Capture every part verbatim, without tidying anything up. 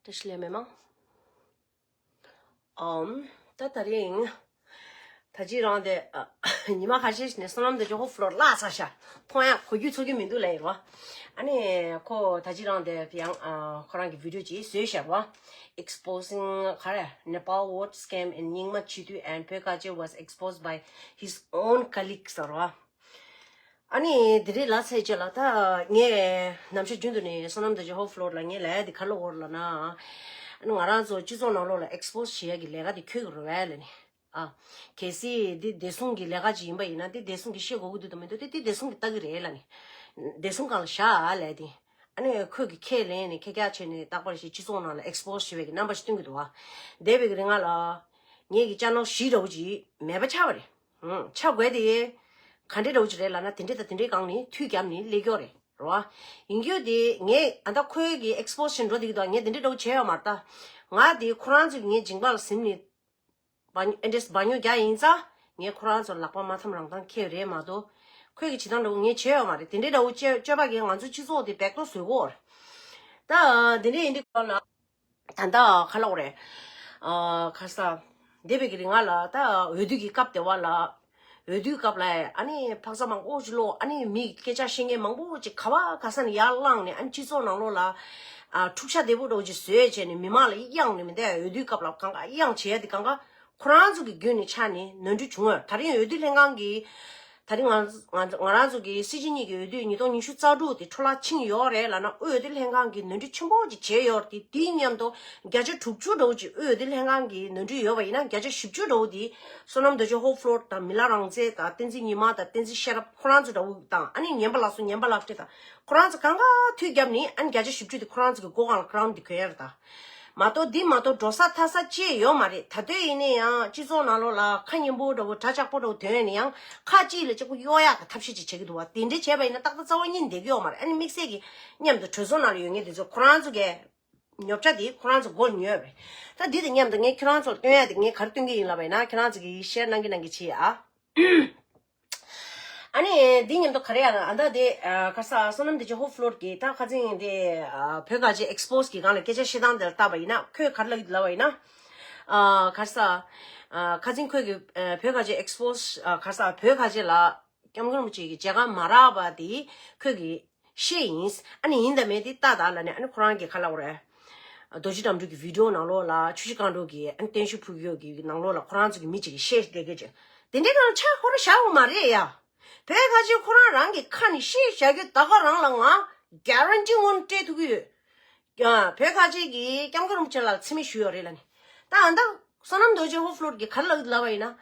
བཀྲ་ཤིས་བདེ་ལེགས། ཨམ། ད་དེ་རིང་ད་ཅི་རང་དེ་ཉི་མ་ཁ་ཤས་ཤིག་ནས་བསོད་ནམས་དོན་གྲུབ་ཧོ་ཕ་ལོ་ལ་ལྷག་ཚར་ཤག་མཐོང་ཡག་གོ་རྒྱུ་ཚོར་རྒྱུ་མི་འདུག་ལབ་ཡིན་རོ། ཨ་ནི་ཁོ་ད་ཅི་རང་དེ་ཡང་ཁོ་རང་གི་བི་ཌིའོ་ཅིག་བཟོས་ཤག་རོ། Exposing ག་རེ་Nepal vote scam in Nyingma Chitu and Phekhaje was exposed by his own colleagues ཟེར་རོ། ཨ་ནི་དེ་རིང་ལ་ཚེས་བཅད་ལ་ད་ངས་ནམ་ཞག་རྒྱུན་དུ་ནས་བསོད་ནམས་དོན་གྲུབ་ཧོ་ཕ་ལོ་ལ་ངས་ལབ་ཡ་དེ་ག་ལ་འོར་ལ་ན། ཨ་ནི་ང་རང་ཚོ་སྤྱི་ཚོགས་ནང་ལོགས་ལ་ཨེག་སི་པོ་སི་བྱེད་ཡ་གི་ལས་ཀ་དེ་ཁྱོད་ཀྱི་རེད་བས་ལབ་ནས། ཨ། གལ་སྲིད་འདི་བདེ་སྲུང་གི་ལས་ཀ་ཅིག་ཡིན་པ་ཡིན་ན་འདི་བདེ་སྲུང་གི་ཤེས་དགོས་ཀྱི་འདུག་དང་མི་འདུག་དེ་འདི་བདེ་སྲུང་གི་ལྟ་གི་རེད་ལབ་ནས། བདེ་སྲུང་སྒང་ལ་བཞག་ལབ་དེ། ཨ་ནི་ཁོས་ཀྱི་ཁས་ལེན་ནས་ཁྱེད་ཀྱག་བྱས་ནས་རྟག་པར་ཞིག་སྤྱི་ཚོགས་ནང་ལ་ཨེག་སི་པོ་སི་བྱེད་པའི་གི་རྣམ་པ་ཞིག་སྟོན་གྱི་འདུག་བ། འདས་པའི་གི་རིང་ང་ལ། ངེད་ཀྱི་ཅ་ནལ་བཞི་འདྲ་བོ་ཅིག་མེད་པ་ཆགས་པ་རེད། ཧུམ། ཆགས་དགོས་དེ། ག་འདྲའི་འདྲ་བོ་ཅིག་རེད་ལབ་ན་དེ་འདྲའི་དང་དེ་འདྲའི་སྒང་ནས་དུས་རྒྱབ་ནས་སླེབས་ཀྱོག་རེད་རོ། ཡིན་རྒྱུ་དེ་ངས་ཨ་ད་ཁོའི་གི་ཨེག་སི་པོ་སི་བྱེད་འགྲོ་དེ་གི་འདུག་ངས་དེ་འདྲའི་འདྲ་བོ་བྱས་ཡོད་མ་རེད་ད། ང་དེ་ཁོ་རང་ཚོས་ངའི་མཇིང་པ་ལ་ཟིན་ནས། བ་ཨེ་འདྲས་བ་ཉོ་རྒྱག་ཡིན་ཙང་ངས་ཁོ་རང་ཚོར་ལག་པ་མ་འཐམ་རང་ཐང་ཁེལ་རེད་མ་གཏོགས། ཁོས་གི་བྱེད་སྟངས་འདྲ་བོ་ངས་བྱས་ཡོད་མ་རེད། དེ་འདྲའི་འདྲ་བོ་སྤྱོད་སྤྱོད་པ་གིས་ང་ཚོ་སྤྱི་ཚོགས་དེ་བེག་ཏོ་བཟོས་གོ། ད་དེ་འདྲའི་ཡིན་དུས་ག་ལ། ད་ལྟ་ག་ལ་འོ་རེད། ཨ་ཁ་ས། འདས་པའི་གི་རིང་ང་ལ་ད་འོས་བསྡུ་གི་སྐབས་དེ་བ་ལ། འོས་བསྡུའི་སྐབས་ལ་ཨ་ནི་འཕག་ས་མང་པོ་ཅིག་ལོ་ཨ་ནི་མི་སྐད་ཆ་བཤད་མཁན་མང་པོ་ཅིག་ག་བ་ག་ས་ནས་ཡར་བླངས་ནས་ཨ་ནི་སྤྱི་ཚོགས་ནང་ལོགས་ལ། ཨ་འཁྲུག་ཆ་དེ་པོ་འདྲ་བོ་ཅིག་བཟོས་བྱས་ནས་མི་མང་ལ་གཡེང་ནས་མི་འདའ་འོས་བསྡུའི་སྐབས་ལ་གང་ག་གཡེང་བྱས་ཏེ་གང་ག་ཁོ་རང་ཚོ་གི་བརྒྱུད་ནས་ཆགས་ནས་ནོར་འཁྲུལ་བྱུང་བས། ད་རིང་འོས་བསྡུ་ལྷན་ཁང་གིས་ད་རིང་ང་ང་ང་རང་ཚོ་གི་སྲིད་སྤྱི་གཉིས་ཀྱི་འོས་བསྡུ་ཉིས་སྟོང་ཉི་ཤུ་རྩ་དྲུག་དེ་འཕྲོ་བརླག་ཕྱིན་ཡོད་རེད་ལབ་ན། འོས་བསྡུ་ལྷན་ཁང་གིས་ནོར་འཁྲུལ་ཆེན་པོ་ཅིག་བྱས་ཡོད་རེད་དེ། དེའི་མཉམ་དུ་བརྒྱ་ཆ་དྲུག་ཅུ་འདྲ་བོ་ཅིག་འོས་བསྡུ་ལྷན་ཁང་གིས་ནོར་འཁྲུལ་ཡོད་པ་ཡིན་ན་བརྒྱ་ཆ་བཞི་བཅུ་འདྲ་བོ་དེ་བསོད་ནམས་རྡོ་རྗེ་ཧོ་ཕ་ལོ་དང་མི་ལ་རང་བཙན་དང་བསྟན་འཛིན་ཉི་མ་དང་བསྟན་འཛིན་ཤེས་རབ་ཁོ་རང་ཚོ་འདྲ་བོ་དང་ཨ་ནི་ངན་པ་ལགས་སོ་ངན་པ་ལགས་སྤྲད་དང་ཁོ་རང་ཚོ་གང་ག་དུས་བརྒྱབ་ནས་ཨ་ནི་བརྒྱ་ཆ་བཞི་བཅུ་དེ་ཁོ་རང་ཚོ་གི་མགོ་སྒང་ལ་ཁོ་རང་དེ་གོན་ཡ་རེད་ད། མ་གཏོགས་འདི་མ་གཏོགས་འགྲོ་ས་ཐར་ས་ཅི་ཡང་ཡོད་མ་རེད། ད་དུང་ཡིན་ན་ཡང་སྤྱི་ཚོགས་ནང་ལོགས་ལ་ཁ་སྙན་པོ་འདྲ་བོ་གྲ་ལྕགས་པོ་འདྲ་བོ་ཐོན་ནས་ཡང་ཁ་ཅིག་ལ་གཅིག་པོ་གཡོག་ཡག་གི་ཐབས་ཤེས་ཅིག་བྱེད་ཀྱི་འདུག་བ། དེ་འདྲ་བྱས་པ་ཡིན་ན་ཏག་ཏག་རྩ་བ་ཉིད་བསྡད་ཀྱི་ཡོད་མ་རེད། ཨ་ནི་དམིགས་བསལ་གྱི་མཉམ་དུ་གྲོས་ཚོགས་ནང་ལ་ཡོད་མཁན་དེ་ཚོ་ཁོ་རང་ཚོ་གས་ཉོབ་ཆ་དེ་ཁོ་རང་ཚོ་མགོ་ཉོས་པས། ད་འདི་དང་མཉམ་དུ་ངས་ཁྱེད་རང་ཚོར་སྟོན་ཡ་དེ་ངས་ག་རེ་སྟོན་གྱི་ཡིན་ལབ་པ་ཡིན་ན་ཁྱེད་རང་ཚོ་གིས་ཤེར་གནང་གི་གནང་གི་བྱེད་ཨ། ཨ་ནི་འདི་མཉམ་དུ་ག་རེ་ཡང་ཨ་ད་དེ་ཨ་ཁ་ས་བསོད་ནམས་བདེ་ཆེན་ཧོ་ཕ་ལོ་གི་ད་ཁ་སང་དེ་ཨ་བོད་ག་ཅེ་ཨེག་སི་པོ་སི་གི་སྒང་ལ་སྐད་ཆ་བཤད་སྟངས་དེ་ལ་བལྟས་པ་ཡིན་ན་ཁོས་ག་རེ་ལབ་ལབ་པ་ཡིན་ན། ཨ་ཁ་ས་ཨ་ཁ་སང་ཁོས་གི་ཨ་བོད་ག་ཅེ་ཨེག་སི་པོ་སི་ཨ་ཁ་ས་བོད་ག་ཅེ་ལ་སྐྱབས་མགོན་རིན་པོ་ཆེ་གི་མཇལ་ཁ་མ་རག་པ་དེ་ཁོས་གི་ཤེས་ཡིན། ཨ་ནི་ཡིན་དང་མིན་དེ་ལྟ་ད་ལབ་ནས་ཨ་ནི་ཁོ་རང་གི་ཁ་ལ་འོ་རེད། རྡོ་རྗེ་དམ་ཕྲུག་གི་བི་ཌིའོ་ནང་ལོགས་ལ་ཆུ་བཞི་སྒང་དྲུག་གི་ཨ་ནི་བརྟན་བཞུགས་ཕུལ་གྱི་ཡོད་ཀྱི་ནང་ལོགས་ལ་ཁོ་རང་ཚོ་གི་མི་གཅིག་གིས་བཤད་བསྡད་ཀྱི་ཅིག་དེ་འདྲའི་ནང་ཆ་ཁོ་རང་བཞག་ཡོད་མ་རེད་ཡ། བོད་ག་ཅེ་ཁོ་རང་རང་གི་ཁ་ནས་བཤད་བཞག་རྒྱུ་ད་ག་རང་ལ་ང་གྷ་རན་ཊི་ངོ་ནས་སྤྲད་ཐུབ་ཀྱི་ཡོད། ཡ་བོད་ག་ཅེ་གིས་སྐྱབས་མགོན་རིན་པོ་ཆེ་ལ་མཚན་སྨད་ཞུས་ཡོད་རེད་ལབ་ནས། ད་ཨ་ད་བསོད་ནམས་རྡོ་རྗེ་ཧོ་ཕ་ལོ་གིས་ག་རེ་ལབ་ལབ་པ་ཡིན་ན།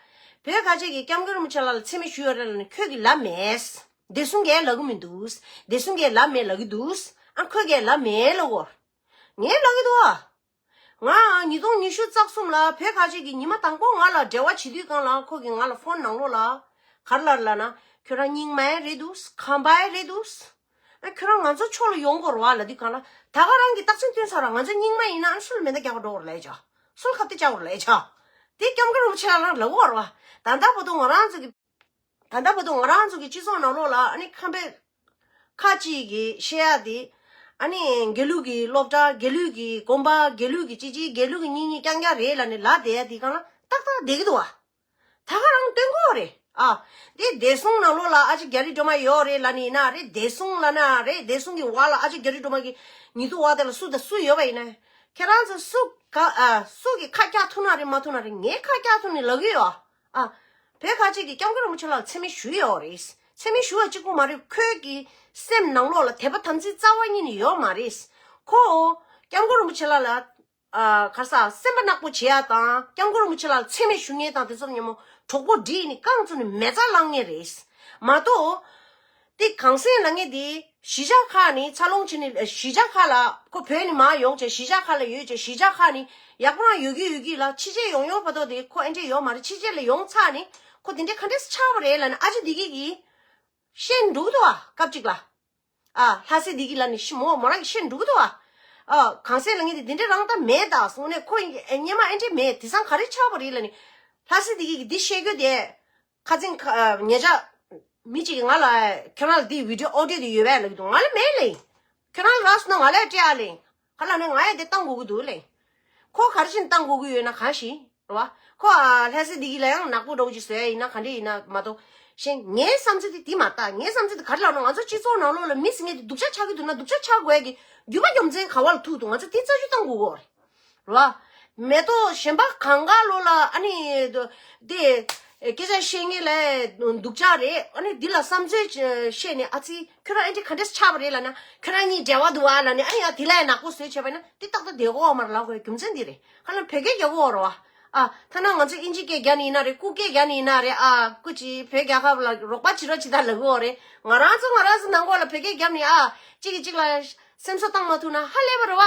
བོད་ག་ཅེ་གིས་སྐྱབས་མགོན་རིན་པོ་ཆེ་ལ་མཚན་སྨད་ཞུས་ཡོད་རེད་ལབ་ནས་ཁོས་གི་ལབ་མེད། བདེ་སྲུང་གིས་ལབ་གི་མི་འདུག་བདེ་སྲུང་གིས་ལབ་མེད་ལབ་གི་འདུག་ཨ་ཁོས་གིས་ལབ་མེད་ལབ་གོ། ངས་ལབ་གི་འདུག་ཨ། ང་ཉིས་སྟོང་ཉི་ཤུ་རྩ་གསུམ་ལ་བོད་ག་ཅེ་གིས་ཉི་མ་དང་པོ་ང་ལ་འབྲེལ་བ་བྱེད་དུས་སྒང་ལ་ཁོ་གིས་ང་ལ་ཕོན་ནང་ལོགས་ལ་ག་རེ་ལབ་ལབ་ན། ཁྱོད་རང་རྙིང་མ་ཡང་རེད་འདུག་ཁམས་པ་ཡང་རེད་འདུག་ཨ་ཁྱོད་རང་ང་ཚོ་ཕྱོགས་ལ་ཡོང་དགོས་རེད་བ་ལབ་དུས་སྒང་ལ་ད་ག་རང་གིས་རྟགས་མཚན་སྟོན་ཚར་ར། ང་ཚོ་རྙིང་མ་ཡིན་ན་ཨ་ནི་སུ་ལ་མེ་མདའ་རྒྱག་ག་འགྲོ་དགོས་རེད་ལབ་ཡ་ཆ། སུ་ལ་ཁ་གཏད་བཅག་དགོས་རེད་ལབ་ཡ་ཆ། དེ་སྐྱབས་མགོན་རིན་པོ་ཆེ་ལ་རང་ལབ་དགོས་རེད་བ། ད་ལྟ་བར་དུ་ང་རང་ཚོ་གི་ད་ལྟ་བར་དུ་ང་རང་ཚོ་གི་སྤྱི་ཚོགས་ནང་ལོགས་ལ་ཨ་ནི་ཁམས་པའི་ཁ་ཅིག་གིས་བཤད་ཡ་དེ། ཨ་ནི་དགེ་ལུགས་ཀྱི་སློབ་གྲྭ་དགེ་ལུགས་ཀྱི་དགོན་པ་དགེ་ལུགས་ཀྱི་ཅི་ཅི་དགེ་ལུགས་ཀྱི་གཉེན་ཉེ་རྐྱང་རྐྱང་རེད་ལབ་ནས་ལབ་བསྡད་ཡ་དེ་སྒང་ལ་ཏག་ཏག་བསྡད་ཀྱི་འདུག་བ། ད་ག་རང་སྟོན་དགོས་རེད་ཨ། དེ་བདེ་སྲུང་ནང་ལོགས་ལ་ཨ་ཅེ་རྒྱ་རི་སྒྲོལ་མ་ཡོད་རེད་ལབ་ནས་ཡིན་ན་རེད། བདེ་སྲུང་ལབ་ན་རེད། བདེ་སྲུང་གི་འོག་ལ་ཨ་ཅེ་རྒྱ་རི་སྒྲོལ་མ་གི་ཉེ་དུ་འོག་དེ་ལ་སུ་དང་སུ་ཡོད་པ་ཡིན་ན། ཁྱེད་རང་ཚོ་སུ་ག་ཨ་སུ་གི་ཁ་རྒྱག་ཐུབ་ན་རེད་མ་ཐུབ་ན་རེད། ངའི་ཁ་རྒྱག་ཐུབ་ནས་ལབ་ཀྱི་ཡོད་ཨ། ཨ། བོད་ག་ཅེ་གིས་སྐྱབས་མགོན་རིན་པོ་ཆེ་ལ་མཚན་སྨད་ཞུས་ཡོད་རེད། མཚན་སྨད་ཞུ་བ་གཅིག་པོ་མ་རེད། ཁོས་ཀྱི་སེམས་ནང་ལོགས་ལ་དད་པ་དམ་ཚིག་རྩ་བ་ཉིད་ནས་ཡོད་མ་རེད། ཁོ་སྐྱབས་མགོན་རིན་པོ་ཆེ་ལ་ལ་ཨ་ག་ས་སེམས་པ་ནག་པོ་བྱེད་ཡ་དང་སྐྱབས་མགོན་རིན་པོ་ཆེ་ལ་མཚན་སྨད་ཞུ་མཁན་དང་དེ་ཚོར་ཉོན་མོངས་གྲོགས་པོ་སྒྲིག་ནས་རྐང་བཙུགས་ནས་མེ་བཙའ་བསླང་མཁན་རེད། མ་གཏོགས། དེ་གངས་སེང་ལབ་མཁན་དེ་གཞིས་ཆགས་ཁག་ནས་འཚར་ལོངས་བྱས་ནས་གཞིས་ཆགས་ཁག་ལ་ཁོ་བོད་ནས་མར་ཡོང་བྱས་གཞིས་ཆགས་ཁག་ལ་ཡོད་བྱས་གཞིས་ཆགས་ཁག་ནས་ཡག་པོ་རང་ཡོད་ཀྱི་ཡོད་ཀྱི་ལ་ཕྱི་རྒྱལ་ཡོང་ཡོང་བར་དོ་དེ་ཁོ་ཨེ་འདྲས་ཡོད་མ་རེད། ཕྱི་རྒྱལ་ལ་ཡོང་ཚར་ནས་ཁོ་དེ་འདྲས་ག་འདྲས་ཆགས་པ་རེད་ལབ་ནས་ཨ་ཅེ་འདི་གི་གིས་བཤད་འགྲོ་གི་འདུག་བ་སྐབས་གཅིག་ལ། ཨ་ལྷ་སྲས་འདི་གི་ལ་ནི་ཤི་མོ་མོ་རང་གིས་བཤད་འགྲོ་གི་འདུག་བ། ཨ་གངས་སེང་ལབ་མཁན་དེ་དེ་འདྲས་རང་ད་མེད་ད་གསུངས་ནས་ཁོ་སྔོན་མ་ཨེ་འདྲས་མེད་དེང་སང་ག་རེ་ཆགས་པ་རེད་ལབ་ནས་ལྷ་སྲས་འདི་གི་གིས་འདི་བཤད་རྒྱུ་དེ། ཁ་སང་ཁ་ཉེ་ཆར་མི་གཅིག་གིས་ང་ལ་ཁྱོད་རང་ལ་འདི་བི་ཌིའོ་ཨོ་ཌིའོ་དེ་ཡོད་པས་ལབ་ཀྱི་འདུག་ང་ལ་མེད་ལབ་ཡིན། ཁྱོད་རང་ལ་རག་སོང་ན་ང་ལ་སྤྲད་ཨ་ལབ་ཡིན། ག་ལ་ནི་ང་ཡང་དེ་བཏང་དགོས་ཀྱི་འདུག་ལེ། ཁོ་ག་རེ་བྱས་ནས་བཏང་དགོས་ཀྱི་ཡོད་ན་གང་ཞིག་རེད་བ། ཁོ་ཨ་ལྷ་སའི་འདི་གི་ལ་ཡང་ནག་པོ་འདྲ་བོ་ཅིག་བཟོ་ཡ་ཡིན་ན་ག་འདྲ་ཡིན་ན་མ་གཏོགས། གཞན་ངའི་བསམ་ཚུལ་དེ་དེ་མ་རེད། ད་ངའི་བསམ་ཚུལ་དེ་ག་རེ་ལབ་ན། ང་ཚོ་སྤྱི་ཚོགས་ནང་ལོགས་ལ་མི་ཟེར་མཁན་དེ་སྡུག་ཅག་ཆགས་ཀྱི་འདུག་ན་སྡུག་ཅག་ཆགས་དགོས་ཡ་གི་རྒྱུ་མ་རྒྱུ་མཚན་ག་བ་ལ་ཐུག་འདུག་ང་ཚོ་དེ་རྩད་གཅོད་གཏང་དགོས་ཀྱི་ཡོད་རེད། རེད་བ། མེ་ཏོག་གཞན་པ་གང་ག་ལོ་ལ་ཨ་ནི་དེ་སྐད་ཆ་བཤད་མཁན་ལ་སྡུག་ཅག་རེད། ཨ་ནི་འདི་ལ་བསམ་ཚུལ་བཤད་ནས་ཨ་ཙི་ཁྱོད་རང་ཨེ་འདྲ་ག་འདྲས་ཆགས་པ་རེད་ལབ་ན། ཁྱོད་རང་གཉིས་འབྲེལ་བ་འདུག་བ་ལབ་ནས། ཨ་ནི་ཡང་དེ་ལ་ཡང་ནག་པོ་བཟོས་བྱས་པ་ཡིན་ན་དེ་ཏག་ཏག་བསྡད་ཀྱི་ཡོད་མ་རེད་ལབ་དགོས་རྒྱུ་མཚན་འདི་རེད། ཁ་ལ་བོད་སྐད་རྒྱག་གི་ཡོད་རེད་བ། ཨ་ཐ་ན་ང་ཚོ་ཨིན་ཇི་སྐད་རྒྱག་ནི་ཡིན་ན་རེད། ཀུ་སྐད་རྒྱག་ནི་ཡིན་ན་རེད། ཨ་ཀུ་ཅི་བོད་རྒྱལ་ཁབ་ལ་རོགས་པ་བྱེད་རོགས་བྱེད་ད་ལབ་ཀྱི་ཡོད་རེད། ང་རང་ཚོ་ང་རང་ཚོ་ནང་ཁོག་ལ་བོད་སྐད་རྒྱབ་ནི་ཨ་གཅིག་གིས་གཅིག་ལ་སེམས་གསོ་བཏང་མ་ཐུབ་ན་ཧ་ལས་པ་རེད་བ།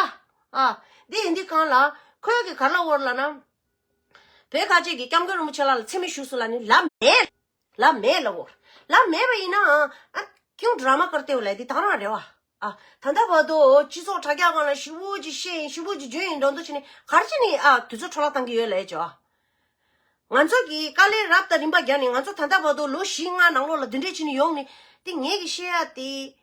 ཨ། འདི་ཡིན་འདི་གང་ལ་ཁོས་གི་ག་ལ་འོར་ལ་ན། བོད་ཁ་ཆེ་གི་སྐྱབས་མགོན་རིན་པོ་ཆེ་ལགས་ལ་མཚན་སྨད་ཞུས་སོང་ལབ་ནི་ལབ་མེད། ལབ་མེད་ལབ་འོར། ལབ་མེད་པ་ཡིན་ན་ཨ་ཀྱང་ཌ་ར་མ་ཀར་ཏེ་བ་ལ་འདི་དག་རང་རེད་བ། ཨ་ད་ལྟ་བར་དུ་སྤྱི་ཚོགས་དྲ་རྒྱ་སྒང་ལ་ཞིབ་པོ་ཅིག་བཤད་ཡིན་ཞིབ་པོ་ཅིག་བརྗོད་ཡིན་འགྲོ་འདུག་བྱས་ནས་ག་རེ་བྱས་ནས་ཨ་དུས་ཚོད་འཕྲོ་བརླག་བཏང་གི་ཡོད་ལབ་ཡ་ཅོ། ང་ཚོ་གི་དཀའ་ལས་རབ་དང་རིམ་པ་བརྒྱབ་ནས་ང་ཚོ་ད་ལྟ་བར་དུ་ལོ་བཞི་ལྔ་ནང་ལོགས་ལ་འདི་འདྲས་བྱས་ནས་ཡོང་ནས་དེ་ངེད་ཀྱི་བཤད་ཡ་དེ།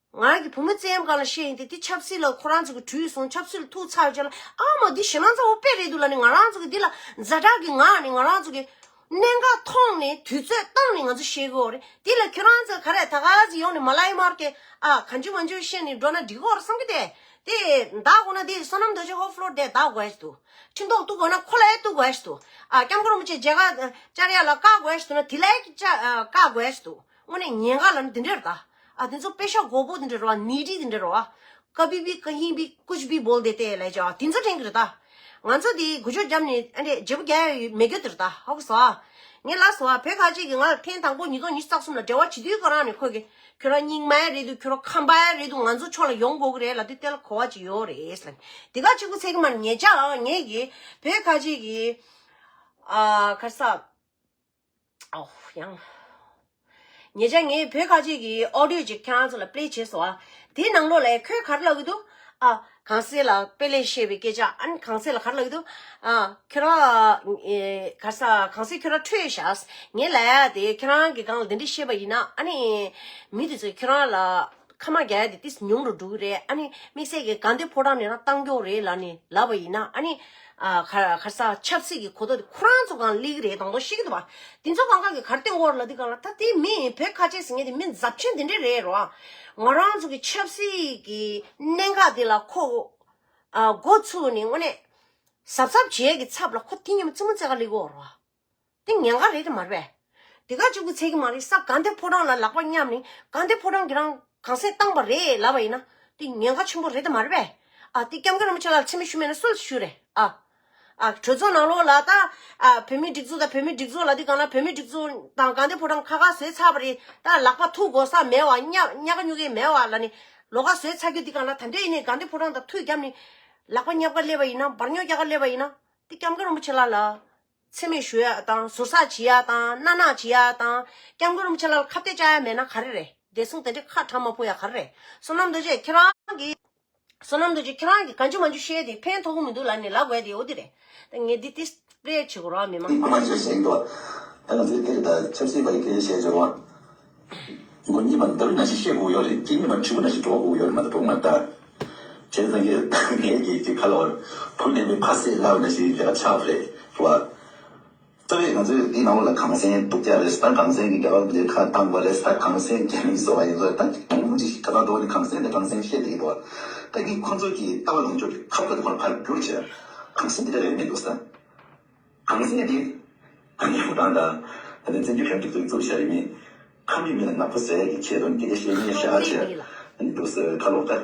ང་རང་གི་བུ་མོ་བཙན་གང་ལ་བཤད་ཡིན་ཏེ། དེ་ཆབ་སྲིད་ལ་ཁོ་རང་ཚོ་གི་བྲུས་སོང་། ཆབ་སྲིད་ལ་ཐུག་ཚར་བྱས་ལ་ཨ་མ་འདི་ཞེད་སྣང་ཚ་བོ་དཔེ་རེད་འདུག་ལབ་ནས། ང་རང་ཚོ་གི་འདི་ལ་ཛ་དྲག་གི་ངང་ནས་ང་རང་ཚོ་གི་གནད་འགག་མཐོང་ནས་དུས་ཚོད་བཏང་ནས་ང་ཚོ་བཤད་གི་ཡོད་རེད། འདི་ལ་ཁྱོད་རང་ཚོ་ག་རེ་ད་ག་ཚོད་ཡོང་ནས་མ་ལ་ཡི་མར་གི་ཨ་གང་བྱུང་མང་བྱུང་བཤད་ནས་འགྲོ་ན་འགྲིག་གི་ཡོད་རེད་བསམ་གི་དེ། དེ་བདག་དགོས་ན་དེ་བསོད་ནམས་རྡོ་རྗེ་ཧོ་ཕློར་དེ་བདག་དགོས་ཞིག་འདུག་ཁྲིམས་ཐོག་གཏུག་དགོས་ན་ཁོ་ལ་ཡང་གཏུག་དགོས་ཞིག་འདུག་ཨ་སྐྱབས་མགོན་རིན་པོ་ཆེ་མཇལ་ཁ་བཅར་ཡ་ལ་བཀག་དགོས་ཞིག་འདུག་ན་དེ་ལ་ཡང་བཀག་དགོས་ཞིག་འདུག་དངོས་གནས་ཉེན་ཁ་ལ་ནི་འདི་འདྲ་རེད་ད། ཨ་དེ་ཚོ་དཔེ་ཤ་མགོ་པོ་འདི་འདྲ་རེད་བ། ནི་ཏི་འདི་འདྲ་རེད་བ། ཀ་བི་བི་ཀ་ཧིང་བི་ཀུཆ་བི་བོལ་དེ་ཏེ་ལས་ཅོ། དེ་ཚོ་དྲན་གི་རེད་ད། ང་ཚོ་དེ་འགུལ་སྐྱོད་བརྒྱབ་ནས་ཨ་འདྲས་བརྗེ་པོ་རྒྱག་ཡ་མེད་རྒྱུ་དེ་རེད་ད། ཧ་གོ་སོང་ཨ། ངས་ལབ་སོང་ཨ། བོད་ཁ་ཅིག་གིས་ང་ལ་ཐེངས་དང་པོ་ཉིས་སྟོང་ཉི་ཤུ་རྩ་གསུམ་ལ་འབྲེལ་བ་བྱེད་དུས་ཁོ་རང་ནས་ཁོ་གིས་ཁྱོད་རང་རྙིང་མ་ཡ་རེད་འདུག་ཁྱོད་རང་ཁམས་པ་ཡ་རེད་འདུག་ང་ཚོ་ཕྱོགས་ལ་ཡོང་དགོས་གི་རེད་ལབ་དུས་དེ་ལ་གོ་བ་ཅིག་ཡོད་རེད་ཟེར་ལབ། དེ་ག་གཅིག་པུ་ཚད་གི་མ་རེད། ཉེ་ཆར་ངས་གི་བོད་ཁ་ཅིག་གིས་ཨ་ཁ་ས། ཨོ་ཡང་། ཉེ་ཆར་ངས་བོད་ཁ་ཅིག་གི་ཨོ་ཌི་ཡོ་ཅིག་ཁྱེད་རང་ཚོ་ལ་པླེ་བྱས་སོང་ཨ། དེའི་ནང་ལོགས་ལ་ཁོས་ག་རེ་ལབ་གི་འདུག་ཨ་གངས་སེང་ལ་དཔེ་ལེགས་བཤད་པའི་སྐད་ཆ། ཨ་ནི་གངས་སེང་ལ་ག་རེ་ལབ་གི་འདུག་ཨ་ཁྱེད་རང་ཨེ་ག་ས་གངས་སེང་ཁྱོད་རང་འཕྲོད་ཤག་ངས་ལབ་ཡ་དེ་ཁྱེད་རང་གི་སྒང་ལ་དེ་འདྲ་བཤད་པ་ཡིན་ན་ཨ་ནི་མི་དེ་ཚོས་ཁྱེད་རང་ལ་ཁ་མ་རྒྱག་ཡ་དེ་ཏིས་ཉུང་རུ་འགྲོ་གི་རེད། ཨ་ནི་དམིགས་བསལ་གྱི་དགའ་ལྡན་ཕོ་བྲང་ནས་རང་བཏང་རྒྱུ་རེད་ལབ་ནས་ལབ་པ་ཡིན་ན་ཨ་ནི། ཨ་ཁ་ཁ་ས་ཆབ་སྲིད་ཀྱི་གོ་རྟོགས་དེ་ཁོ་རང་ཚོ་གང་སླེབས་ཀྱི་རེད་དང་དོ་ཤེས་ཀྱི་འདུག་བ། དེ་ཚོ་གང་ག་གི་གར་བསྟན་གོ་ལ་དེ་གང་ལ་ད་དེ་མི་བོད་ཁ་ཆེ་ཟེར་མཁན་དེ་མི་འཛབ་ཆེན་དེ་འདྲས་རེད་རོ། ང་རང་ཚོ་གི་ཆབ་སྲིད་ཀྱི་གནད་འགག་དེ་ལ་ཁོ་ཨ་འགོ་ཚུགས་ནས་དངོས་གནས་གཟབ་གཟབ་བྱེད་ཀྱི་ཚབ་ལ་ཁོ་དེ་ཉིན་མོ་རྩེད་མོ་རྩེ་ག་སླེབས་གོ་རོ། དེ་ཉེན་ཁ་རེད་དེ་མ་རེད་པས། དེ་ག་གཅིག་པུ་ཚད་ཀྱི་མ་རེད། ས་དགའ་ལྡན་ཕོ་བྲང་ལ་ལག་པ་མཉམ་ནས་དགའ་ལྡན་ཕོ་བྲང་གི་རང་གངས་སེང་བཏང་པ་རེད་ལབ་པ་ཡིན་ན་དེ་ཉེན་ཁ་ཆེན་པོ་རེད་དེ་མ་རེད་པས། ཨ་དེ་སྐྱབས་མགོན་རིན་པོ་ཆེ་ལ་མཚན་སྨད་ཞུ་མེད་ན་སུ་ལ་ཞུ་རེད་ཨ། ཨ་གྲོས་ཚོགས་ནང་ལོགས་ལ་ད་ཨ་བོད་མི་སྒྲིག་འཛུགས་དང་བོད་མི་སྒྲིག་འཛུགས་ལ་དེ་གང་ལ་བོད་མི་སྒྲིག་འཛུགས་དང་དགའ་ལྡན་ཕོ་བྲང་ཁ་ཁ་བཟོས་ཚར་བ་རེད། ད་ལག་པ་ཐུག་དགོས་ས་མེད་བ། གཉའ་གཉའ་ག་སྨྱུ་གི་མེད་བ་ལབ་ནས་ལོགས་ཀ་བཟོས་ཚར་རྒྱུ་དེ་གང་ལ་ད་འདྲ་ཡིན་ནས་དགའ་ལྡན་ཕོ་བྲང་དང་མཐུད་བརྒྱབ་ནས་ལག་པ་མཉམ་ཀ་སླེབས་པ་ཡིན་ན་འབར་ཉོག་རྒྱག་ག་སླེབས་པ་ཡིན་ན་དེ་སྐྱབས་མགོན་རིན་པོ་ཆེ་ལགས་ལ། མཚན་སྨད་ཞུ་ཡ་དང་ཟུར་ཟ་བྱེད་ཡ་དང་མནའ་མནའ་བྱེད་ཡ་དང་སྐྱབས་མགོན་རིན་པོ་ཆེ་ལ་ཁ་གཏད་བཅག་ཡ་མེད་ན་ག་རེ་རེད། བདེ་སྲུང་དེ་འདྲའི་ཁ་གྲག་མ་ཕོག་ཡ་ག་རེ་རེད། བསོད་ནམས་རྡོ་རྗེ་ཁྱེད་རང་གིས། བསོད་ནམས་རྡོ་རྗེ་ཁྱེད་རང་གིས་གང་བྱུང་མང་བྱུང་བཤད་དེ་ཕན་ཐོགས་ཀྱི་མི་འདུག་ལབ་ནས་ལབ་དགོས་དེ་འོ་དེ་རེད། ད་ངས་འདི་ཏིས་སྤྲད་བྱེད་དགོས་ར་མི་མང་། ཁོ་མ་བྱས་བཞེངས་འདུག་ད་ང་ཚོའི་དེ་རེད་ད་ཆབ་སྲིད་པ་ཡི་སྐད་ཆ་བཤད་བྱེད་དགོས། མགོ་གཉིས་མ་འདབ་ན་ཞིག་བཤད་དགོས་ཡོད་རེད། དཀྱིལ་མ་དྲིལ་བུ་ན་ཞིག་འགྲོ་དགོས་ཡོད་རེད་མ་གཏོགས་མ་ད། བྱས་ཙང་གི་ངས་ཀྱི་ཀྱི་ཁ་ལོར་བུ་ནས་མི་ཕ་སེ་ལབ་ན་ཞིག་ཡ་ཆགས་རེད་བ། རྩ་བའི་ང་ཚོའི་འདི་ནང་ལ་གངས་སེང་སྡུག་ཅག་རེད། ད་གངས་སེང་གི་རྒྱལ་བ་རིན་པོ་ཆེ་ཁ་བཏང་བ་རེད། ད་གངས་སེང་རྒྱ་མིས་བཟོ་བ་ཡིན་ཟེར། ད་ཀྱི་དང་པོ་ཅིག་ད་ལྟ་འདོགས་ནས་གངས་སེང་དང་གངས་སེང་བཤད་བསྡད་ཀྱི་འདུག་ད་ཀྱི་ཁོ་ཚོ་གི་ལྟ་བ་ལངས་ཕྱོགས་ཀྱི་ཁ་བརྡ་དེ་ཁོ་ཕར་བསྒྱུར་བྱས་གངས་སེང་འདི་འདྲ་རེད་མི་འདུག་ས། གངས་སེང་འདི་ད་ནི་ཧུ་དང་ད་ད་ནི་བཙན་བྱོལ་བོད་མི་སྒྲིག་འཛུགས་བཙུགས་བཞག་ཡིན་མིན། ཁམས་པའི་མི་ལ་ནག་པོ་ཟེར་ཡ་གི་ཆེད་དུ་སྐད་ཆ་བཤད་མིན་ཤ་ཆེ་ནི་འདུག་ཟེར་ཁ་ལོག་ལྟར་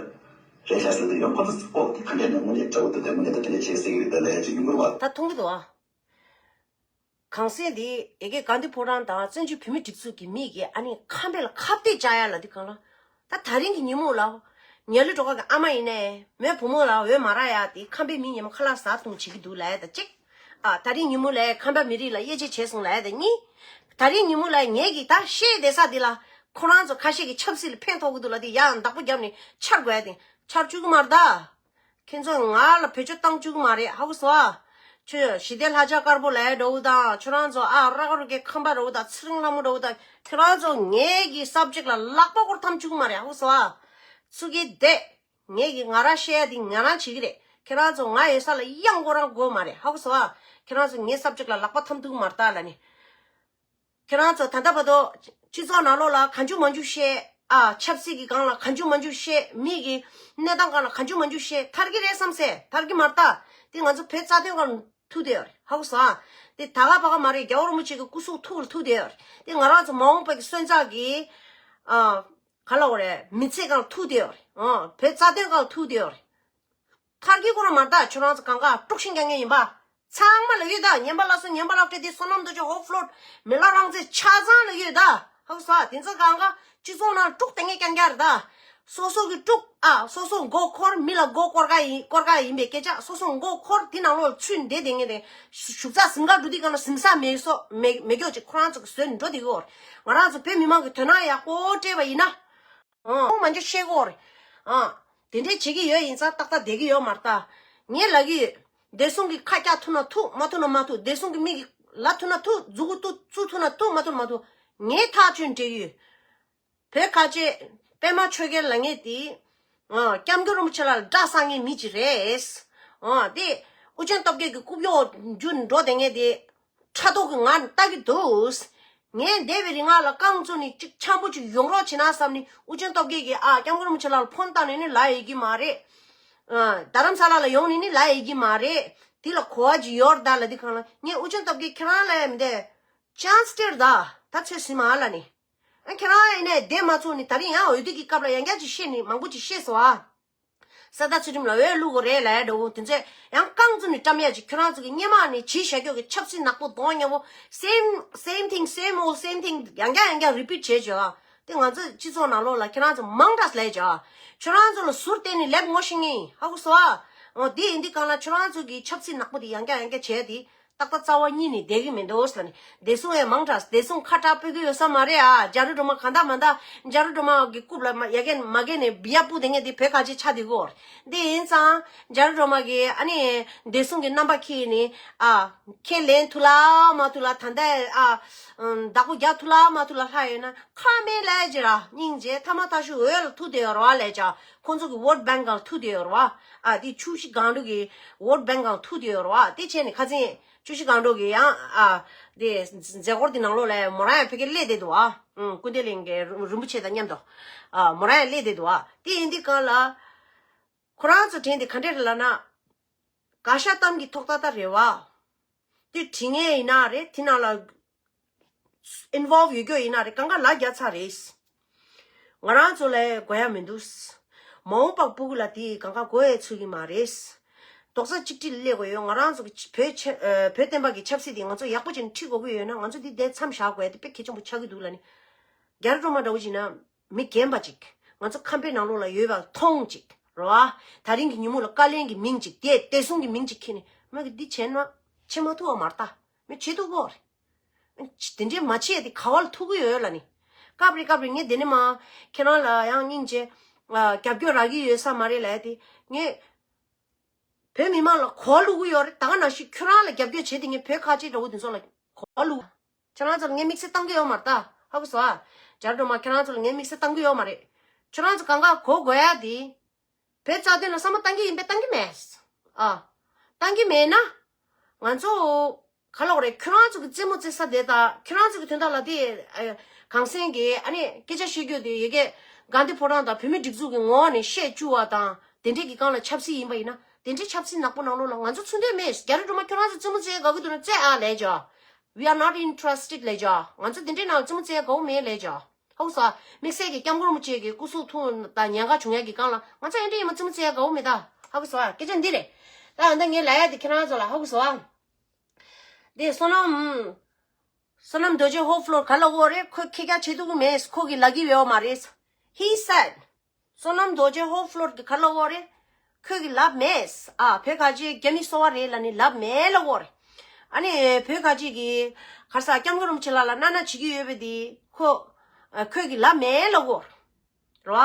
རེད་ཤག་ཟེར་དུས་ཡང་ཁོ་ཚོ་ཚོ་ཨོ་དེ་ག་འདྲས་ནས་དངོས་གནས་དགྲ་བོ་དེ་འདྲ་དངོས་གནས་ད་དེ་འདྲས་བྱེད་སྲིད་ཀྱི་རེད་ད་ལས་ཅིག་ཡོང་གི་རེད་བ། ད་མཐོང་གི་འདུག་ཨ། གངས་སེང་འདི་ཡ་གི་དགའ་ལྡན་ཕོ་བྲང་དང་བཙན་བྱོལ་བོད་མི་སྒྲིག་འཛུགས་ཀྱི་མི་གིས་ཨ་ནི་ཁམས་པ་ལ་ཁ་གཏད་བཅག་ཡ་ལ་འདི་གང་ལ། ད་ད་རིང་གི་ཉིན་མོ་ལ། ཉ་ལུ་སྒྲོལ་དཀར་གི་ཨ་མ་ཡིན་ནའི་མོའི་བུ་མོ་ལ་འོས་མ་རག་ཡ་དེ་ཁམས་པའི་མི་ཉིན་མོ་ཁ་ལག་ཟ་བཏུང་བྱེད་ཀྱི་འདུག་ལབ་ཡ་ད་གཅིག་ཨ་ད་རིང་ཉིན་མོ་ལ་ཁམས་པ་མི་རིགས་ལ་དབྱེ་འབྱེད་བྱས་སོང་ལབ་ཡ་ད་གཉིས། ད་རིང་ཉིན་མོ་ལ་ངས་ཀྱིས་ད་བཤད་བསྡད་ས་འདི་ལ་ཁོ་རང་ཚོ་ཁ་ཤས་ཀྱི་ཆབ་སྲིད་ལ་ཕན་ཐོགས་ཀྱི་འདུག་ལབ་དེ་ཡང་བདག་པོ་བརྒྱབ་ནས་འཕྱར་དགོས་ཡ་དེ་འཕྱར་བཅུག་གི་མ་རེད་ད། ཁྱེད་ཚོ་ང་ལ་བེད་སྤྱོད་བཏང་བཅུག་གི་མ་རེད་ཧ་གོ་སོང་ཨ། ཁྱོད་ཞི་བདེ་ལྷ་བྱ་དཀར་པོ་ལབ་ཡ་འདྲ་བོ་དང་ཁྱོད་རང་ཚོ་ཨ་ར་ག་རུ་གའི་ཁམས་པ་འདྲ་བོ་དང་ཚེ་རིང་ལྷ་མོ་འདྲ་བོ་དང་ཁྱོད་རང་ཚོ་ངའི་གི་སབ་ཇེག་ལ་ལག་པ་སྐོར་འཐམ་བཅུག་གི་མ་རེད་ཧ་གོ་སོང་ཨ། ཚུགས་ཀྱི་བསྡད། ངས་ཀྱི་ང་རང་བཤད་ཡ་དེ་ང་རང་བྱེད་ཀྱི་རེད། ཁྱེད་རང་ཚོ་ང་ཡོད་ས་ལ་གཡང་དགོས་རང་དགོས་མ་རེད། ཧ་གོ་སོང་ཨ། ཁྱེད་རང་ཚོ་ངའི་སབ་ཇེག་ལ་ལག་པ་འཐམ་ཐུབ་མ་རེད་ད་ལབ་ནི། ཁྱེད་རང་ཚོ་ད་ལྟ་བར་དུ་སྤྱི་ཚོགས་ནང་ལོགས་ལ་གང་བྱུང་མང་བྱུང་བཤད། ཨ། ཆབ་སྲིད་ཀྱི་སྒང་ལ་གང་བྱུང་མང་བྱུང་བཤད། མི་གི་གནས་སྟངས་སྒང་ལ་གང་བྱུང་མང་བྱུང་བཤད། ཐར་གྱི་རེད་བསམ་སེ། ཐར་གྱི་མ་རེད་ད། དེ་ང་ཚོ་བོད་རྩ་དོན་སྒང་ལ་ཐུག་བསྡད་ཡོད་རེད། ཧ་གོ་སོང་ཨ། དེ་ད་ག་པ་ག་མ་རེད། རྒྱལ་བ་རིན་པོ་ཆེ་གི་སྐུ་གཟུགས་ཐུགས་ལ་ཐུག་བསྡད་ཡོད་རེད། དེ་ང་རང་ཚོ་མ་འོངས་པ་གི་སོན་རྩ་གི། ཨ། ག་ལབ་དགོས་རེད། མི་ཚེ་སྒང་ལ་ཐུག་བསྡད་ཡོད་རེད། ཨ། བོད་རྩ་དོན་སྒང་ལ་ཐུག་བསྡད་ཡོད་རེད། ཐར་གྱི་ཁོ་རང་མ་རེད་ད། ཁྱོད་རང་ཚོ་གང་ག་དཀྲུག་ཤིང་རྒྱག་མཁན་ཡིན་པ། ཚང་མ་ལ་ཡོད་ད། ཉན་པ་ལ་སོ་ཉན་པ་ལ་སྤྲད་དེ་བསོད་ནམས་རྡོ་རྗེ་ཧོབ་ཕློ་མི་ལ་རང་བཙན་ཆ་ཚང་ལ་ཡོད་ད། ཧ་གོ་སོང་ཨ། དེ་ཚོ་གང་ག་སྤྱི་ཚོགས་ནང་དཀྲུག་དེ་ངས་རྐྱང་རྐྱང་རེད་ད། སོ་སོ་གི་དཀྲུག་ཨ། སོ་སོ་མགོ་འཁོར། མི་ལ་མགོ་སྐོར་ག་ཡིན་སྐོར་ག་ཡིན་པའི་སྐད་ཆ། སོ་སོ་མགོ་འཁོར་དེ་ནང་ལོགས་ཚུད་བསྡད་དེ་ངས་དེ་བཞུགས་ས་གཟིམ་ཁང་འགྲོ་དུས་གང་ལ་གཟིམ་ས་མེད་སོ་མེད་མེད་སྐྱོ་ཅིག་ཁོ་རང་ཚོ་གི་བཟོས་ནས་འགྲོ་དེ་གི་འོར། ང་རང་ཚོ་བོད་མི་མང་གི་དོན་དག་ཡག་པོ་སྤྲད་པ་ཡིན་ན། ཨང་། ཁོང་མ་འཇོག་ཤེས་གོ་རེད། ཨང་། དེ་འདྲས་བྱེད་ཀྱི་ཡོད་ཡིན་ཙང་ཏག་ཏག་བསྡད་ཀྱི་ཡོད་མ་རེད་ད། ངས་ལབ་ཀྱི་ཡོད། བདེ་སྲུང་གི་ཁ་རྒྱག་ཐུབ་ན་ཐུབ། མ་ཐུབ་ན་མ་ཐུབ། བདེ་སྲུང་གི་མི་གི་ལབ་ཐུབ་ན་ཐུབ། མཛུ་གུ་ཏུ་བཙུགས་ཐུབ་ན་ཐུབ། མ་ཐུབ་ན་མ་ཐུབ། ངས་ཐག་ཆོད་འདྲེ་ཡོད། བོད་ཁ་ཆེ་པད་མ་ཆོས་རྒྱལ་ལབ་མཁན་དེ། ཨང་། སྐྱབས་མགོན་རིན་པོ་ཆེ་ལ་དགྲ་བསགས་མཁན་མི་ཅིག་རེད། ཨང་། དེ་ཨུ་རྒྱན་སྟོབས་རྒྱལ་གྱི་རྐུབ་གཡོག་རྒྱུ་འགྲོ་བསྡད་མཁན་དེ། ཕྲག་དོག་གི་ང་ལྟ་གི་འདུག་ངས་འདས་པའི་རིང་ང་ལ་རྐང་བཙུགས་ནས་ཅིག་འཆམ་པོ་ཅིག་ཡོང་རོགས་བྱེད་ན་བསམ་ནས་ཨུ་རྒྱན་སྟོབས་རྒྱལ་གྱིས་ཨ་སྐྱབས་མགོན་རིན་པོ་ཆེ་ལགས་ལ་ཕོན་བཏང་ནས་ནི་ལབ་ཡོད་ཀྱི་མ་རེད། ཨ། རྡ་རམ་ས་ལ་ལ་ཡོང་ནས་ནི་ལབ་ཡོད་ཀྱི་མ་རེད། དེ་ལ་གོ་བ་ཅིག་ཡོད་རེད་ད་ལབ་དུས་སྒང་ལ་ངས་ཨུ་རྒྱན་སྟོབས་རྒྱལ་ཁྱེད་རང་ལ་ཡ་མི་འདས་ཅན་སི་སྤྲད་རེད་ད། ད་ཚོད་ཟིན་མ་ལ་ནི། ཨ། ཁྱེད་རང་ཡིན་ནས་བསྡད་མ་ཚུགས་ནི་དེ་རིང་ཡང་འོས་བསྡུ་གི་སྐབས་ལ་ཡང་བསྐྱར་ཅིག་བཤད་ནི་མང་པོ་ཅིག་བཤད་སོང་ཨ། ས་ད་ཚུལ་ཁྲིམས་ལ་འོས་བླུག་དགོས་རེད་ལབ་ཡ་འདྲ་བོ་དེ་ཚོས་ཡང་རྐང་བཙུགས་ནས་བཀྲམ་ཡ་ཅིག་ཁྱོད་རང་ཚོ་གི་སྔོན་མ་ནས་བྱས་བཞག་རྒྱུ་གི་ཆབ་སྲིད་ནག་པོ་གདོང་ཉེ་བོ། same same thing, same old same thing. ཡང་བསྐྱར་ཡང་བསྐྱར་repeat བྱས་བྱས་ཨ། དེ་ང་ཚོ་སྤྱི་ཚོགས་ནང་ལོགས་ལ་ཁྱོད་རང་ཚོ་མང་དྲགས་ལབ་བྱས་ཨ། ཁྱོད་རང་ཚོ་ལ་ཟུར་བལྟས་ནས་ལབ་ངོ་ཤེས་ངེས་ཧ་གོ་སོང་ཨ། འོ་དེ་ཡིན་དུས་སྒང་ལ་ཁྱོད་རང་ཚོ་གི་ཆབ་སྲིད་ནག་པོ་དེ་ཡང་བསྐྱར་ཡང་བསྐྱར་བྱས་དེ། ཏག་ཏག་རྩ་བ་ཉིད་ནས་བསྡད་ཀྱི་མི་འདུག་ཟེར་ནས། བདེ་སྲུང་ཡང་མང་དྲགས། བདེ་སྲུང་ཁ་གྲགས་སྤོ་གི་ཡོད་ས་མ་རེད་ཨ། རྒྱ་རི་སྒྲོལ་མ་གང་ལྟར་མ་ལྟར་རྒྱ་རི་སྒྲོལ་མ་གི་རྐུབ་ལ་མ་ཡ་གན་མ་གན་ནས་བི་ཡ་སྤུ་དེ་ངས་དེ་བོད་ཁ་ཆེ་ཆ་དེ་གོ། འདི་ཡིན་ཙང་རྒྱ་རི་སྒྲོལ་མ་གི་ཨ་ནི་བདེ་སྲུང་གི་རྣམ་པ་ཁྱེར་ནས་ཨ། ཁས་ལེན་ཐུབ་ལ་མ་ཐུབ་ལ་ད་ལྟ་ཨ། བདག་པོ་རྒྱག་ཐུབ་ལ་མ་ཐུབ་ལ་ལྷག་ཡོད་ན་ཁ་མེད་ལས་ཀྱི་ར་སྙིང་རྗེ་ཐ་མ་ཐ་ཤུ་འོས་ལ་ཐུག་བསྡད་ཡོད་རེད་བ་ལས་ཀྱང་ཁོང་ཚོ་གི་vote bank སྒང་ཐུག་བསྡད་ཡོད་རེད་བ། ཨ་དེ་ཆུ་བཞི་སྒང་དྲུག་གི་vote bank སྒང་ཐུག་བསྡད་ཡོད་རེད་བ། དེ་བྱས་ནས་ཁ་སང་ཆུ་བཞི་སྒང་དྲུག་གི་ཡང་ཨ་དེ་མཛད་སྒོ་དེ་ནང་ལོགས་ལ་མོ་རང་ཡང་ཕ་གིར་སླེབས་བསྡད་འདུག་ཨ། ཨུམ། སྐུ་ལྡེ་གླིང་གི་རིན་རིན་པོ་ཆེ་དང་མཉམ་དུ་ཨ་མོ་རང་ཡང་སླེབས་བསྡད་འདུག་ཨ། དེ་ཡིན་དུས་སྒང་ལ་ཁོ་རང་ཚོ་དྲན་དེ་ག་འདྲས་རེད་ལབ་ན། བཀའ་ཤག་གཏམ་གྱི་ཐོག་ཏག་ཏག་རེད་བ། དེ་དྲི་ངེས་ཡིན་ན་རེད། དེ་ནང་ལ་involve ཡོད་རྒྱུ་ཡིན་ན་རེད། གང་ག་ལ་རྒྱ་ཚ་རེད། ང་རང་ཚོ་ལ་དགོས་ཡ་མི་འདུག་མ་འོངས་པ་སྤུ་གུ་ལ་དེ་གང་ག་དགོས་ཡ་ཚུད་ཀྱི་མ་རེད། རྡོག་རྩ་གཅིག་སྒྲིལ་སླེབས་དགོས་ཡོད། ང་རང་ཚོ་གི་བོད་ཆ་ཨ་བོད་བསྟན་པ་གི་ཆབ་སྲིད་དེ་ང་ཚོ་ཡག་པོ་བྱས་ནས་ཁྲིད་དགོས་ཀྱི་ཡོད་ན་ང་ཚོ་འདི་བསྡད་མཚམས་བཞག་དགོས་ཡ་དེ་དཔེ་གལ་ཆེན་པོ་ཆགས་ཀྱི་འདུག་ལབ་ནས། རྒྱ་རི་སྒྲོལ་མ་འདྲ་བོ་ཅིག་ན་མི་རྒན་པ་ཅིག་ང་ཚོ་ཁང་པའི་ནང་ལོགས་ལ་ཡོད་པ་མཐོང་ཅིག་རེད་བ། དེ་རིང་གི་ཉིན་མོ་ལ་བཀའ་བློན་གྱི་མིང་ཅིག་དེ་བདེ་སྲུང་གི་མིང་ཅིག་ཁྱེར་ནས་མོས་ཀྱི་འདི་བྱས་ན་བྱེད་མ་ཐུབ་པ་མ་རེད་ད། མི་བྱེད་ཐུབ་གོ་རེད། དེ་འདྲའི་མ་བྱེད་དེ་ག་བ་ལ་ཐུག་གི་ཡོད་ལ་ནི། སྐབས་རེ་སྐབས་རེ་ངས་དེ་ནས་མ་ཁྱེད་རང་ལ་ཡང་སྙིང་རྗེ་ཨ་རྒྱབ་སྐྱོར་རག་གི་ཡོད་ས་མ་རེད་ལབ་དེ་ངས་བོད་མི་མང་ལ་གོ་བ་བླུག་གི་ཡོད་རེད། ད་ག་ནང་བཞིན་ཁྱོད་རང་ལ་རྒྱབ་སྐྱོར་བྱེད་དེ་ངས་བོད་ཁ་ཆེ་འདྲ་བོ་དེ་ཚོ་ལ་གོ་བ་བླུག་ཁྱེད་རང་ཚོར་ངས་དམིགས་བསལ་བཏང་གི་ཡོད་མ་རེད་ད། ཧ་གོ་སོང་ཨ། རྒྱ་རི་སྒྲོལ་མ་ཁྱེད་རང་ཚོར་ངས་དམིགས་བསལ་བཏང་གི་ཡོད་མ་རེད། ཁྱོད་རང་ཚོ་གང་ག་གོ་དགོས་ཡ་དེ། བོད་རྩ་དོན་ལ་བསམ་བློ་བཏང་གི་ཡིན་པས་བཏང་གི་མེད། ཨ། བཏང་གི་མེད་ན། ང་ཚོ་ག་ལབ་དགོས་རེད། ཁྱོད་རང་ཚོ་གི་རྩེད་མོ་རྩེ་ས་དེ་དང་ཁྱོད་རང་ཚོ་གི་དོན་དག་ལ་དེ་ཨ་གངས་སེང་གི་ཨ་ནི་སྐད་ཆ་བཤད་རྒྱུ་དེ་ཡ་གི་དགའ་ལྡན་ཕོ་བྲང་དང་བོད་མི་སྒྲིག་འཛུགས་ཀྱི་ངོ་བོ་ནས་བཤད་བཅུག་པ་དང་དེ་འདྲས་ཀྱི་སྒང་ལ་ཆབ་སྲིད་ཡིན་པ་ཡིན་ན་དེ་འདྲས་ཆབ་སྲིད་ནག་པོ་ནང་ལོགས་ལ་ང་ཚོ་ཚུད་འདོད་མེད། རྒྱ་རི་སྒྲོལ་མ་ཁྱོད་རང་ཚོ་རྩེད་མོ་རྩེ་ཡ་དགའ་གི་འདུག་ན་རྩེ་ཨ་ལས་ཀྱང་། We are not interested ལས་ཀྱང་། ང་ཚོ་དེ་འདྲའི་ནང་ལ་རྩེད་མོ་རྩེ་ཡ་དགའ་བོ་མེད་ལས་ཀྱང་། ཧ་གོ་སོང་ཨ། དམིགས་བསལ་གྱི་སྐྱབས་མགོན་རིན་པོ་ཆེ་གི་སྐུ་གཟུགས་ཐུག་དང་ཉེན་ཁ་བྱུང་ཡ་གི་སྒང་ལ་ང་ཚོ་ཨེ་འདྲ་ཡིན་མ་རྩེད་མོ་རྩེ་ཡ་དགའ་བོ་མེད་ད། ཧ་གོ་སོང་ཨ། སྐད་ཆ་འདི་རེད། ད་ཨ་ད་ངས་ལབ་ཡ་དེ་ཁྱེད་རང་ཚོ་ལ་ཧ་གོ་སོང་ཨ། དེ་བསོད་ནམས། བསོད་ནམས་རྡོ་རྗེ་ཧོབ་ཕློར་ག་ལ་འོ་རེད། ཁོས་ཁེ་རྒྱ་བྱེད་ཐུབ་ཀྱི་མེད། ཁོ་གི་ལ་གི་ཡོད་མ་རེད། He said བསོད་ནམས་རྡོ་རྗེ་ཧོབ་ཕློར་གྱི་ག་ལ་འོ་རེད། ཁོས་གི་ལབ་མེད། ཨ་བོད་ཁ་ཆེ་རྒྱ་མི་སོ་བ་རེད་ལ་ནི་ལབ་མེད་ལ་འོ་རེད། ཨ་ནི་བོད་ཁ་ཆེ་གི་ག་ས་སྐྱབས་མགོན་རིན་པོ་ཆེ་ལགས་ལ་གནང་གནང་བྱེད་ཀྱི་ཡོད་པ་དེ་ཁོ་ཨ་ཁོས་གི་ལབ་མེད་ལ་འོ་རེད་བ།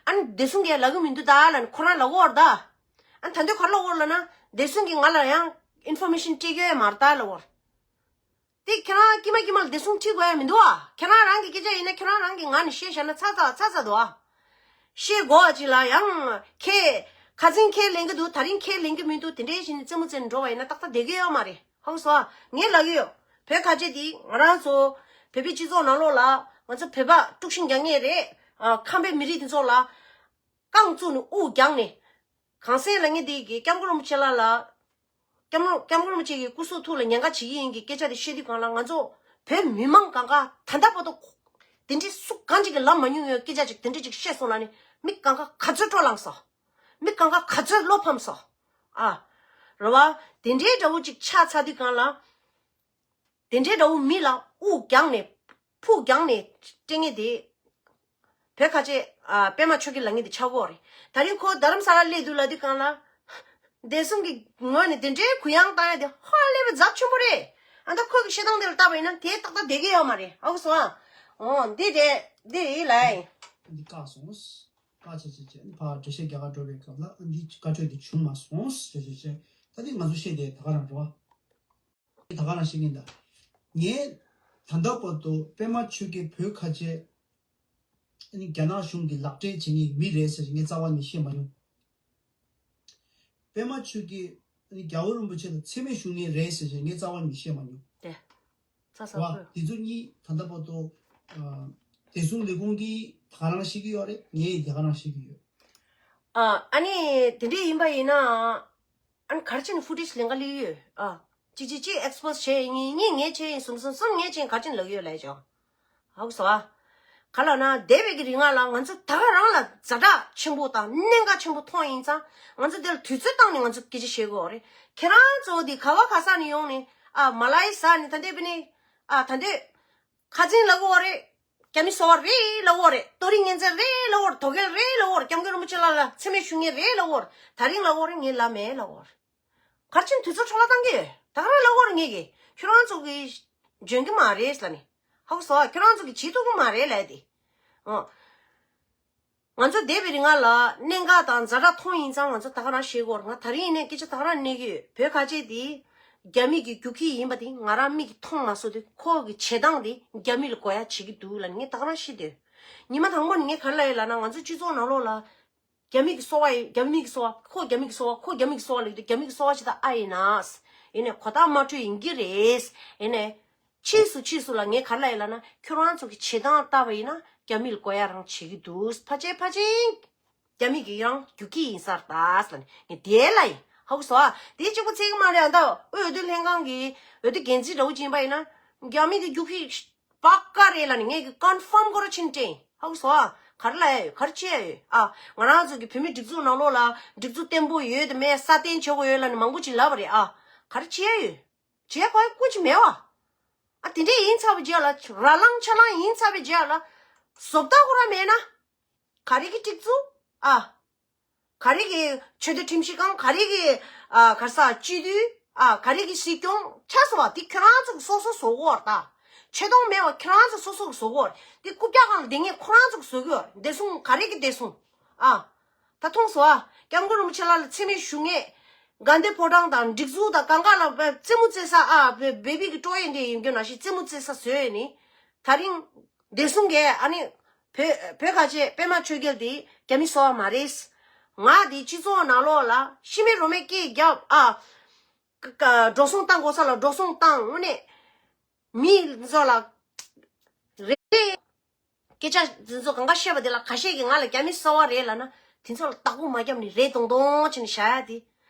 ཨ་ནི་བདེ་སྲུང་གིས་ལབ་གི་མི་འདུག་ད་ལ་ནི་ཁོ་རང་ལབ་འོ་རེད་ད། ཨ་ནི་ད་འདོད་ག་ལ་འོ་རེད་ལ་ན་བདེ་སྲུང་གིས་ང་ལ་ཡང་ཨིན་ཕོར་མེ་ཤན་སྤྲད་ཀྱི་ཡོད་མ་རེད་ད་ལ་འོ་རེད། དེ་ཁྱེད་རང་ཀྱི་མ་ཀྱི་མ་ལ་བདེ་སྲུང་ཁྲིད་དགོས་ཡ་མི་འདུག་ཨ། ཁྱེད་རང་རང་གི་སྐད་ཆ་ཡིན་ན་ཁྱེད་རང་རང་གི་ངག་ནས་བཤད་བཞག་ན་ཚར་ཚར་ཚར་ཚར་འདུག་ཨ། ཤེས་དགོས་པ་ཅིག་ལ་ཡང་ཁས་ཁ་སང་ཁས་ལེན་གྱི་འདུག་ད་རིང་ཁས་ལེན་གྱི་མི་འདུག་དེ་འདྲའི་བཞིན་རྩེད་མོ་རྩེ་ནས་འགྲོ་བ་ཡིན་ན་ཏག་ཏག་བསྡད་ཀྱི་ཡོད་མ་རེད། ཧ་གོ་སོང་ཨ། ངས་ལབ་ཀྱི་ཡོད། བོད་ཁ་ཆེ་འདི་ང་རང་ཚོ་བོད་པའི་སྤྱི་ཚོགས་ནང་ལོགས་ལ་ང་ཚོ་བོད་པ་དཀྲུག་ཤིང་རྒྱག་མཁན་རེད། ཨ། ཁམས་པའི་མི་རིགས་འདི་ཚོ་ལ་རྐང་བཙུགས་ནས་དབུ་བརྒྱངས་ནས། གངས་སེང་ལབ་མཁན་འདི་གིས་སྐྱབས་མགོན་རིན་པོ་ཆེ་ལགས་ལ། སྐྱབས་མགོན་སྐྱབས་མགོན་རིན་པོ་ཆེ་གི་སྐུ་གཟུགས་ཐོག་ལ་ཉེན་ཁ་བྱེད་ཀྱི་ཡིན་གྱི་སྐད་ཆ་དེ་བཤད་དུས་གང་ལ་ང་ཚོ་བོད་མི་མང་གང་ག་ད་ལྟ་བར་དུ་དེ་འདྲའི་སུ་གང་ཅིག་གིས་ལབ་མ་མྱོང་ཡོད་སྐད་ཆ་ཅིག་དེ་འདྲ་ཅིག་བཤད་སོང་ལ་ནི་མི་གང་ག་ག་ཚོད་སྤྲོ་ལངས་སོང་། མི་གང་ག་ག་ཚོད་བློ་ཕམ་སོང་། ཨ། རེད་བ། དེ་འདྲའི་འདྲ་བོ་ཅིག་ཆགས་ཚར་དུས་གང་ལ། དེ་འདྲའི་འདྲ་བོ་མི་ལ་དབུ་བརྒྱངས་ནས་ཕུ་བརྒྱངས་ནས་སྤྲད་མཁན་དེ། བོད་ཁ་ཆེ། ཨ། པད་མ་ཆོས་རྒྱལ་ལབ་མཁན་དེ་ཆགས་ཀྱི་ཡོད་རེད། ད་རིང་ཁོ་རྡ་རམ་ས་ལ་སླེབས་དུས་ལབ་དུས་གང་ལ། བདེ་སྲུང་གི་ངོས་ནས་དེ་འདྲའི་གུ་ཡངས་བཏང་ཡ་དེ་ཧ་ལས་པའི་ཚབས་ཆེན་པོ་རེད། ཨ། ད་ཁོ་གི་བཤད་སྟངས་དེ་ལ་བལྟས་པ་ཡིན་ན་དེ་ཏག་ཏག་བསྡད་ཀྱི་ཡོད་མ་རེད། ཧ་གོ་སོང་ཨ། འོ་འདི་རེད་འདི་རེད་ལ། འདི་བཀག་སོང་། བཀག་བྱས་བྱས་བྱས་ཕར་འགྲེལ་བཤད་རྒྱག་གར་འགྲོ་བའི་སྐབས་ལ་འདི་བཀའ་ཆོས་དེ་བྱུང་མ་སོང་ཟེར་བྱས་བྱས། ད་འདི་ང་ཚོ་བཤད་དེ་ད་ག་རང་རེད་བ། ད་ག་རང་བཤད་ཀྱིན་གདའ། ངས་ད་ལྟ་བར་དུ་པད་མ་ཆོས་རྒྱལ་བོད་ཁ་ཆེ། ཨ་ནི་རྒྱ་ནག་གཞུང་གི་ལག་འབྲེལ་བྱེད་མཁན་གྱི་མི་རེད་ཟེར་ངས་རྩ་བ་ནས་བཤད་མ་མྱོང་། པད་མ་ཆོས་རྒྱལ་ཨ་ནི་རྒྱལ་བ་རིན་པོ་ཆེ་དང་འཚེ་མེད་ཞུ་མཁན་རེད་ཟེར་ངས་རྩ་བ་ནས་བཤད་མ་མྱོང་། དེ་ཚ་ཚ་བ་ཁོས། དེ་ཚོ་གཉིས་ད་ལྟ་བར་དུ་ཨ་བདེ་སྲུང་ལས་ཁུངས་ཀྱིས་ད་ག་རང་བཤད་ཀྱི་ཡོད་རེད། ངས་དེ་ག་རང་བཤད་ཀྱི་ཡོད། ཨ་ཨ་ནི་དེ་འདྲས་ཡིན་པ་ཡིན་ན། ཨ་ནི་ག་རེ་བྱས་ནས་ཕུ་ཊེཇ་ལེན་ག་སླེབས་ཡོད། ཨ། གཅིག་གཅིག་གཅིག་ཨེགས་པོ་སི་བྱས་ཡིན། གཉིས་གཉིས་ངས་བྱས་ཡིན། གསུམ་གསུམ་གསུམ་ངས་བྱས་ཡིན། ག་རེ་བྱས་ནས་ལབ་ཀྱི་ཡོད་ལབ་ཀྱང་། ཧ་གོ་སོང་ཨ། ག་ལབ་ན་འདས་པའི་གི་རིང་ལ་ང་ཚོ་ད་ག་རང་ལ་ཛ་དྲག་ཆེན་པོ་དང་གནད་འགག་ཆེན་པོ་མཐོང་ཡིན་ཙང་ང་ཚོ་དེ་ལ་དུས་ཚོད་བཏང་ནས་ང་ཚོ་སྐད་ཆ་བཤད་དགོས་རེད། ཁྱེད་རང་ཚོ་འདི་ག་བ་ག་ས་ནས་ཡོང་ནས། ཨ། མ་ལ་ཡི་ས་ནས་ད་འདས་པ་ནས། ཨ། ད་འདས། ཁ་སང་ལབ་ཀྱི་ཡོད་རེད། རྒྱ་མི་སོ་པ་རེད་ལབ་ཀྱི་ཡོད་རེད། ཏོ་རིང་གཉན་ཚད་རེད་ལབ་ཀྱི་ཡོད་རེད། དོ་རྒྱལ་རེད་ལབ་ཀྱི་ཡོད་རེད། སྐྱབས་མགོན་རིན་པོ་ཆེ་ལགས་ལ་འཚེ་མེད་ཞུ་མཁན་རེད་ལབ་ཀྱི་ཡོད་རེད། ད་རིང་ལབ་ཀྱི་ཡོད་རེད། ངས་ལབ་མེད་ལབ་ཀྱི་ཡོད་རེད། ག་རེ་བྱས་ནས་དུས་ཚོད་འཕྲོ་བརླག་བཏང་གི་ཡོད། ད་ག་རང་ལབ་ཀྱི་ཡོད་རེད་ངས་ཀྱིས། ཁྱོད་རང་ཚོ་གིས་འཇོན་གྱི་མ་རེད་ལབ་ནས། ཧ་གོ་སོང་ཨ། ཁྱོད་རང་ཚོ་གིས་བྱེད་ཐུབ་ཀྱི་མ་རེད་ལབ་དེ། ཨོ། ང་ཚོ་འདས་པའི་རིང་ལ་གནད་འགག་དང་ཛ་དྲག་མཐོང་ཡིན་ཙང་ང་ཚོ་ད་ག་རང་བཤད་དགོས་རེད། ང་ད་རིང་ཡིན་ནའི་སྐད་ཆ་ད་ག་རང་གནས་ཀྱི་ཡོད། བོད་ཁ་ཆེ་དེ་རྒྱ་མི་གི་རྒྱུག་ཁྱི་ཡིན་པ་དེ་ང་རང་མིག་གིས་མཐོང་མ་སོང་དུས་ཁོ་གི་བྱེད་སྟངས་དེ་རྒྱ་མི་ལ་གོ་ཡ་བྱེད་ཀྱི་འདུག་ལབ་ནས་ངས་ད་ག་རང་བཤད་དོ། ཉི་མ་དང་པོ་ནས་ངས་ག་རེ་ལབ་ཡོད་ལབ་ན། ང་ཚོ་སྤྱི་ཚོགས་ནང་ལོགས་ལ་རྒྱ་མི་གི་སོ་པ་ཡིན། རྒྱ་མི་གི་སོ་པ། ཁོ་རྒྱ་མི་གི་སོ་པ། ཁོ་རྒྱ་མི་གི་སོ་པ་ལབ་དུས་རྒྱ་མི་གི་སོ་པ་ཞིག་ད་ཨ་ཡིན་ན། ཡིན་ནའི་གོ་བརྡ་མ་འཕྲོད་ཡིན་གྱི་རེད། ཡིན་ནའི། ཕྱིས་སུ་ཕྱིས་སུ་ལ་ངས་ག་རེ་ལབ་ཡོད་ལབ་ན། ཁྱོད་རང་ཚོ་གི་བྱེད་སྟངས་ལྟ་བ་ཡིན་ན་རྒྱ་མི་ལ་གོ་ཡ་རང་བྱེད་ཀྱི་འདུག་ཕལ་ཆེར་ཕལ་ཆེར་རྒྱ་མི་གི་རང་རྒྱུག་ཁྱི་ཡིན་ས་རེད་ད་ཟེར་ནས་ངས་དེ་ལབ་ཡིན། ཧ་གོ་སོང་ཨ། དེ་གཅིག་པོ་ཚད་ཀྱི་མ་རེད། ཨ། ད་འོས་བསྡུ་ལྷན་ཁང་གི་འོས་བསྡུ་འགན་འཛིན་འདྲ་བོ་ཅིག་ཡིན་པ་ཡིན་ན་རྒྱ་མི་གི་རྒྱུག་ཁྱི་པ་ཀ་རེད་ལབ་ནས་ངས་ཀྱིས་ཀོན་ཕོམ་སྐོར་ཕྱིན་དྲན། ཧ་གོ་སོང་ཨ། ག་རེ་ལབ་ཡ་ཡོད། ག་རེ་བྱེད་ཡ་ཡོད། ཨ། ང་རང་ཚོ་གི་བོད་མི་སྒྲིག་འཛུགས་ནང་ལོགས་ལ་སྒྲིག་འཛུགས་བརྟན་པོ་ཡོད་དམ་མེད་སྲ་བརྟན་བྱེད་དགོས་ཡོད་ལབ་ནས་མང་པོ་ཅིག་ལབ་པ་རེད། ཨ། ག་རེ་བྱེད་ཡ་ཡོད། བྱེད་དགོས་ཀྱི་མེད་བ། ཨ། དེ་འདྲས་ཡིན་ཚར་བའི་རྗེས་ལ། ར་ལངས་ཆ་ལངས་ཡིན་ཚར་བའི་རྗེས་ལ། བཟོ་ལྟ་ཁོ་རང་མེད་ན། ག་རེ་གི་སྒྲིག་འཛུགས། ཨ། ག་རེ་གི་ཆོས་དད་ཁྲིམས་ཞིབ་ཁང་། ག་རེ་གི། ཨ། ག་རེ་ཟ། སྤྱི་འཐུས། ཨ། ག་རེ་གི་སྲིད་སྐྱོང་ཆགས་སོང་བ་དེ་ཁྱོད་རང་ཚོ་གི་སོ་སོ་བཟོ་གི་ཡོད་རེད་ད། ཆོས་དོན་མེད་བ་ཁྱོད་རང་ཚོ་སོ་སོ་གི་བཟོ་གི་ཡོད་རེད། དེ་རྐུབ་བཀྱག་སྒང་ལ་བསྡད་མཁན་ཁོ་རང་ཚོ་གི་བཟོ་གི་ཡོད་རེད། བདེ་སྲུང་ག་རེ་གི་བདེ་སྲུང་། ཨ། ད་མཐོང་སོང་ཨ། སྐྱབས་མགོན་རིན་པོ་ཆེ་ལགས་ལ་འཚེ་མེད་ཞུ་མཁན། དགའ་ལྡན་ཕོ་བྲང་དང་སྒྲིག་འཛུགས་དང་གང་ག་ལ་རྩེད་མོ་རྩེ་ས། ཨ། བེ་བེ་བི་གི་སྤྲོ་ཡས་འདྲ་ཡིན་རྒྱུ་ནང་བཞིན་རྩེད་མོ་རྩེ་ས་བཟོས་ནས། ད་རིང་བདེ་སྲུང་གིས་ཨ་ནི་བོད་བོད་ཁ་ཆེ་པད་མ་ཆོས་རྒྱལ་དེ་རྒྱ་མི་སོ་པ་མ་རེད། ང་དེ་སྤྱི་ཚོགས་ནང་ལོགས་ལ་ཤི་མེད་རོ་མེད་སྐད་རྒྱབ། ཨ། ཀ་ཀ་འགྲོ་སོང་བཏང་དགོས་ས་ལ་འགྲོ་སོང་བཏང་། དངོས་གནས་མི་ཚོ་ལ་རེད། སྐད་ཆ་འདི་ཚོ་གང་ག་བཤད་པ་དེ་ལ་ཁ་ཤས་ཀྱིས་ང་ལ་རྒྱ་མི་སོ་པ་རེད་ལབ་ན། དེ་ཚོ་ལ་བདག་པོ་མ་བརྒྱབ་ནས་རེད་མདོག་མདོག་བྱས་ནས་བཞག་ཡ་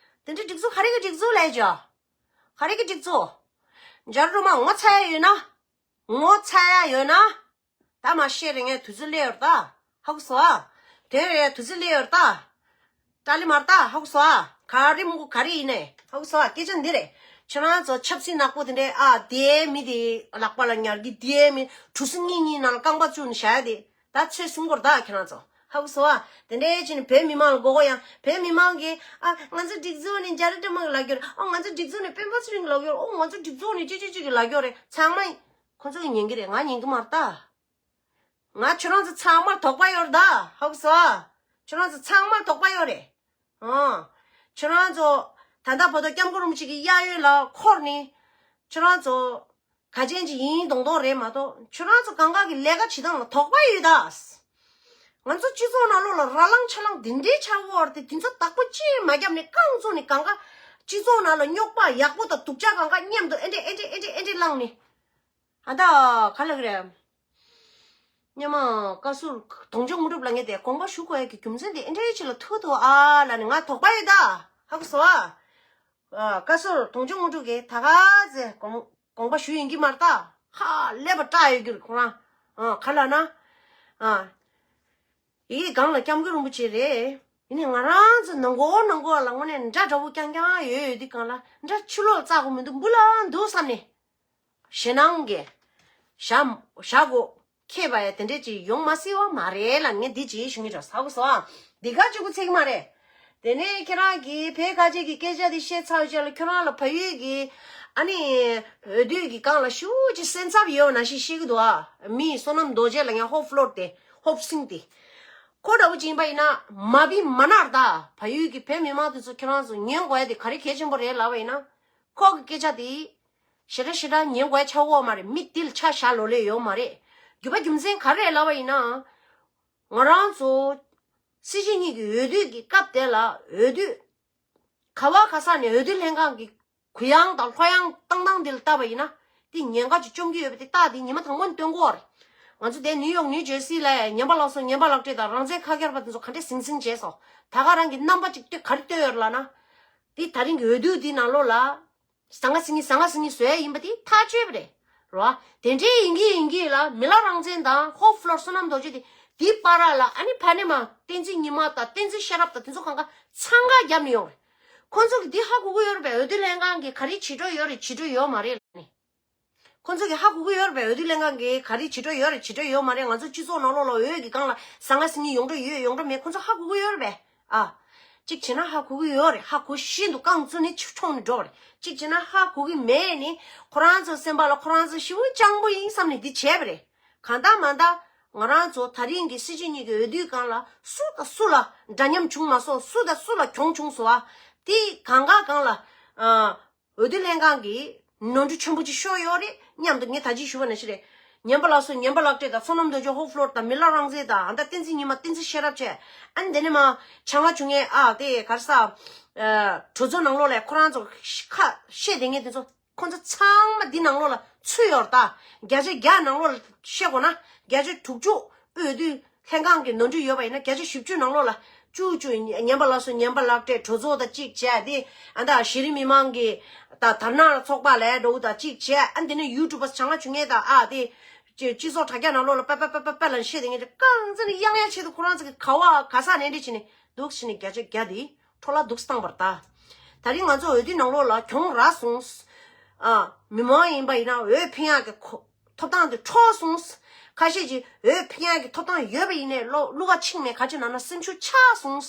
དེ། དེ་འདྲའི་སྒྲིག་འཛུགས་ག་རེ་གི་སྒྲིག་འཛུགས་ལབ་ཡ་ཅིག་ག་རེ་གི་སྒྲིག་འཛུགས། འཇར་རུ་མ་ངོ་ཚ་ཡ་ཡོད་ན། ངོ་ཚ་ཡ་ཡོད་ན། ད་མ་བཤད་རེད། ངས་དུས་ཚོད་སླེབས་ཡོད་རེད་ད། ཧ་གོ་སོང་ཨ། དེ་རེད། དུས་ཚོད་སླེབས་ཡོད་རེད་ད། ཏཱ་ལི་མར་ད། ཧ་གོ་སོང་ཨ། ག་རེ་མོ་ག་རེ་ཡིན་ནས། ཧ་གོ་སོང་ཨ། སྐད་ཆ་འདི་རེད། ཁྱེད་རང་ཚོ་ཆབ་སྲིད་ནག་པོ་དེ་འདྲས། ཨ། དེའི་མི་དེ་ལག་པ་ལ་ཉར་གི། དེའི་མི་གྲུ་གཟིངས་གཉིས་གཉིས་ནང་ལ་རྐང་པ་བཙུགས་ནས་བཞག་ཡ་དེ། ད་ཚོད་ཟིན་གོ་རེད་ད་ཁྱེད་རང་ཚོ། ཧ་གོ་སོང་ཨ། དེ་འདྲས་བྱས་ནས་བོད་མི་མང་ལ་མགོ་སྐོར་ཡང་། བོད་མི་མང་གིས། ཨ། ང་ཚོ་སྒྲིག་འཛུགས་ནས་འཇར་ཏྲ་མ་གིས་ལབ་ཀྱི་ཡོད་རེད། ཨ། ང་ཚོ་སྒྲིག་འཛུགས་ནས་སྤེན་པ་ཚེ་རིང་གིས་ལབ་ཀྱི་ཡོད་རེད། ཨོ། ང་ཚོ་སྒྲིག་འཛུགས་ནས་ཅི་ཅི་ཅི་གིས་ལབ་ཀྱི་ཡོད་རེད། ཚང་མ་ཁོ་ཚོ་གིས་ཉན་གྱི་རེད། ང་ཉན་གྱི་མ་རེད་ད། ང་ཁྱོད་རང་ཚོ་ཚང་མར་དོགས་པ་ཡོད་རེད་ད། ཧ་གོ་སོང་ཨ། ཁྱོད་རང་ཚོ་ཚང་མར་དོགས་པ་ཡོད་རེད། ཨང་། ཁྱོད་རང་ཚོ་ད་ལྟ་བར་དུ་སྐྱབས་མགོན་རིན་པོ་ཆེ་གི་གཡས་གཡོན་ལ་འཁོར་ནས། ཁྱོད་རང་ཚོ་ག་ཅན་ཅིག་ཡིན་མདོག་མདོག་རེད་མ་གཏོགས། ཁྱོད་རང་ཚོ་གང་ག་གི་ལས་ཀ་བྱེད་སྟངས་ལ་དོགས་པ་ཡོད་ད། ང་ཚོ་སྤྱི་ཚོགས་ནང་ལོགས་ལ་ར་ལངས་ཆ་ལངས་དེ་འདྲའི་ཆགས་ཡོད་རེད་དེ། དེ་ཚོ་བདག་པོ་ཅི་ཡང་མ་བརྒྱབ་ནས་རྐང་བཙུགས་ནས་གང་ག་སྤྱི་ཚོགས་ནང་ལ་རྙོག་པ་ཡག་པོ་དང་སྡུག་ཅག་གང་ག་མཉམ་དུ་ཨེ་འདྲས་ཨེ་འདྲས་ཨེ་འདྲས་ཨེ་འདྲས་བསླངས་ནས། ཨ་ད་ག་ལ་གི་རེད། སྙམ་མ་བཀའ་ཟུར་དོང་ཅོག་དངོས་གྲུབ་ལ་ངས་དེ་དགོངས་པ་ཞུ་དགོས་ཡ་གི་རྒྱུ་མཚན་དེ་ཨེ་འདྲས་ཅིག་ལ་ཐུག་འདུག་ཨ་ལ་ནི་ང་དོགས་པ་ཡོད་ད། ཧ་གོ་སོང་ཨ། ཨ། བཀའ་ཟུར་དོང་ཅོག་དངོས་གྲུབ་ཀྱིས་ད་ག་ཚེ་དགོངས་དགོངས་པ་ཞུ་ཡིན་གྱི་མ་རེད་ད། ཧ་ལས་པ་སྐྲག་ཡོད་རྒྱུ་རེད་ཁོ་རང་། ཨ། ག་ལ་ན། ཨ། ཡི་གེ་སྒང་ལ་སྐྱབས་མགོན་རིན་པོ་ཆེ་རེད། ཡིན་ནའི་ང་རང་ཚོ་ནང་སྒོ་ནང་སྒོ་ལ་དངོས་གནས་འདྲ་འདྲ་བོ་རྐྱང་རྐྱང་ཡོད་ཡོད་དུས་སྒང་ལ་འདྲ་ཕྱི་ལོགས་བཙག་དགོས་མི་འདུག་འབུ་ལ་འདུག་བསམ་ནས། ཞེད་སྣང་གིས་བཞག་བཞག་གོ་ཁེ་བ་ཡ་དེ་འདྲས་ཅིག་ཡོང་མ་སྲིད་བ་མ་རེད་ལ་ངས་འདི་ཅིག་ཞུ་ངེས་འགྲོ་ས་གོ་སོ་ཨ། འདི་ག་གཅིག་པུ་ཚིག་མ་རེད། དེ་ནས་ཁྱེད་རང་གིས་བོད་ཁ་ཆེ་གི་སྐད་ཆ་འདི་བཤད་ཚར་བའི་རྗེས་ལ་ཁྱོད་རང་ལ་བལ་ཡུལ་གི་ཨ་ནི་འོས་བསྡུ་གི་སྒང་ལ་ཤུགས་ཅིག་སེམས་འཚབ་ཡོད་ན་ཞིག་ཤེས་གི་འདུག་ཨ། མི་བསོད་ནམས་རྡོ་རྗེ་ལ་ཡང་ཧོབ་ལོར་ཏེ་ཧོབ་སིང་སྟེ། ཁོ་འདྲ་བོ་ཅིག་ཡིན་པ་ཡིན་ན་མ་བི་མ་ནར་ད་བལ་ཡུལ་གི་བོད་མི་མང་དེ་ཚོ་ཁྱོད་རང་ཚོ་ཉན་དགོས་ཡ་དེ་ག་རེ་གལ་ཆེན་པོ་རེད་ལབ་པ་ཡིན་ན། ཁོ་གི་སྐད་ཆ་དེ། ཞེ་དྲག་ཞེ་དྲག་ཉན་དགོས་ཆགས་ཡོད་མ་རེད། མི་དེ་ལ་ཆ་བཞག་ལོ་ལེ་ཡོད་མ་རེད། རྒྱུ་པ་རྒྱུ་མཚན་ག་རེ་རེད་ལབ་པ་ཡིན་ན། ང་རང་ཚོ་སྲིད་སྤྱི་གཉིས་ཀྱི་འོས་བསྡུ་གི་སྐབས་དེ་ལ་འོས་བསྡུ་ག་བ་ག་ས་ནས་འོས་བསྡུ་ལྷན་ཁང་གི་གུ་ཡངས་དང་ལྷོད་ཡངས་བཏང་སྟངས་དེ་ལ་བལྟས་པ་ཡིན་ན། དེ་ཉེན་ཁ་ཅིག་བཅོམ་གྱི་ཡོད་པ་དེ་རྟགས་དེ་ཉི་མ་དང་པོ་ནས་སྟོན་གྱི་ཡོད་རེད། ང་ཚོ་དེ་ནིའུ་ཡོག་ནིའུ་ཇར་སི་ལ་ཉན་པ་ལགས་སོ་ཉན་པ་ལགས་བཀྲས་དང་རང་བཙན་ཁ་སྐྱར་པ་དེ་ཚོ་ག་འདྲས་ཟིང་ཟིང་བྱས་སོང་། ད་ག་རང་གི་རྣམ་པ་ཅིག་སྟོན་ག་རེ་སྟོན་ཡོད་རེད་ལབ་ན། དེ་ད་རིང་གི་འོས་བསྡུ་དེ་ནང་ལོགས་ལ། ཟང་ངེ་ཟིང་ངེ་ཟང་ངེ་ཟིང་ངེ་བཟོ་ཡ་ཡིན་པ་དེ་ཐག་ཆོད་པ་རེད། རེད་བ། དེ་འདྲའི་ཡིན་གྱི་ཡིན་གྱི་ལ་མི་ལ་རང་བཙན་དང་ཧོབ་ལོར་བསོད་ནམས་རྡོ་རྗེ་དེ་དེའི་བར་ལ་ཨ་ནི་ཕ་ནི་མ་བསྟན་འཛིན་ཉི་མ་དང་བསྟན་འཛིན་ཤེས་རབ་དང་དེ་ཚོ་གང་ག་འཚང་ཁ་བརྒྱབ་ནས་ཡོང་རེད། ཁོང་ཚོ་གི་འདི་ཧ་གོ་གི་ཡོད་རེད་པས། འོས་བསྡུ་ལྷན་ཁང་གིས་ག་རེ་བྱེད་འགྲོ་ཡོད་རེད་བྱེད་འགྲོ་ཡོད་མ་རེད་ལ་ནི། ཁོང་ཚོ་གི་ཧ་གོ་གི་ཡོད་རེད་པས། འོས་བསྡུ་ལྷན་ཁང་གིས་ག་རེ་བྱེད་འགྲོ་ཡོད་རེད་བྱེད་འགྲོ་ཡོད་མ་རེད། ང་ཚོ་སྤྱི་ཚོགས་ནང་ལོགས་ལ་འོས་ཀྱི་སྒང་ལ་ཟང་ངེ་ཟིང་ངེ་ཡོང་འགྲོ་ཡོད་ཡོང་འགྲོ་མེད་ཁོང་ཚོ་ཧ་གོ་གི་ཡོད་རེད་པས། ཨ། གཅིག་བྱས་ན་ཧ་གོ་གི་ཡོད་རེད། ཧ་གོ་བཞིན་དུ་རྐང་བཙུགས་ནས་ཆུ་མཆོང་ནས་འགྲོ་བ་རེད། གཅིག་བྱས་ན་ཧ་གོ་གི་མེད་ནི་ཁོ་རང་ཚོ་སེམས་པ་ལ་ཁོ་རང་ཚོ་ཞེ་པོ་སྤྱང་པོ་ཡིན་བསམ་ནས་འདི་བྱས་པ་རེད། གང་ལྟར་མ་ལྟར་ང་རང་ཚོ་ད་རིང་གི་སྲིད་སྤྱི་གཉིས་ཀྱི་འོས་བསྡུའི་སྒང་ལ་སུ་དང་སུ་ལ་འདྲ་མཉམ་བྱུང་མ་སོང་། སུ་དང་སུ་ལ་གྱོང་བྱུང་སོང་བ། དེ་གང་ག་སྒང་ལ། ཨ། འོས་བསྡུ་ལྷན་ཁང་གིས་ནོར་འཁྲུལ་ཆེན་པོ་ཅིག་ཤོར་ཡོད་རེད་སྙམ་དུ་ངས་ད་ཅི་ཞུ་བ་ནང་བཞིན་རེད། ཉན་པ་ལགས་སོ་ཉན་པ་ལགས་བཀྲས་དང་བསོད་ནམས་རྡོ་རྗེ་ཧོབ་ལོར་དང་མི་ལ་རང་བཙན་དང་ཨ་མདའ་བསྟན་འཛིན་ཉི་མ་བསྟན་འཛིན་ཤེས་རབ་བཅས་ཨ་ནི་དེ་ནས་མ་བྱང་ང་བྱུང་ངས་ཨ་དེ་གར་ས། གྲོས་ཚོགས་ནང་ལོགས་ལ་ཁོ་རང་ཚོ་ཁ་བཤད་བསྡད་མཁན་དེ་ཚོ་ཁོ་ཚོ་ཚང་མ་འདི་ནང་ལོགས་ལ་ཚུད་ཡོད་རེད་ད། བརྒྱ་ཆ་བརྒྱ་ནང་ལོགས་ལ་བཤད་དགོས་ན་བརྒྱ་ཆ་དྲུག་ཅུ་འོས་བསྡུ་ལྷན་ཁང་གི་ནོར་འཁྲུལ་ཡོད་པ་ཡིན་ན་བརྒྱ་ཆ་བཞི་བཅུ་ནང་ལོགས་ལ་བཅུ་བཅུ་ཉན་པ་ལགས་སོ་ཉན་པ་ལགས་བཀྲས་གྲོས་ཚོགས་དང་གཅིག་བྱས་ཏེ་ཨ་ད་གཞི་རིམ་མི་མང་གི་ད་དར་ནག་ཚོགས་པ་ལས་འགྲོ་བ་དང་གཅིག་བྱས་ཨ་འདི་ནས་ཡུ་ཊུབ་པ་བྱང་ང་བྱུང་ངས་ད་ཨ་དེ་སྤྱི་ཚོགས་དྲ་རྒྱ་ནང་ལོགས་ལ་པ་པ་པ་པ་པ་ལ་བཤད་དེ་ངས་རྐང་འཛིན་གཡང་གཡང་བྱེད་དུ་ཁོ་རང་ཚོ་གི་ག་བ་ག་ས་ནས་འདྲི་བྱས་ནས་འདུག་བྱས་ནས་བརྒྱ་ཆ་བརྒྱ་དེ་འཕྲོ་བརླག་འདུག་བཏང་བར་ད། ད་རིང་ང་ཚོ་འོས་བསྡུ་ནང་ལོགས་ལ་གྱོང་རག་སོང་། ཨ། མི་མང་ཡིན་པ་ཡིན་ན་འོས་འཕེན་ཡག་གི་ཁོ་ཐོབ་ཐང་དེ་འཕྲོག་སོང་། ཁ་ཤས་ཀྱིས་འོས་འཕེན་ཡག་གི་ཐོབ་ཐང་ཡོད་པ་ཡིན་ནའི་བློ་བློ་ཁ་ཕྱིན་མེད་ཁ་ཆེ་ནང་ན་སེམས་ཤུགས་ཆག་སོང་།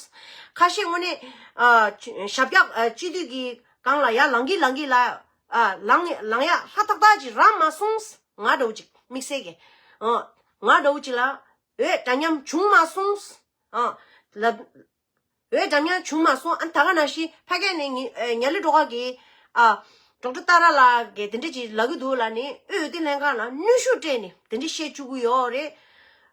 ཁ་ཤས་དངོས་གནས་ཨ། ཞབས་བཀྱག་ཨ། སྤྱི་འཐུས་ཀྱི་སྒང་ལ་ཡར་ལངས་ཀྱི་ལངས་ཀྱི་ལ་ཨ། ལངས་ལངས་ཡག་ཧ་ཐག་ཐག་ཅིག་རག་མ་སོང་། ང་འདྲ་བོ་ཅིག་དམིགས་བསལ་གྱི་ཨ། ང་འདྲ་བོ་ཅིག་ལ་འོས་འདྲ་མཉམ་བྱུང་མ་སོང་། ཨ། ལབ། འོས་འདྲ་མཉམ་བྱུང་མ་སོང་། ཨ་ད་ག་ནང་བཞིན་ཕ་གི་ནས་ཉི་ཨ་ཉ་ལི་སྒྲོལ་དཀར་གྱིས་ཨ་ཌོག་ཊར་ཏཱ་ར་ལགས་ཀྱིས་དེ་འདྲ་ཅིག་ལབ་ཀྱི་འདུག་ལབ་ནས་འོས་བསྡུ་ལྷན་ཁང་ལ་གནོན་ཤུགས་སྤྲད་ནས་དེ་འདྲ་བཤད་བཅུག་གི་ཡོད་རེད།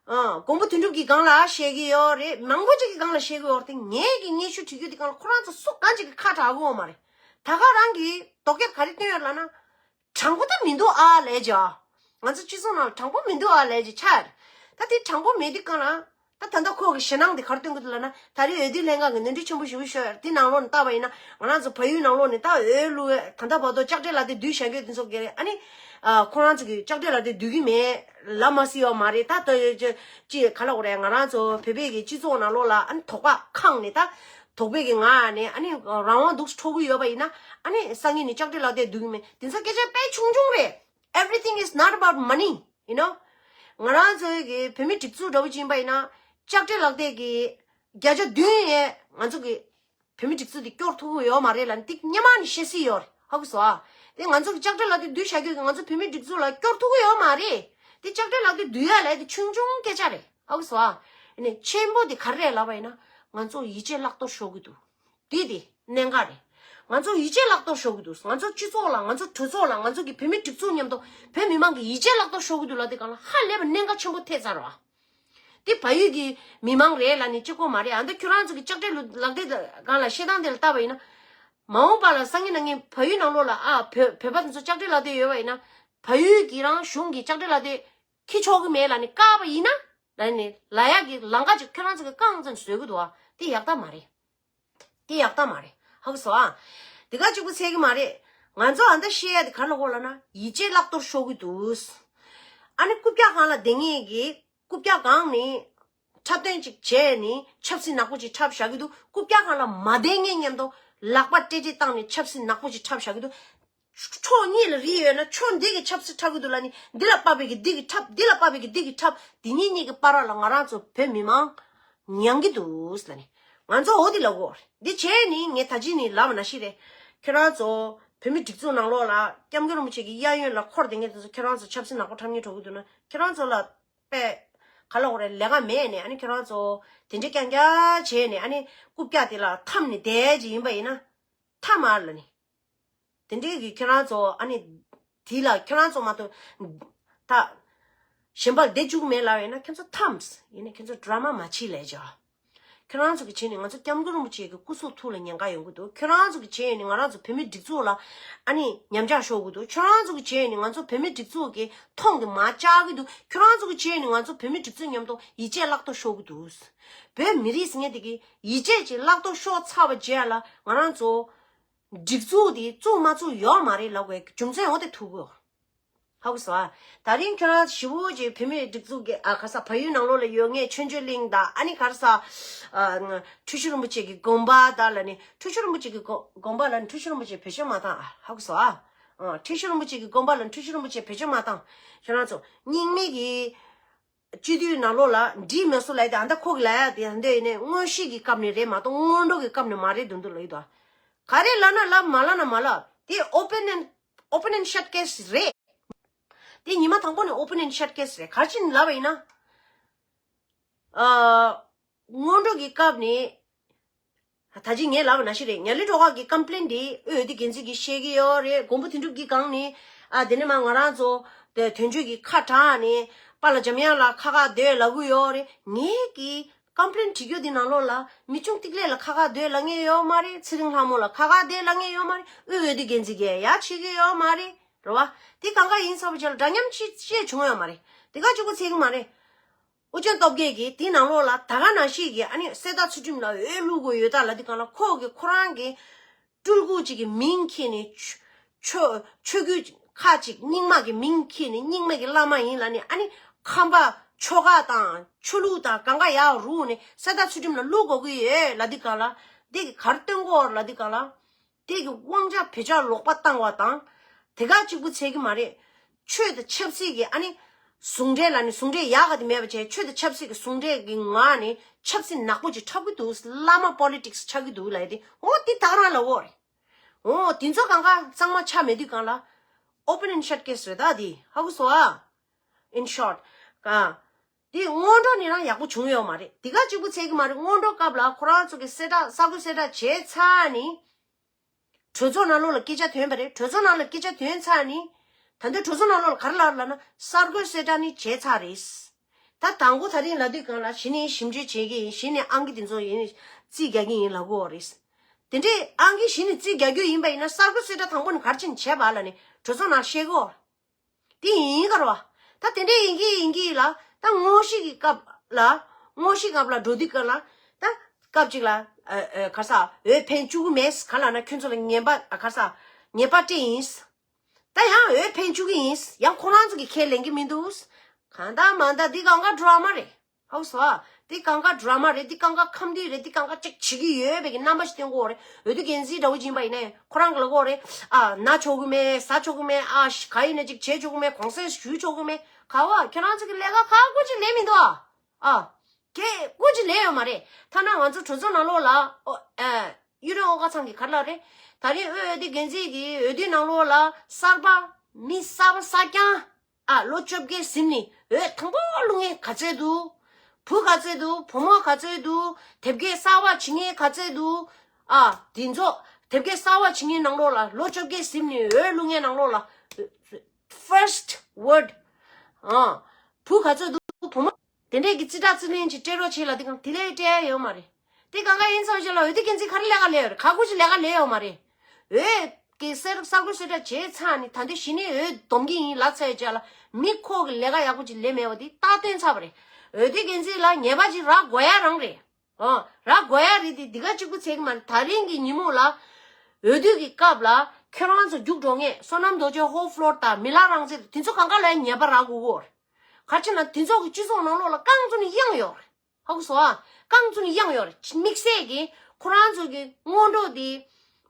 ཨ་མགོན་པོ་དོན་གྲུབ་ཀྱི་སྒང་ལ་བཤད་ཀྱི་ཡོད་རེད། མང་པོ་ཅིག་གི་སྒང་ལ་བཤད་ཀྱི་ཡོད་རེད། དེ་ངས་ཀྱི་སྙན་ཞུ་བྲིས་རྒྱུ་དེ་སྒང་ལ་ཁོ་རང་ཚོ་སུ་གང་ཅིག་གི་ཁ་གྲག་གི་ཡོད་མ་རེད། ད་ག་རང་གིས་དོགས་པ་ག་རེ་བཏོན་ཡོད་ལབ་ན། དྲང་པོ་ད་མི་འདུག་ཨ་ལས་ཀྱི་ཨ། ང་ཚོ་སྤྱི་ཚོགས་ནང་ལ་དྲང་པོ་མི་འདུག་ཨ་ལས་ཀྱི་ཆགས་ཡོད་རེད། ད་དེ་དྲང་པོ་མེད་དུས་གང་ལ་ད་ད་ལྟ་ཁོ་གི་ཞེད་སྣང་དེ་ག་རེ་སྟོན་གྱི་འདུག་ལབ་ན། ད་རེས་འོས་བསྡུ་ལྷན་ཁང་གི་ནོར་འཁྲུལ་ཆེན་པོ་ཞེ་པོ་ཤོར་ཡོད་རེད། དེ་ནང་ལོགས་ནས་བལྟས་པ་ཡིན་ན་ང་རང་ཚོ་བལ་ཡུལ་ནང་ལོགས་ནས་ད་འོས་བླུག་ད་ལྟ་བར་དུ་ལྕགས་སྤྲེལ་ལགས་དེ་བསྡུས་བཞག་རྒྱུ་དེ་ཚོ་ག་རེ་ཨ་ནི། ཨ་ཁོ་རང་ཚོ་གི་ལྕགས་སྤྲེལ་ལགས་དེ་བསྡུས་ཀྱི་མེད་ལབ་མ་སྲིད་ཡོད་མ་རེད། ད་ད་ཅི་ག་ལབ་དགོས་རེད། ང་རང་ཚོ་བོད་པའི་གི་སྤྱི་ཚོགས་ནང་ལོགས་ལ་ཨ་ནི་དོགས་པ་ཁེངས་ནས་ད་དོགས་པའི་གི་ངང་ནས་ཨ་ནི་རང་དབང་འདུག་སེ་འཕྲོག་གི་ཡོད་པ་ཡིན་ན། ཨ་ནི་སང་ཉིན་ནས་ལྕགས་སྤྲེལ་ལགས་དེ་བསྡུས་ཀྱི་མེད། དེ་ཚོ་སྐད་ཆ་དཔེ་ཆུང་ཆུང་རེད། Everything is not about money, you know. ང་རང་ཚོའི་གི་བོད་མི་སྒྲིག་འཛུགས་འདྲ་བོ་ཅིག་ཡིན་པ་ཡིན་ན་ལྕགས་སྤྲེལ་ལགས་དེ་གི་བརྒྱ་ཆ་བདུན་ཡས་ང་ཚོ་གི་བོད་མི་སྒྲིག་འཛུགས་དེ་སྐྱོར་ཐུབ་ཀྱི་ཡོད་མ་རེད་ལབ་ནས་དེ་སྔོན་མ་ནས་བཤད་སྲིད་ཡོད་རེད། ཧ་གོ་སོང་ཨ། དེ་ང་ཚོ་གི་ལྕགས་སྤྲེལ་ལགས་དེ་བསྡུས་བཞག་རྒྱུ་གི་ང་ཚོ་བོད་མི་སྒྲིག་འཛུགས་ལ་སྐྱོར་ཐུབ་ཀྱི་ཡོད་མ་རེད། དེ་ལྕགས་སྤྲེལ་ལགས་དེ་བསྡུས་ཡ་ལབ་དེ་ཆུང་ཆུང་སྐད་ཆ་རེད། ཧ་གོ་སོང་ཨ། ཨ་ནི་ཆེན་པོ་དེ་ག་རེ་རེད་ལབ་པ་ཡིན་ན་ང་ཚོ་ཡིད་ཆེས་བརླག་གཏོར་ཤོར་གི་འདུག་དེ་དེ་གནད་འགག་རེད། ང་ཚོ་ཡིད་ཆེས་བརླག་གཏོར་ཤོར་གི་འདུག་ང་ཚོ་སྤྱི་ཚོགས་ལ་ང་ཚོ་གྲོས་ཚོགས་ལ་ང་ཚོ་གི་བོད་མི་སྒྲིག་འཛུགས་མཉམ་དུ་བོད་མི་མང་གི་ཡིད་ཆེས་བརླག་གཏོར་ཤོར་གི་འདུག་ལབ་དེ་སྒང་ལ་ཧ་ལས་པ་གནད་འགག་ཆེན་པོ་ཐེབས་ཚར་བ། དེ་བལ་ཡུལ་གྱི་མི་མང་རེད་ལབ་ནས་གཅིག་པོ་མ་རེད། ཨ་ད་ཁྱོད་རང་ཚོ་གི་ལྕགས་སྤྲེལ་ལག་དེབ་སྒང་ལ་བཤད་སྟངས་དེ་ལ་བལྟས་པ་ཡིན་ན། མ་འོངས་པ་ལ་སང་ཉིན་གནངས་ཉིན་བལ་ཡུལ་ནང་ལོགས་ལ་ཨ་བོད་བོད་པ་དེ་ཚོ་ལྕགས་སྤྲེལ་ལག་དེབ་ཡོད་པ་ཡིན་ན། བལ་ཡུལ་གྱི་རང་གཞུང་གི་ལྕགས་སྤྲེལ་ལག་དེབ་འཁྱེར་ཆོག་གི་མེད་ལབ་ནས་བཀག་པ་ཡིན་ན། ལབ་ནས་ལབ་ཡག་གི་ལམ་ཁ་ཅིག་ཁྱོད་རང་ཚོ་གི་རྐང་ཙམ་བཟོས་གི་འདུག་ཨ། དེ་ཡག་རྟགས་མ་རེད། དེ་ཡག་རྟགས་མ་རེད། ཧ་གོ་སོང་ཨ། དེ་ག་གཅིག་པུ་ཚད་གི་མ་རེད། ང་ཚོ་ཨ་ད་བཤད་ཡ་དེ་ག་ལ་གོ་ལབ་ན་ཡིད་ཆེས་བརླག་གཏོར་ཤོར་གི་འདུག་ཨ་ནི་རྐུབ་བཀྱག་སྒང་ལ་བསྡད་མཁན་གྱི་རྐུབ་བཀྱག་སྒང་ནས་འཁྲབ་སྟོན་ཅིག་བྱས་ནས་ཆབ་སྲིད་ནག་པོ་ཅིག་འཁྲབ་བཞག་གི་འདུག་རྐུབ་བཀྱག་སྒང་ལ་མ་བསྡད་མཁན་མཉམ་དུ་ལག་པ་སྤྲད་སྤྲད་བཏང་ནས་ཆབ་སྲིད་ནག་པོ་ཅིག་འཁྲབ་བཞག་གི་འདུག་ཕྱོགས་གཉིས་ལ་རིལ་ཡོད་ན་ཕྱོགས་འདི་གི་ཆབ་སྲིད་འཁྲབ་གི་འདུག་ལབ་ནི། འདི་ལ་དཔག་པའི་གི་འདི་གི་འཁྲབ། འདི་ལ་དཔག་པའི་གི་འདི་གི་འཁྲབ། འདི་གཉིས་གཉིས་ཀྱི་བར་ལ་ང་རང་ཚོ་བོད་མི་མང་མྱང་གི་འདུག་ལབ་ནི། ང་ཚོ་འོ་འདི་ལ་གོ་འདི་བྱས་ནི་ངས་ད་ཅི་ནི་ལབ་པ་ནང་བཞིན་རེད། ཁྱེད་རང་ཚོ་བོད་མི་སྒྲིག་འཛུགས་ནང་ལོགས་ལ་སྐྱབས་མགོན་རིན་པོ་ཆེ་གི་གཡས་གཡོན་ལ་འཁོར་བསྡད་མཁན་དེ་ཚོ་ཁྱེད་རང་ཚོ་ཆབ་སྲིད་ནག་པོ་འཁྲབ་མཁན་འགྲོ་གི་འདུག་ན། ཁྱེད་རང་ཚོ་ལ་དཔེ་ག་ལ་གོ་རེད། ལས་ཀ་མེད་ནས་ཨ་ནི་ཁྱེད་རང་ཚོ་དེ་འདྲ་རྐྱང་རྐྱང་བྱས་ནས་ཨ་ནི་རྐུབ་བཀྱག་དེ་ལ་འཐམས་ནས་བསྡད་ཀྱི་ཡིན་པ་ཡིན་ན། ཐ་མ་ལ་ནི། དེ་འདྲའི་གི་ཁྱེད་རང་ཚོ་ཨ་ནི། དེ་ལ་ཁྱེད་རང་ཚོ་མ་གཏོགས། ད། གཞན་པ་བསྡད་བཅུག་མེད་ལབ་ཡོད་ན་ཁྱེད་ཚོ་འཐམས། ཡིན་ནའི་ཁྱེད་ཚོ་ཌ་ར་མ་མ་བྱེད་ལབ་བྱ། ཁྱེད་རང་ཚོ་གི་བྱས་ནས་ང་ཚོ་སྐྱབས་མགོན་རིན་པོ་ཆེ་གི་སྐུ་གཟུགས་ཐུགས་ལ་ཉེན་ཁ་ཡོང་གི་འདུག་ཁྱེད་རང་ཚོ་གི་བྱས་ནས་ང་རང་ཚོ་བོད་མི་སྒྲིག་འཛུགས་ལ་ཨ་ནི་ཉམས་ཆག་ཤོར་གི་འདུག་ཁྱེད་རང་ཚོ་གི་བྱས་ནས་ང་ཚོ་བོད་མི་སྒྲིག་འཛུགས་ཀྱི་མཐོང་གི་མ་བཅག་གི་འདུག་ཁྱེད་རང་ཚོ་གི་བྱས་ནས་ང་ཚོ་བོད་མི་སྒྲིག་འཛུགས་མཉམ་དུ་ཡིད་ཆེས་བརླག་ཏོ་ཤོར་གི་འདུག་བོད་མི་རིགས་ཟེར་མཁན་དེ་གི་ཡིད་ཆེས་ཀྱི་བརླག་ཏོ་ཤོར་ཚར་བ་རྗེས་ལ་ང་རང་ཚོ། སྒྲིག་འཛུགས་དེ་བཙུགས་མ་བཙུགས་ཡོད་མ་རེད་ལབ་དགོས་རྒྱུ་མཚན་འོ་དེ་ཐུག་གོ་ཧ་གོ་སོང་ཨ། ད་རིང་ཁྱོད་རང་ཞི་བོ་ཅེ་བོད་མིའི་སྒྲིག་འཛུགས་ཀྱི་ཨ་ག་ས་བལ་ཡུལ་ནང་ལོགས་ལ་ཡོད་ངེས་ཆོས་འབྱོར་གླིང་དང་ཨ་ནི་ག་རེ་ས། ཨ། ཁྲུ་ཤུ་རིན་པོ་ཆེ་གི་དགོན་པ་དང་ལ་ནི་ཁྲུ་ཤུ་རིན་པོ་ཆེ་གི་དགོན་དགོན་པ་ལ་ནི་ཁྲུ་ཤུ་རིན་པོ་ཆེ་བེད་སྤྱོད་མ་བཏང་ཨ། ཧ་གོ་སོང་ཨ། ཨ། ཁྲུ་ཤུ་རིན་པོ་ཆེ་གི་དགོན་པ་ལ་ནི་ཁྲུ་ཤུ་རིན་པོ་ཆེ་བེད་སྤྱོད་མ་བཏང་། ཁྱོད་རང་ཚོ་རྙིང་མའི་གི་སྤྱི་འཐུས་ནང་ལོགས་ལ་འགྲིག་མེད་སོ་ལབ་ཡ་དེ་ཨ་མདའ་ཁོག་གི་ལབ་ཡ་དེ་ཨ་མདའ་ཡིན་ནའི་མངོན་ཤེས་ཀྱི་སྐབས་ནས་རེད་མ་གཏོགས་སྔོན་འགྲོ་གི་སྐབས་ནས་མ་རེད་འདུག་འདུག་ལབ་ཡི་དོ། ག་རེ་ལབ་ན་ལབ་མ་ལབ་ན་མ་ལབ་དེ་open and open and shut case་རེད། དེ་ཉི་མ་དང་པོ་ནས་open and shut case་རེད། ག་རེ་བྱས་ནས་ལབ་པ་ཡིན་ན། ཨ། སྔོན་འགྲོ་གི་སྐབས་ནས། ད་ཅི་ངས་ལབ་པ་ནང་བཞིན་རེད། ཉ་ལི་གྲོ་ཁ་གི་ཀམ་པི་ལེན་དེ་འོས་བསྡུ་འགན་འཛིན་གྱིས་བཤད་ཀྱི་ཡོད་རེད། མགོན་པོ་དོན་གྲུབ་ཀྱིས་སྒང་ནས་ཨ་དེ་ནས་མ་ང་རང་ཚོ་དེ་དོན་གཅོད་ཀྱི་ཁ་གྲགས་ནས་པཱ་ལགས་འཇམ་དབྱངས་ལགས་ཁ་ཁ་སྡོད་ལབ་གི་ཡོད་རེད། ངས་ཀྱི་ཀམ་པི་ལེན་བྲིས་རྒྱུ་དེ་ནང་ལོགས་ལ་མི་ཆུང་ཏིག་ལེ་ལ་ཁ་ཁ་སྡོད་ལབ་མཁན་ཡོད་མ་རེད། ཚེ་རིང་ལྷ་མོ་ལ་ཁ་ཁ་སྡོད་ལབ་མཁན་ཡོད་མ་རེད། དབུས་འོས་བསྡུ་འགན་འཛིན་གྱིས་ཡ་བྱེད་ཀྱི་ཡོད་མ་རེད། རེད་བ། དེ་གང་ག་ཡིན་ཚར་བ་བྱས་ལ་འདྲ་མཉམ་ཅི་བཤད་བྱུང་ཡོད་མ་རེད། དེ་ག་གཅིག་པོ་ཚད་ཀྱི་མ་རེད། ཨོ་རྒྱན་སྟོབས་རྒྱལ་གྱིས་དེའི་ནང་ལོགས་ལ་ད་ག་ནང་བཞིན་གྱི་ཨ་ནི་གསེར་རྟ་ཚུལ་ཁྲིམས་ལ་འོས་བླུག་དགོས་ཡོད་ད་ལབ་དུས་སྒང་ལ་ཁོ་གི་ཁོ་རང་གི་སྤྲུལ་སྐུ་གཅིག་གི་མིང་ཁྱེར་ནས་ཆོས་ཆོས་བརྒྱུད་ཁག་ཅིག་རྙིང་མ་གི་མིང་ཁྱེར་ནས་རྙིང་མ་གི་བླ་མ་ཡིན་ལབ་ནས་ཨ་ནི་ཁམས་པ་ཆོལ་ཁ་དང་ཆོས་ལུགས་དང་གང་ག་ཡར་རུག་ནས་གསེར་རྟ་ཚུལ་ཁྲིམས་ལ་བླུག་དགོས་ཀྱི་ཡོད་ལབ་དུས་སྒང་ལ་འདི་གི་ག་རེ་སྟོན་དགོས་ལབ་དུས་སྒང་ལ། དེ་གི་དབང་ཆ་བེད་སྤྱོད་ལོག་པ་བཏང་བ་དང་། དེ་ག་གཅིག་པུ་ཚད་ཀྱི་མ་རེད། ཆོས་དང་ཆབ་སྲིད་ཀྱི་ཨ་ནི། ཟུང་འབྲེལ་ལ་ནི་ཟུང་འབྲེལ་ཡག་ག་དེ་མེད་པ་བྱས་ཆོས་དང་ཆབ་སྲིད་ཀྱི་ཟུང་འབྲེལ་གྱི་ངང་ནས་ཆབ་སྲིད་ནག་པོ་ཅིག་འཁྲབ་ཀྱི་འདུག་བླ་མ་པོ་ལི་ཊིག་སི་ཆགས་ཀྱི་འདུག་ལབ་ཡ་དེ་འོ་དེ་ད་ག་རང་ལབ་དགོས་རེད། འོ་དེ་ཚོ་གང་ག་གཙང་མ་ཆགས་མེད་དུས་སྒང་ལ། open and shut case་རེད་ད་དེ་ཧ་གོ་སོང་ཨ། In short། ག་དེ་སྔོན་འགྲོ་ནི་རང་ཡག་པོ་བྱུང་ཡོད་མ་རེད། དེ་ག་གཅིག་པུ་ཚད་ཀྱི་མ་རེད། སྔོན་འགྲོ་སྐབས་ལ་ཁོ་རང་ཚོ་གི་གསལ་བསྒྲགས་གསར་འགོད་གསལ་བསྒྲགས་བྱས་ཚར་ནི། གྲོས་ཚོགས་ནང་ལོགས་ལ་སྐད་ཆ་ཐོན་པ་རེད། གྲོས་ཚོགས་ནང་ལ་སྐད་ཆ་ཐོན་ཚར་ནི། ད་ལྟ་གྲོས་ཚོགས་ནང་ལོགས་ལ་ག་རེ་ལབ་ལབ་ན་གསར་འགོད་གསལ་བསྒྲགས་ནི་བྱས་ཚར་རེད། ད་དང་པོ་ད་རིང་ལབ་དུས་སྒང་ལ་གཞི་ནས་ཞིབ་འཇུག་བྱེད་ཀྱི་ཡིན། གཞི་ནས་ཨང་ཀི་དེ་ཚོ་ཡིན་རྩིས་རྒྱག་གི་ཡིན་ལབ་གི་ཡོད་རེད། དེ་འདྲའི་ཨང་ཀི་གཞི་ནས་རྩིས་རྒྱག་རྒྱུ་ཡིན་པ་ཡིན་ན་གསར་འགོད་གསལ་བསྒྲགས་དང་པོ་ནས་ག་རེ་བྱས་ནས་བྱས་པ་ལབ་ནས་གྲོས་ཚོགས་ནང་བཤད་གི་ཡོད། དེ་ཡིན་ག་རེ་བ། ད་དེ་འདྲའི་ཡིན་གྱི་ཡིན་གྱི་ལ་ད་དངོས་གཞི་གི་སྐབས་ལ་དངོས་གཞི་སྐབས་ལ་འགྲོ་དུས་སྐབས་ལ་ད་སྐབས་གཅིག་ལ་ཨ་ཨ་ག་ས་འོས་འཕེན་བཅུག་གི་མེད་ག་ལབ་ན་ཁྱོད་ཚོ་ལ་ངན་པ་ཨ་ག་ས་ཉེས་པ་སྤྲད་ཡིན། ད་ཡང་འོས་འཕེན་བཅུག་གི་ཡིན། ཡང་ཁོ་རང་ཚོ་གི་ཁས་ལེན་གྱི་མི་འདུག་གང་ལྟར་མ་ལྟར་འདི་གང་ག་ཌ་ར་མ་རེད། ཧའུ་སོ། འདི་གང་ག་ཌ་ར་མ་རེད། འདི་གང་ག་ཁམས་འདི་རེད། འདི་གང་ག་ཅིག་བྱེད་ཀྱི་ཡོད་པའི་གི་རྣམ་པ་ཞིག་སྟོན་གོ་རེད། འོས་བསྡུ་འགན་འཛིན་འདྲ་བོ་ཡིན་པ་ཡིན་ནའི་ཁོ་རང་གི་ལ་གོ་རེད། ཨ་ན་ཆོག་གི་མེད། ཟ་ཆོག་གི་མེད། ཨ་ཤི་ག་ཡིན་ན་ཅིག་བྱེད་ཆོག་གི་མེད། གུང་སེང་ཞུ་ཆོག་གི་མེད། ག་བ་ཁྱོད་རང་ཚོ་གི་ལས་ཀ་ཁག་པོ་ཅིག་ལས་མི་འདུག་ཨ། ཨ། སྐད་ཀུན་གྱིས་ལན་ཡོད་མ་རེད། ཐ་ན་ང་ཚོ་གྲོས་ཚོགས་ནང་ལོགས་ལ་ཨོ་ཨ་གཡུ་སྒྲོན་ཨོ་དཀར་ཚང་གིས་ག་རེ་ལབ་རེད། ད་རིང་འོས་བསྡུ་འགན་འཛིན་གྱིས་འོས་བསྡུ་ནང་ལོགས་ལ་གསར་པ་མི་གསར་པ་གསར་རྐྱང་ཨ་ལོ་བཅོ་བརྒྱད་ཟིན་ནས་འོས་དང་པོ་བླུག་མཁན་ག་ཚོད་འདུག་བུ་ག་ཚོད་འདུག་བུ་མོ་ག་ཚོད་འདུག་དེབ་སྐྱེལ་གསར་པ་བྱེད་མཁན་ག་ཚོད་འདུག་ཨ་དེ་ཚོ་དེབ་སྐྱེལ་གསར་པ་བྱེད་མཁན་ནང་ལོགས་ལ་ལོ་བཅོ་བརྒྱད་ཟིན་ནས་འོས་བླུག་མཁན་ནང་ལོགས་ལ་first word ཨ་བུ་ག་ཚོད་འདུག་བུ་མོ། དེ་འདྲས་ཀྱི་རྩིས་ཁྲ་རྩིས་ལེན་གྱི་སྤྲད་རོགས་བྱེད་ལབ་དུས་གང་དེ་ལས་སྤྲད་ཡ་ཡོད་མ་རེད། དེ་གང་ག་ཡིན་ཙང་ཞེ་ལ་འོས་བསྡུ་འགན་འཛིན་ག་རེ་ལས་ཀ་ལས་ཡོད་རེད། ག་གུ་ཅིག་ལས་ཀ་ལས་ཡོད་མ་རེད། འོས་ཀྱི་གསར་གསར་འགོད་གསལ་བསྒྲགས་བྱས་ཚར་ནས་ད་འདོད་གཞི་ནས་འོས་སྡོམ་གྱི་ཡིན་ལབ་ཚར་ཡོད་ཅག་ལ་མི་ཁོ་གི་ལས་ཀ་ཡག་པོ་ཅིག་ལས་མེད་པ་དེ་རྟགས་སྟོན་ཚར་བ་རེད། འོས་བསྡུ་འགན་འཛིན་ལ་ཉེས་པ་ཅིག་རག་དགོས་ཡ་རང་རེད། ཨོ། རག་དགོས་ཡ་རེད་དེ་འདི་ག་གཅིག་པུ་ཚེག་མ་རེད། ད་རིང་གི་ཉིན་མོ་ལ་འོས་བསྡུ་གི་སྐབས་ལ་ཁྱོད་རང་ཚོ་རྒྱུགས་འགྲོ་ངེས་བསོད་ནམས་རྡོ་རྗེ་ཧོ་ཕློར་དང་མི་ལ་རང་བཙན་དེ་ཚོ་གང་ག་ལ་ཉེས་པ་རག་དགོས་གོ། ག་ཅི་ན་དེ་ཚོ་གི་སྤྱི་ཚོགས་ནང་ལོགས་ལ་རྐང་བཙུགས་ནས་གཡེང་ཡོད་རེད། ཧ་གོ་སོང་ཨ། རྐང་བཙུགས་ནས་གཡེང་ཡོད་རེད། དམིགས་བསལ་གྱི་ཁོ་རང་ཚོ་གི་སྔོན་འགྲོ་དེ་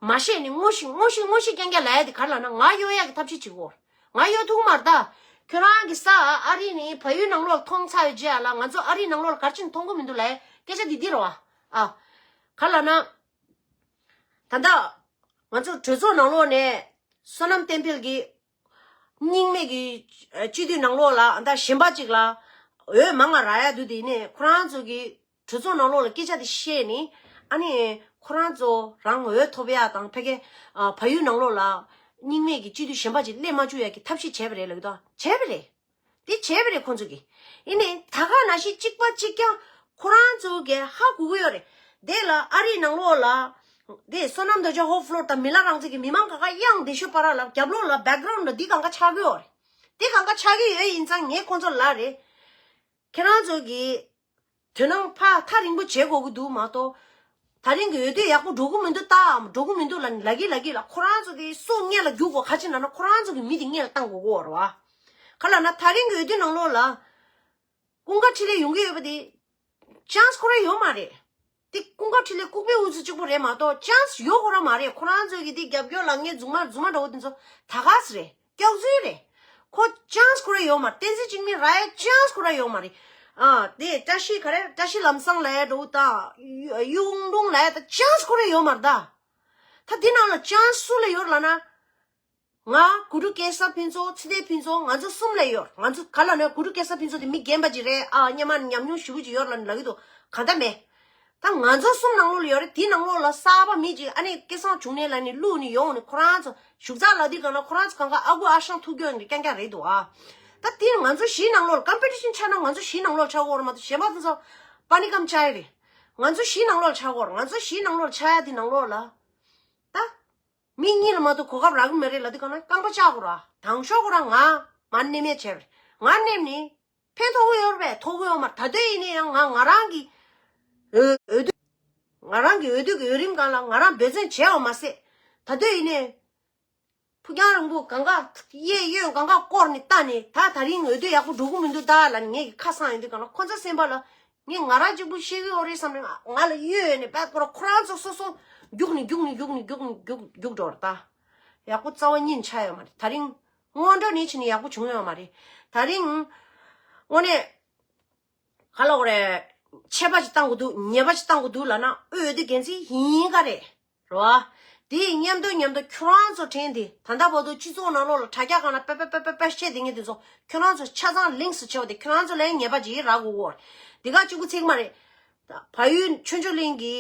མ་ཤེས་ནས་ངོ་ཤེས་ངོ་ཤེས་ངོ་ཤེས་རྐྱང་རྐྱང་ལབ་ཡ་དེ་ག་རེ་ལབ་ན་ང་གཡོལ་ཡ་གི་ཐབས་ཤེས་བྱེད་དགོས་རེད། ང་གཡོལ་ཐུབ་ཀྱི་མ་རེད་ད། ཁྱོད་རང་གི་ས་ཨ་རི་ནས་བལ་ཡུལ་ནང་ལོགས་མཐོང་ཚར་བའི་རྗེས་ལ་ང་ཚོ་ཨ་རི་ནང་ལོགས་ལ་ག་རེ་བྱས་ནས་མཐོང་གི་མི་འདུག་ལབ་ཡ་སྐད་ཆ་དེ་འདི་རེད་བ། ཨ། ག་རེ་ལབ་ན། ད་ལྟ་ང་ཚོ་གྲོས་ཚོགས་ནང་ལོགས་ནས་བསོད་ནམས་བསྟན་འཕེལ་གྱིས་རྙིང་མའི་གི་སྤྱི་འཐུས་ནང་ལོགས་ལ་ད་གཞན་པ་ཅིག་ལ་འོས་མང་ང་རག་ཡ་འདུག་དེ་ནས་ཁོ་རང་ཚོ་གི་གྲོས་ཚོགས་ནང་ལོགས་ལ་སྐད་ཆ་དེ་བཤད་ནས་ཨ་ནི་ཁོ་རང་ཚོ་རང་འོས་ཐོབ་ཡ་དང་ཕ་གི་བལ་ཡུལ་ནང་ལོགས་ལ་རྙིང་མའི་གི་སྤྱི་འཐུས་གཞན་པ་ཅིག་སླེབས་མ་བཅུག་ཡ་གི་ཐབས་ཤེས་བྱས་པ་རེད་ལབ་ཀྱི་འདུག་བྱས་པ་རེད། དེ་བྱས་པ་རེད་ཁོང་ཚོ་གིས། ཡིན་ནའི་ད་ག་ནང་བཞིན་གཅིག་པ་གཅིག་རྐྱང་ཁོ་རང་ཚོ་གིས་ཧ་གོ་གི་ཡོད་རེད། དེ་ལ་ཨ་རིའི་ནང་ལོགས་ལ་དེ་བསོད་ནམས་རྡོ་རྗེ་ཧོ་ཕློར་དང་མི་ལ་རང་བཙན་གྱི་མི་མང་གང་ག་གཡེང་བསྡད་ཤོད་བར་ལ་རྒྱབ་ལོགས་ལ་བེག་གྷ་རའུན་ཌ་ལ་འདི་གང་ག་ཆགས་ཀྱི་ཡོད་རེད། དེ་གང་ག་ཆགས་ཀྱི་ཡོད་ཡིན་ཙང་ངས་ཁོང་ཚོ་ལ་རེད། ཁྱེད་རང་ཚོ་གིས་དོ་སྣང་ཕ་ཐག་རིང་པོ་བྱེད་དགོས་ཀྱི་འདུག་མ་གཏོགས། ད་རིང་གི་འོས་བསྡུ་ཡག་པོ་འགྲོ་གི་མི་འདུག་ད་འགྲོ་གི་མི་འདུག་ལ་ལབ་ཀྱི་ལབ་ཀྱི་ལ་ཁོ་རང་ཚོ་གི་སུ་སྔོན་ལ་རྒྱུག་དགོས་ག་ཅི་ན་ན་ཁོ་རང་ཚོ་གི་མི་དེ་སྔོན་ལ་བཏང་དགོས་ཀྱི་ཡོད་རེད་བ། ག་ལབ་ན་ད་རིང་གི་འོས་བསྡུ་ནང་ལོགས་ལ་ཀུན་དགའ་འཕྲིན་ལས་ཡོང་གི་ཡོད་པ་དེ་ཅན་སི་ཁོ་རང་ཡོད་མ་རེད། དེ་ཀུན་དགའ་འཕྲིན་ལས་ལྐུགས་པའི་འུ་ཚུགས་གཅིག་པུ་རེད་མ་གཏོགས་ཅན་སི་ཡོད་ཁོ་རང་མ་རེད། ཁོ་རང་ཚོ་གི་དེ་རྒྱབ་སྐྱོར་ལ་ངས་རྫུན་མ་རྫུན་མ་འདྲ་བོ་དེ་ཚོ་ད་ག་སེ་རེད། སྐྱག་རྫུན་རེད། ཁོ་ཅན་སི་ཁོ་རང་ཡོད་མ་རེད། བསྟན་འཛིན་འཇིགས་མེད་རག་ཡ་ཅན་སི་ཁོ་རང་ཡོད་མ་རེད། ཨ་དེ་བཀྲ་ཤིས་ག་རེ་བཀྲ་ཤིས་ལམ་བཟང་ལབ་ཡ་འདྲ་བོ་དང་གཡུང་དྲུང་ལབ་ཡ་ད་ཅན་སི་ཁོ་རང་ཡོད་མ་རེད་ད། ད་དེ་ནང་ལ་ཅན་སི་སུ་ལ་ཡོད་ལབ་ན། ང་གུ་རུ་སྐལ་བཟང་ཕུན་ཚོགས་ཚེ་བརྟན་ཕུན་ཚོགས་ང་ཚོ་གསུམ་ལ་ཡོད། ང་ཚོ་ག་ལ་ནས་གུ་རུ་སྐལ་བཟང་ཕུན་ཚོགས་དེ་མི་རྒན་པ་ཅིག་རེད། ཨ་སྔོན་མ་ནས་ཉམས་མྱོང་ཞེ་པོ་ཅིག་ཡོད་ལབ་ནས་ལབ་ཀྱི་འདུག་གང་ལྟར་མེད། ད་ང་ཚོ་གསུམ་ནང་ལོགས་ལ་ཡོད་རེད། དེའི་ནང་ལོགས་ལ་གསར་པ་མི་ཅིག་ཨ་ནི་སྐལ་བཟང་འབྱུང་གནས་ལབ་ནས་བླུགས་ནས་ཡོང་ནས་ཁོ་རང་ཚོ་བཞུགས་ཚགས་ལ་དེ་ག་ན་ཁོ་རང་ཚོ་གང་ག་ཨ་ཁུ་ཨ་ཞང་ཐུག་རྒྱུ་ཡོད་ནས་རྐྱང་རྐྱང་རེད་འདུག་ཨ། ད་དེ་ང་ཚོ་བཞིའི་ནང་ལོགས་ལ་ཀམ་པི་ཊི་ཤན་ཆགས་ན་ང་ཚོ་བཞིའི་ནང་ལོགས་ལ་ཆགས་ཀྱི་ཡོད་རེད་མ་གཏོགས་གཞན་པ་ཚོ་པ་ནི་ཀམ་ཆགས་ཡ་རེད། ང་ཚོ་བཞིའི་ནང་ལོགས་ལ་ཆགས་ཀྱི་ཡོད་རེད། ང་ཚོ་བཞིའི་ནང་ལོགས་ལ་ཆགས་ཡ་དེ་ནང་ལོགས་ལ་ད། མི་གཉིས་ལ་མ་གཏོགས་གོ་སྐབས་རག་གི་མ་རེད་ལབ་དུས་གང་ན་རྐང་པ་བཅག་དགོས་ར། དང་ཤོག་གོ་ར། ང་མར་མནན་མེད་བྱས་པ་རེད། ང་མནན་ནི་ཕན་ཐོགས་ཀྱི་ཡོད་རེད་པས། ཐོགས་ཀྱི་ཡོད་མ་རེད། ད་དུང་ཡིན་ན་ཡང་ང་ང་རང་གི་འོས་འོས་བསྡུ་ང་རང་གི་འོས་བསྡུ་གི་འོས་རིམ་སྒང་ལ་ང་རང་འབད་བརྩོན་བྱས་པ་མ་ཟད། ད་དུང་ཡིན་ནའི་ཕུགས་རྒྱང་རིང་པོ་གང་ག་གཡས་གཡོན་གང་ག་བསྐོར་ནས་ལྟ་ནས་ད་ད་རིང་འོས་བསྡུ་ཡག་པོ་འགྲོ་གི་མི་འདུག་ད་ལབ་ནས་ངེད་ཀྱི་ཁ་སང་ཡོང་དུས་གང་ལ་ཁོ་ཚོ་སེམས་པ་ལ། ངས་ང་རང་གཅིག་པུ་ཤེས་ཀྱི་ཡོད་རེད་བསམ་ནས་ང་ལ་གཡོལ་ནས་དཔེ་ཁོ་རང་ཁོ་རང་ཚོ་སོ་སོ་རྒྱུགས་ནས་རྒྱུགས་ནས་རྒྱུགས་ནས་རྒྱུགས་ནས་རྒྱུགས་རྒྱུགས་འགྲོ་ར་ད། ཡག་པོ་རྩ་བ་ཉིད་ཆགས་ཡོད་མ་རེད། ད་རིང་སྔོན་འགྲོ་ནས་ཕྱིན་ནས་ཡག་པོ་བྱུང་ཡོད་མ་རེད། ད་རིང་དངོས་གནས་ག་ལབ་དགོས་རེད། ཆད་པ་ཅིག་བཏང་དགོས་འདུག་ཉེས་པ་ཅིག་བཏང་དགོས་འདུག་ལབ་ན་འོས་བསྡུ་འགན་འཛིན་ཡིན་ག་རེད། རེད་བ། དེ་ཡི་མཉམ་དུ་མཉམ་དུ་ཁྱོད་རང་ཚོ་དྲན་ཏེ་ད་ལྟ་བར་དུ་སྤྱི་ཚོགས་ནང་ལོགས་ལ་དྲ་རྒྱ་སྒང་ལ་པེ་པེ་པེ་པེ་པེ་བཤད་བསྡད་མཁན་དེ་ཚོ་ཁྱོད་རང་ཚོ་ཆ་ཚང་ལིངས་སུ་བྱས་པ་དེ་ཁྱོད་རང་ཚོ་ལ་ཡང་ཉེས་པ་ཅིག་རག་དགོས་གོ། དེ་ག་གཅིག་པུ་ཚིག་མ་རེད། ད་བལ་ཡུལ་ཆོས་འབྱོར་གླིང་གི་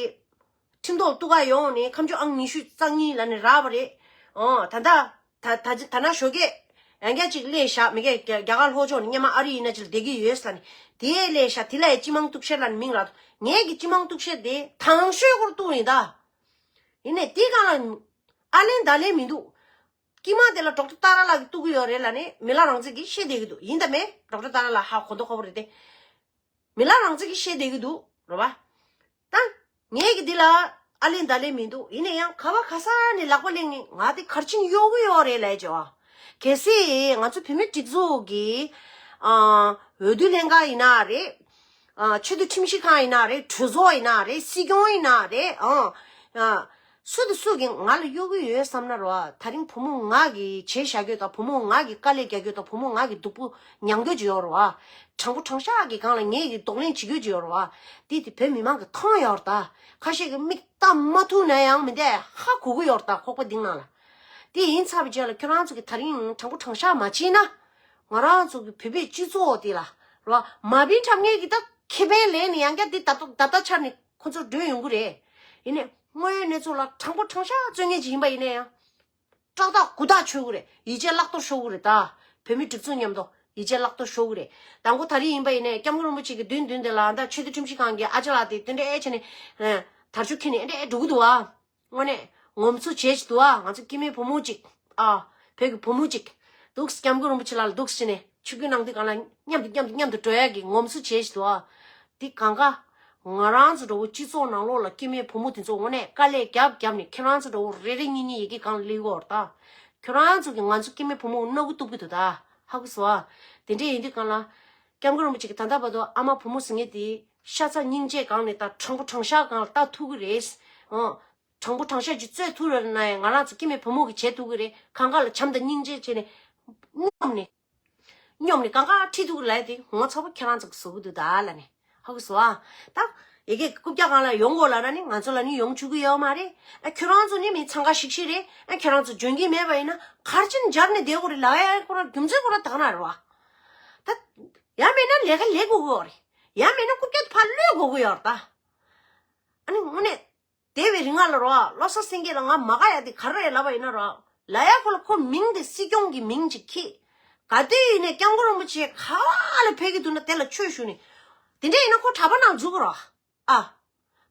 ཁྲིམས་ཐོག་ཏུ་ག་ཡོང་ནས་ཁ་མཆུ་ཨང་ཉི་ཤུ་རྩ་གཉིས་ལ་ནས་རག་པ་རེད། ཨོ་ད་ལྟ་ད་ད་ད་ན་ཞོགས་ཀས་ཡང་བསྐྱར་ཅིག་སླེབས་ཤག་མི་སྐད་རྒྱ་རྒྱ་གར་ལྷོ་ཕྱོགས་ནས་སྔོན་མ་ཨ་རི་ཡིན་ན་ཅིག་ལ་བསྡད་ཀྱི་ཡོད་ས་ནས་དེ་སླེབས་ཤག་དེ་ལ་ཡང་སྤྱི་དམངས་གཏུག་བཤེར་ལ་ནས་མིང་རག་འདུག་ངེད་ཀྱི་སྤྱི་དམངས་གཏུག་བཤེར་དེ་དང་ཤོས་སྐོར་གཏུག་ཡིན་ད། ཡིན་ནའི་དེ་གང་ལ་ཨ་ལན་ད་ལན་མི་འདུག་དཀྱིལ་མ་དེ་ལ་ཌོག་ཊར་ཏཱ་ར་ལགས་ཀྱིས་གཏུག་གི་ཡོད་རེད་ལབ་ནས་མི་ལ་རང་བཙན་གྱིས་བཤད་བསྡད་ཀྱི་འདུག་ཡིན་དང་མིན་ཌོག་ཊར་ཏཱ་ར་ལགས་ཧ་གོ་མདོག་ཁ་པོ་རེད་དེ། མི་ལ་རང་བཙན་གྱིས་བཤད་བསྡད་ཀྱི་འདུག་རེད་བ། ད་ངས་ཀྱི་འདི་ལ་ཨ་ལན་ད་ལན་མི་འདུག་ཡིན་ན་ཡང་ག་བ་ག་ས་ནས་ལག་པ་གླེང་ནས་ང་དེ་གར་ཕྱིན་གཡོག་གི་ཡོད་རེད་ལབ་བྱས་བ། གལ་སྲིད་ང་ཚོ་བོད་མི་སྒྲིག་འཛུགས་ཀྱི་ཨ་འོས་བསྡུ་ལྷན་ཁང་ཡིན་ན་རེད། ཨ་ཆེས་མཐོའི་ཁྲིམས་ཞིབ་ཁང་ཡིན་ན་རེད། གྲོས་ཚོགས་ཡིན་ན་རེད། སྲིད་སྐྱོང་ཡིན་ན་རེད། ཨ་ཨ་སུ་དང་སུ་གིས་ང་ལ་གཡོག་གི་ཡོད་བསམ་ན་རེད་བ། ད་རིང་བུ་མོ་ང་གིས་བྱས་བཞག་རྒྱུ་དང་བུ་མོ་ང་གིས་དཀའ་ལས་རྒྱག་རྒྱུ་དང་བུ་མོ་ང་གིས་སྡུག་པོ་མྱང་རྒྱུ་ཅིག་ཡོད་རེད་བ། དྲང་པོ་དྲང་བཞག་གི་སྒང་ལ་ངེད་ཀྱིས་གདོང་ལེན་བྱེད་རྒྱུ་ཅིག་ཡོད་རེད་བ། དེ་དེ་བོད་མི་མང་གིས་མཐོང་ཡོད་རེད་ད། ཁ་ཤས་ཀྱིས་མིག་ལྟ་མ་ཐུབ་ན་ཡང་མི་འདས་ཧ་གོ་གི་ཡོད་རེད་ད། ཁོག་པ་གཏིང་ནང་ལ། དེ་ཡིན་ཚར་བའི་རྗེས་ལ་ཁྱོད་རང་ཚོ་གིས་ད་རིང་དྲང་པོ་དྲང་བཞག་མ་བྱས་ན། ང་རང་ཚོ་གི་བོད་པའི་སྤྱི་ཚོགས་དེ་ལ་རོ་མ་བིན་ཁྲབ་ངེས་ཀྱི་ད་ཁེ་ཕན་ལེན་ནས་ཡང་བསྐྱར་དེ་ད་ལྟ་ད་ལྟ་ཆར་ནས་ཁོ་ཚོ་སྒྲོན་ཡོང་གི་རེད། ཡིན་ནའི་དངོས་ཡོད་གནས་ཚུལ་ལ་དྲང་པོ་དྲང་བཞག་རྩོད་མཁན་ཅིག་ཡིན་པ་ཡིན་ན་ཡང་། སྐྲག་ཐག་གུ་ཐག་ཆོད་གི་རེད། ཡིད་ཆེས་བརླག་གཏོར་ཤོར་གི་རེད་ད། བོད་མི་སྒྲིག་འཛུགས་མཉམ་དུ་ ཡིད་ཆེས་བརླག་ཏོ་ཤོར་གི་རེད། དང་པོ་ད་རེས་ཡིན་པ་ཡིན་ནའི་སྐྱབས་མགོན་རིན་པོ་ཆེ་གི་མདུན་མདུན་དེ་ལ་ད་ཆོས་དད་ཁྲིམས་ཞིབ་ཁང་གི་ཨ་ཅག་ལགས་དེ་དེ་འདྲ་ཨེ་བྱས་ནས་དར་ལྕོག་འཁྱེར་ནས་ཨེ་འདྲ་ཨེ་འགྲོ་གི་འདུག་ཨ། དངོས་གནས་ངོམ་སོ་བྱེད་ཅིག་འདུག་ཨ། ང་ཚོ་སྐྱེ་དམན་བུ་མོ་ཅིག་ཨ། བོད་ཀྱི་བུ་མོ་ཅིག་འདུག་སྐྱབས་མགོན་རིན་པོ་ཆེ་ལགས་ལ་འདུག་བྱས་ནས་ཆིབས་བསྒྱུར་གནང་དུས་སྒང་ལ་མཉམ་དུ་མཉམ་དུ་མཉམ་དུ་འགྲོ་ཡ་གི་ངོམ་སོ་བྱེད་ཅིག་འདུག་ཨ། འདི་གང་ག་ང་རང་ཚོ་འདྲ་བོ་སྤྱི་ཚོགས་ནང་ལོགས་ལ་སྐྱེ་དམན་བུ་མོ་དེ་ཚོ་དངོས་གནས་དཀའ་ལས་རྒྱབ་རྒྱབ་ནས་ཁྱེད་རང་ཚོ་འདྲ་བོ་རེ་རེ་གཉིས་གཉིས་ཡི་གེ་སྒང་ལ་སླེབས་ཡོད་རེད་ད། ཁྱོད་རང་ཚོ་གིས་ང་ཚོ་སྐྱེ་དམན་བུ་མོ་མནོ་གི་གཏུབ་གི་འདུག་ད། ཧ་གོ་སོང་ཨ། དེ་འདྲ་ཡིན་དུས་སྒང་ལ། སྐྱབས་མགོན་རིན་པོ་ཆེ་གིས་ད་ལྟ་བར་དུ་ཨ་མ་བུ་མོ་ཟེར་མཁན་དེ་ཤ་ཚ་སྙིང་རྗེ་སྒང་ནས་ད་དྲང་པོ་དྲང་བཞག་སྒང་ལ་ལྟ་ཐུབ་ཀྱི་རེད། ཨོ། དྲང་པོ་དྲང་བཞག་ཅིག་རྩོད་ཐུབ་རེད་ན་ཡང་ང་རང་ཚོ་སྐྱེ་དམན་བུ་མོ་གིས་བྱེད་ཐུབ་ཀྱི་རེད། གང་ག་ལ་བྱམས་དང་སྙིང་རྗེ་བྱས་ནས། སྙོམས་ནས། སྙོམས་ནས་གང་ག་ཁྲིད་ཐུབ་ཀྱི་ལབ་དེ་ངོ་ཚ་པོ་ཁྱེད་རང་ཚོ་གིས་བཟོ་གི་འདུག་ད་ལབ་ནས། ཧ་གོ་སོང་ཨ། ད་ཡ་གི་རྐུབ་བཀྱག་སྒང་ལ་ཡོང་དགོས་ལབ་ན་ནི་ང་ཚོ་ལ་ནི་ཡོང་བཅུག་གི་ཡོད་མ་རེད། ཨ་ཁྱོད་རང་ཚོ་ནི་མི་འཚང་ཁ་ཤིག་ཤིག་རེད། ཨ་ཁྱོད་རང་ཚོ་འཇོན་གྱི་མེད་པ་ཡིན་ན་ག་རེ་བྱས་ནས་འབྱར་ནས་བསྡད་དགོས་རེད་ལབ་ཡ་ཁོ་རང་རྒྱུ་མཚན་ཁོ་རང་དག་ན་རེད་བ། ད་ཡང་མེད་ན་ལས་ཀ་ལས་དགོས་ཀྱི་ཡོད་རེད། ཡང་མེད་ན་རྐུབ་བཀྱག་ཕར་གློད་དགོས་ཀྱི་ཡོད་རེད་ད། ཨ་ནི་དངོས་གནས། དེ་བའི་རིང་ང་ལ་རོ། བློ་གསལ་སེང་གེ་ལ་ང་མ་དགའ་ཡ་དེ་ག་རེ་རེད་ལབ་པ་ཡིན་ན་རོ། ལབ་ཡ་ཁོ་ལ་ཁོ་མིང་དེ་སྲིད་སྐྱོང་གི་མིང་ཅིག་ཁྱེར། ག་དུས་ཡིན་ནའི་སྐྱབས་མགོན་རིན་པོ་ཆེ་ག་བ་ལ་ཕེབས་ཀྱི་འདུག་ན་དེ་ལ་ཆོས་ཞུ་ནི། དེ་འདྲ་ཡིན་ན་ཁོ་གྲྭ་པ་ནང་འཛུལ་གི་རོ། ཨ།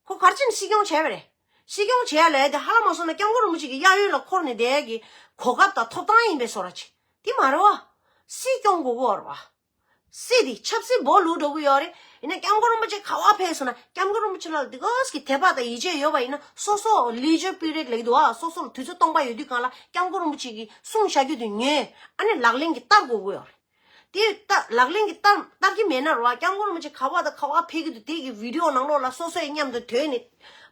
ཁོ་ག་རེ་བྱས་ནས་སྲིད་སྐྱོང་བྱས་པ་རེད། སྲིད་སྐྱོང་བྱས་ཡ་ལབ་ཡ་དེ་ཧ་ལམ་མ་སོང་ན་སྐྱབས་མགོན་རིན་པོ་ཆེ་གི་གཡས་གཡོན་ལ་འཁོར་ནས་བསྡད་ཡ་གི་གོ་སྐབས་དང་ཐོབ་ཐང་ཡིན་པའི་བཟོ་འདྲ་ཅིག་དེ་མ་རེད་བ། སྲིད་སྐྱོང་དགོས་ཀྱི་ཡོད་རེད་བ། སྲིད་དེ་ཆབ་སྲིད་སྦོ་ལུག་འགྲོ་གི་ཡོད་རེད། ཡིན་ན་སྐྱབས་མགོན་རིན་པོ་ཆེ་ག་བ་ཕེབས་སོང་ན་སྐྱབས་མགོན་རིན་པོ་ཆེ་ལ་འདི་ག་གི་དད་པ་དང་ཡིད་ཆེས་ཡོད་པ་ཡིན་ན་སོ་སོ་ལི་ཇར་པི་རེཌ་ལབ་ཀྱི་འདུག་ཨ། སོ་སོ་ལ་དུས་ཚོད་སྟོང་པ་ཡོད་དུས་སྒང་ལ་སྐྱབས་མགོན་རིན་པོ་ཆེ་གིས་གསུངས་བཞག་རྒྱུ་དེ་ཉན། ཨ་ནི་ལག་ལེན་གྱི་བསྟར་དགོས་ཀྱི་ཡོད་རེད། དེ་ལྟ་ལག་ལེན་གྱི་བསྟར་བསྟར་གྱི་མེད་ན་རོ། སྐྱབས་མགོན་རིན་པོ་ཆེ་ག་བ་དང་ག་བ་ཕེབས་ཀྱི་འདུག་དེ་གི་བི་ཌི་ཡོ་ནང་ལོགས་ལ་སོ་སོའི་མཉམ་དུ་དོན་ནི་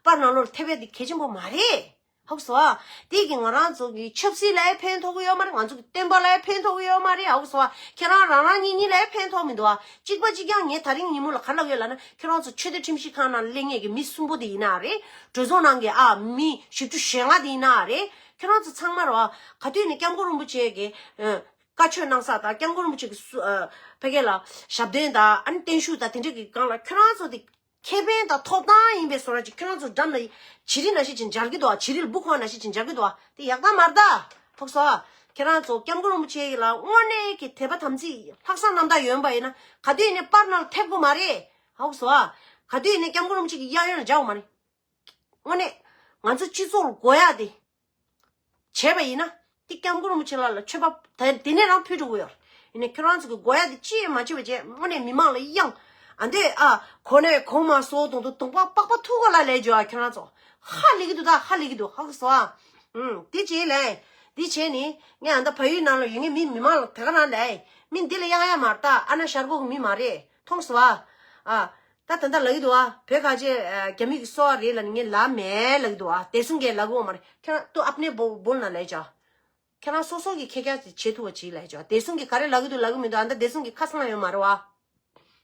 པར་ནང་ལོགས་ལ་ཐེབས་ཡ་དེ་གལ་ཆེན་པོ་མ་རེད། ཧ་གོ་སོང་ཨ། དེ་གི་ང་རང་ཚོ་གི་ཆབ་སྲིད་ལ་ཡང་ཕན་ཐོགས་ཀྱི་ཡོད་མ་རེད། ང་ཚོ་གི་བསྟན་པ་ལ་ཡང་ཕན་ཐོགས་ཀྱི་ཡོད་མ་རེད། ཧ་གོ་སོང་ཨ། ཁྱེད་རང་རང་རང་གཉིས་གཉིས་ལ་ཡང་ཕན་ཐོགས་མི་འདུག་ཨ། གཅིག་པ་གཅིག་རྐྱང་ངས་ད་རིང་ཉིན་མོ་ལ་ག་རེ་ལབ་ཡོད་ལབ་ན་ཁྱེད་རང་ཚོ་ཆོས་དད་ཁྲིམས་ཞིབ་ཁང་ནང་སླེབས་མཁན་གི་མི་གསུམ་པོ་དེ་ཡིན་ན་རེད། གྲོས་ཚོགས་ནང་གི་ཨ་མི་བཞི་བཅུ་ཞེ་ལྔ་དེ་ཡིན་ན་རེད། ཁྱེད་རང་ཚོ་ཚང་མ་རོ་ཨ། ག་དུས་ནས་སྐྱབས་མགོན་རིན་པོ་ཆེ་གི་ཨ། བཀའ་ཆོས་གནང་ས་དང་སྐྱབས་མགོན་རིན་པོ་ཆེ་གི་སུ་ཨ། ཕ་གི་ལ་ཞབས་བརྟན་དང་ཨ་ནི་བརྟན་བཞུགས་དང་དེ་འདྲ་གི་སྒང་ལ་ཁྱེད་རང་ཚོ་དེ་ཁེ་ཕན་དང་ཐོབ་ཐང་ཡིན་པའི་བཟོ་འདྲ་ཅིག་ཁྱེད་རང་ཚོ་འགྲམ་ལ་བྱི་རིལ་ནང་བཞིན་ཅིག་འབྱར་གི་འདུག་ཨ། བྱི་རིལ་འབུ་འཁོར་ནང་བཞིན་ཅིག་འབྱར་གི་འདུག་ཨ། དེ་ཡག་ཐག་མ་རེད་ད། ཕོག་སོ་ཨ། ཁྱེད་རང་ཚོ་སྐྱབས་མགོན་རིན་པོ་ཆེ་ཡི་ལ་དངོས་གནས་ཀྱི་དད་པ་དམ་ཚིག་ལྷག་བསམ་རྣམ་དག་ཡོད་པ་ཡིན་ན་ག་དུས་ཡིན་ནའི་པར་ནང་ལ་ཐེབས་དགོས་མ་རེད། ཕོག་སོ་ཨ། ག་དུས་ཡིན་ནའི་སྐྱབས་མགོན་རིན་པོ་ཆེ་གི་གཡས་གཡོན་ལ་འབྱར་དགོས་མ་རེད། དངོས་གནས་ང་ཚོ་སྤྱི་ཚོགས་ལ་དགོས་ཡ་དེ། བྱས་པ་ཡིན་ན། དེ་སྐྱབས་མགོན་རིན་པོ་ཆེ་ལགས་ལ་མཆོད་པ་དེ་དེ་ནས་རང་ཕུལ་འགྲོ་གི་ཡོད་རེད། ཡིན་ནའི་ཁྱོད་རང་ཚོ་གི་དགོས་ཡ་དེ་ཅི་ཡང་མ་བྱེད་པ་བྱས་དངོས་གནས་མི་མང་ལ་གཡང་། ཨ་འདོད་ཨ། གོ་ནས་གོ་མ་སོ་དོང་དུ་དོང་པ་པགས་པ་ཐུག་ག་ལ་ལས་འཇོག་ཨ། ཁྱོད་རང་ཚོ་ཧ་ལས་ཀྱི་འདུག་ད། ཧ་ལས་ཀྱི་འདུག་ཧ་གོ་སོང་ཨ། ཨུམ། དེ་བྱས་ལས། དེ་བྱས་ནི་ངས་ཨ་འདའ་བལ་ཡུལ་ནང་ལ་ཡོད་ངས་མི་མི་མང་ལ་དེ་ག་རང་ལས། མི་འདི་ལ་གཡང་ཡ་མ་རེད་ད། ཨ་ན་ཤར་ཁོག་གི་མི་མ་རེད། མཐོང་སོང་ཨ། ཨ། ད་ད་ལྟ་ལབ་ཀྱི་འདུག་ཨ། བོད་ཁ་ཆེ་རྒྱ་མི་གི་སོ་བ་རེད་ལབ་ནས་ངས་ལབ་མེད་ལབ་ཀྱི་འདུག་ཨ། བདེ་སྲུང་གིས་ལབ་ཀྱི་ཡོད་མ་རེད། ཁྱེད་རང་ཏུ་ཨབ་ནེ་བོ་བོལ་ན་ལབ་ཅོ། ཁྱེད་རང་སོ་སོ་གི་ཁེ་ཁྱ་བྱེད་ཐུབ་པ་བྱེད་ལབ་ཅོ། བདེ་སྲུང་གིས་ག་རེ་ལབ་ཀྱི་འདུག་ལབ་ཀྱི་མི་འདུག་ཨ། ད་བདེ་སྲུང་གིས་ཁ་སང་ཡོད་མ་རེད་བ།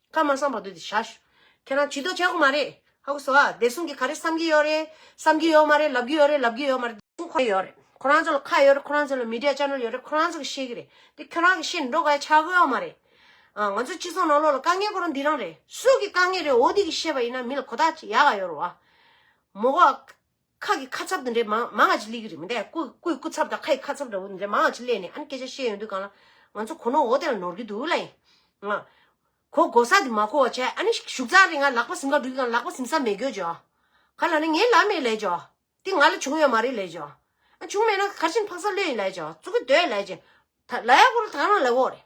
ཁ་མ་སང་བར་དུ་དེ་བཞག་ཞུ། ཁྱེད་རང་ཇུས་གཏོགས་བྱེད་དགོས་མ་རེད། ཧ་གོ་སོང་ཨ། བདེ་སྲུང་གིས་ག་རེ་བསམ་གྱི་ཡོད་རེད། བསམ་གྱི་ཡོད་མ་རེད། ལབ་ཀྱི་ཡོད་རེད། ལབ་ཀྱི་ཡོད་མ་རེད། ཁོ་ཡོད་རེད། ཁོ་རང་ཚོ་ལ་ཁ་ཡོད་རེད། ཁོ་རང་ཚོ་ལ་མི་ཌི་ཡ་ཆེ་ནལ་ཡོད་རེད། ཁོ་རང་ཚོ་གིས་ཤེས་ཀྱི་རེད། དེ་ཁྱོད་རང་གིས་ཤེས་འགྲོ་ག་ཆགས་ཀྱི་ཡོད་མ་རེད། ཨ། ང་ཚོ་སྤྱི་ཚོགས་ནང་ལོགས་ལ་དཀའ་ངལ་ཁོ་རང་འདི་རང་རེད། སུ་གི་དཀའ་ངལ་རེད། འོ་འདི་གི་ཤེས་པ་ཡིན་ན་མི་ལ་གོ་བརྡ་ཅིག་ཡག་ག་ཡོད་རེད་བ། མོ་ག་ཁ་གི་ཁ་ཚབ་དེ་འདྲའི་མང་མང་ང་ཅིག་སླེབས་ཀྱི་རེད། མི་འདའ་སྐུ་སྐུའི་སྐུ་ཚབ་དང་ཁ་ཡི་ཁ་ཚབ་འདྲ་བོ་དེ་འདྲའི་མང་ང་ཅིག་སླེབས་ནས་ཨ་ནི་སྐད་ཆ་བཤད་ཡོང་དུས་སྒང་ལ་ང་ཚོ་གོ་ནོར་འོ་དེ་ལ་ནོར་གྱི་འདུག་ལབ་ཡིན། ང་གོ་གོ་ས་དེ་མ་གོ་བ་བྱས་ཨ་ནི་བཞུགས་ཚར་རེད། ང་ལག་པ་ཟིན་ག་འགྲོ་གི་གང་ལག་པ་ཟིན་ས་མེད་གྱོ་ཅོ། ག་ལ་ནི་ངའི་ལ་མེད་ལས་ཅོ། དེ་ང་ལ་བྱུང་ཡོད་མ་རེད་ལས་ཅོ། ཨ་བྱུང་མེད་ན་གར་ཕྱིན་ཕག་ས་ལོས་ཡིན་ལས་ཅོ། ཙུ་གུ་སྡོད་ལས་ཅོ། ད་ལ་ཡ་གོ་ལ་ད་རང་ལ་འོ་རེད།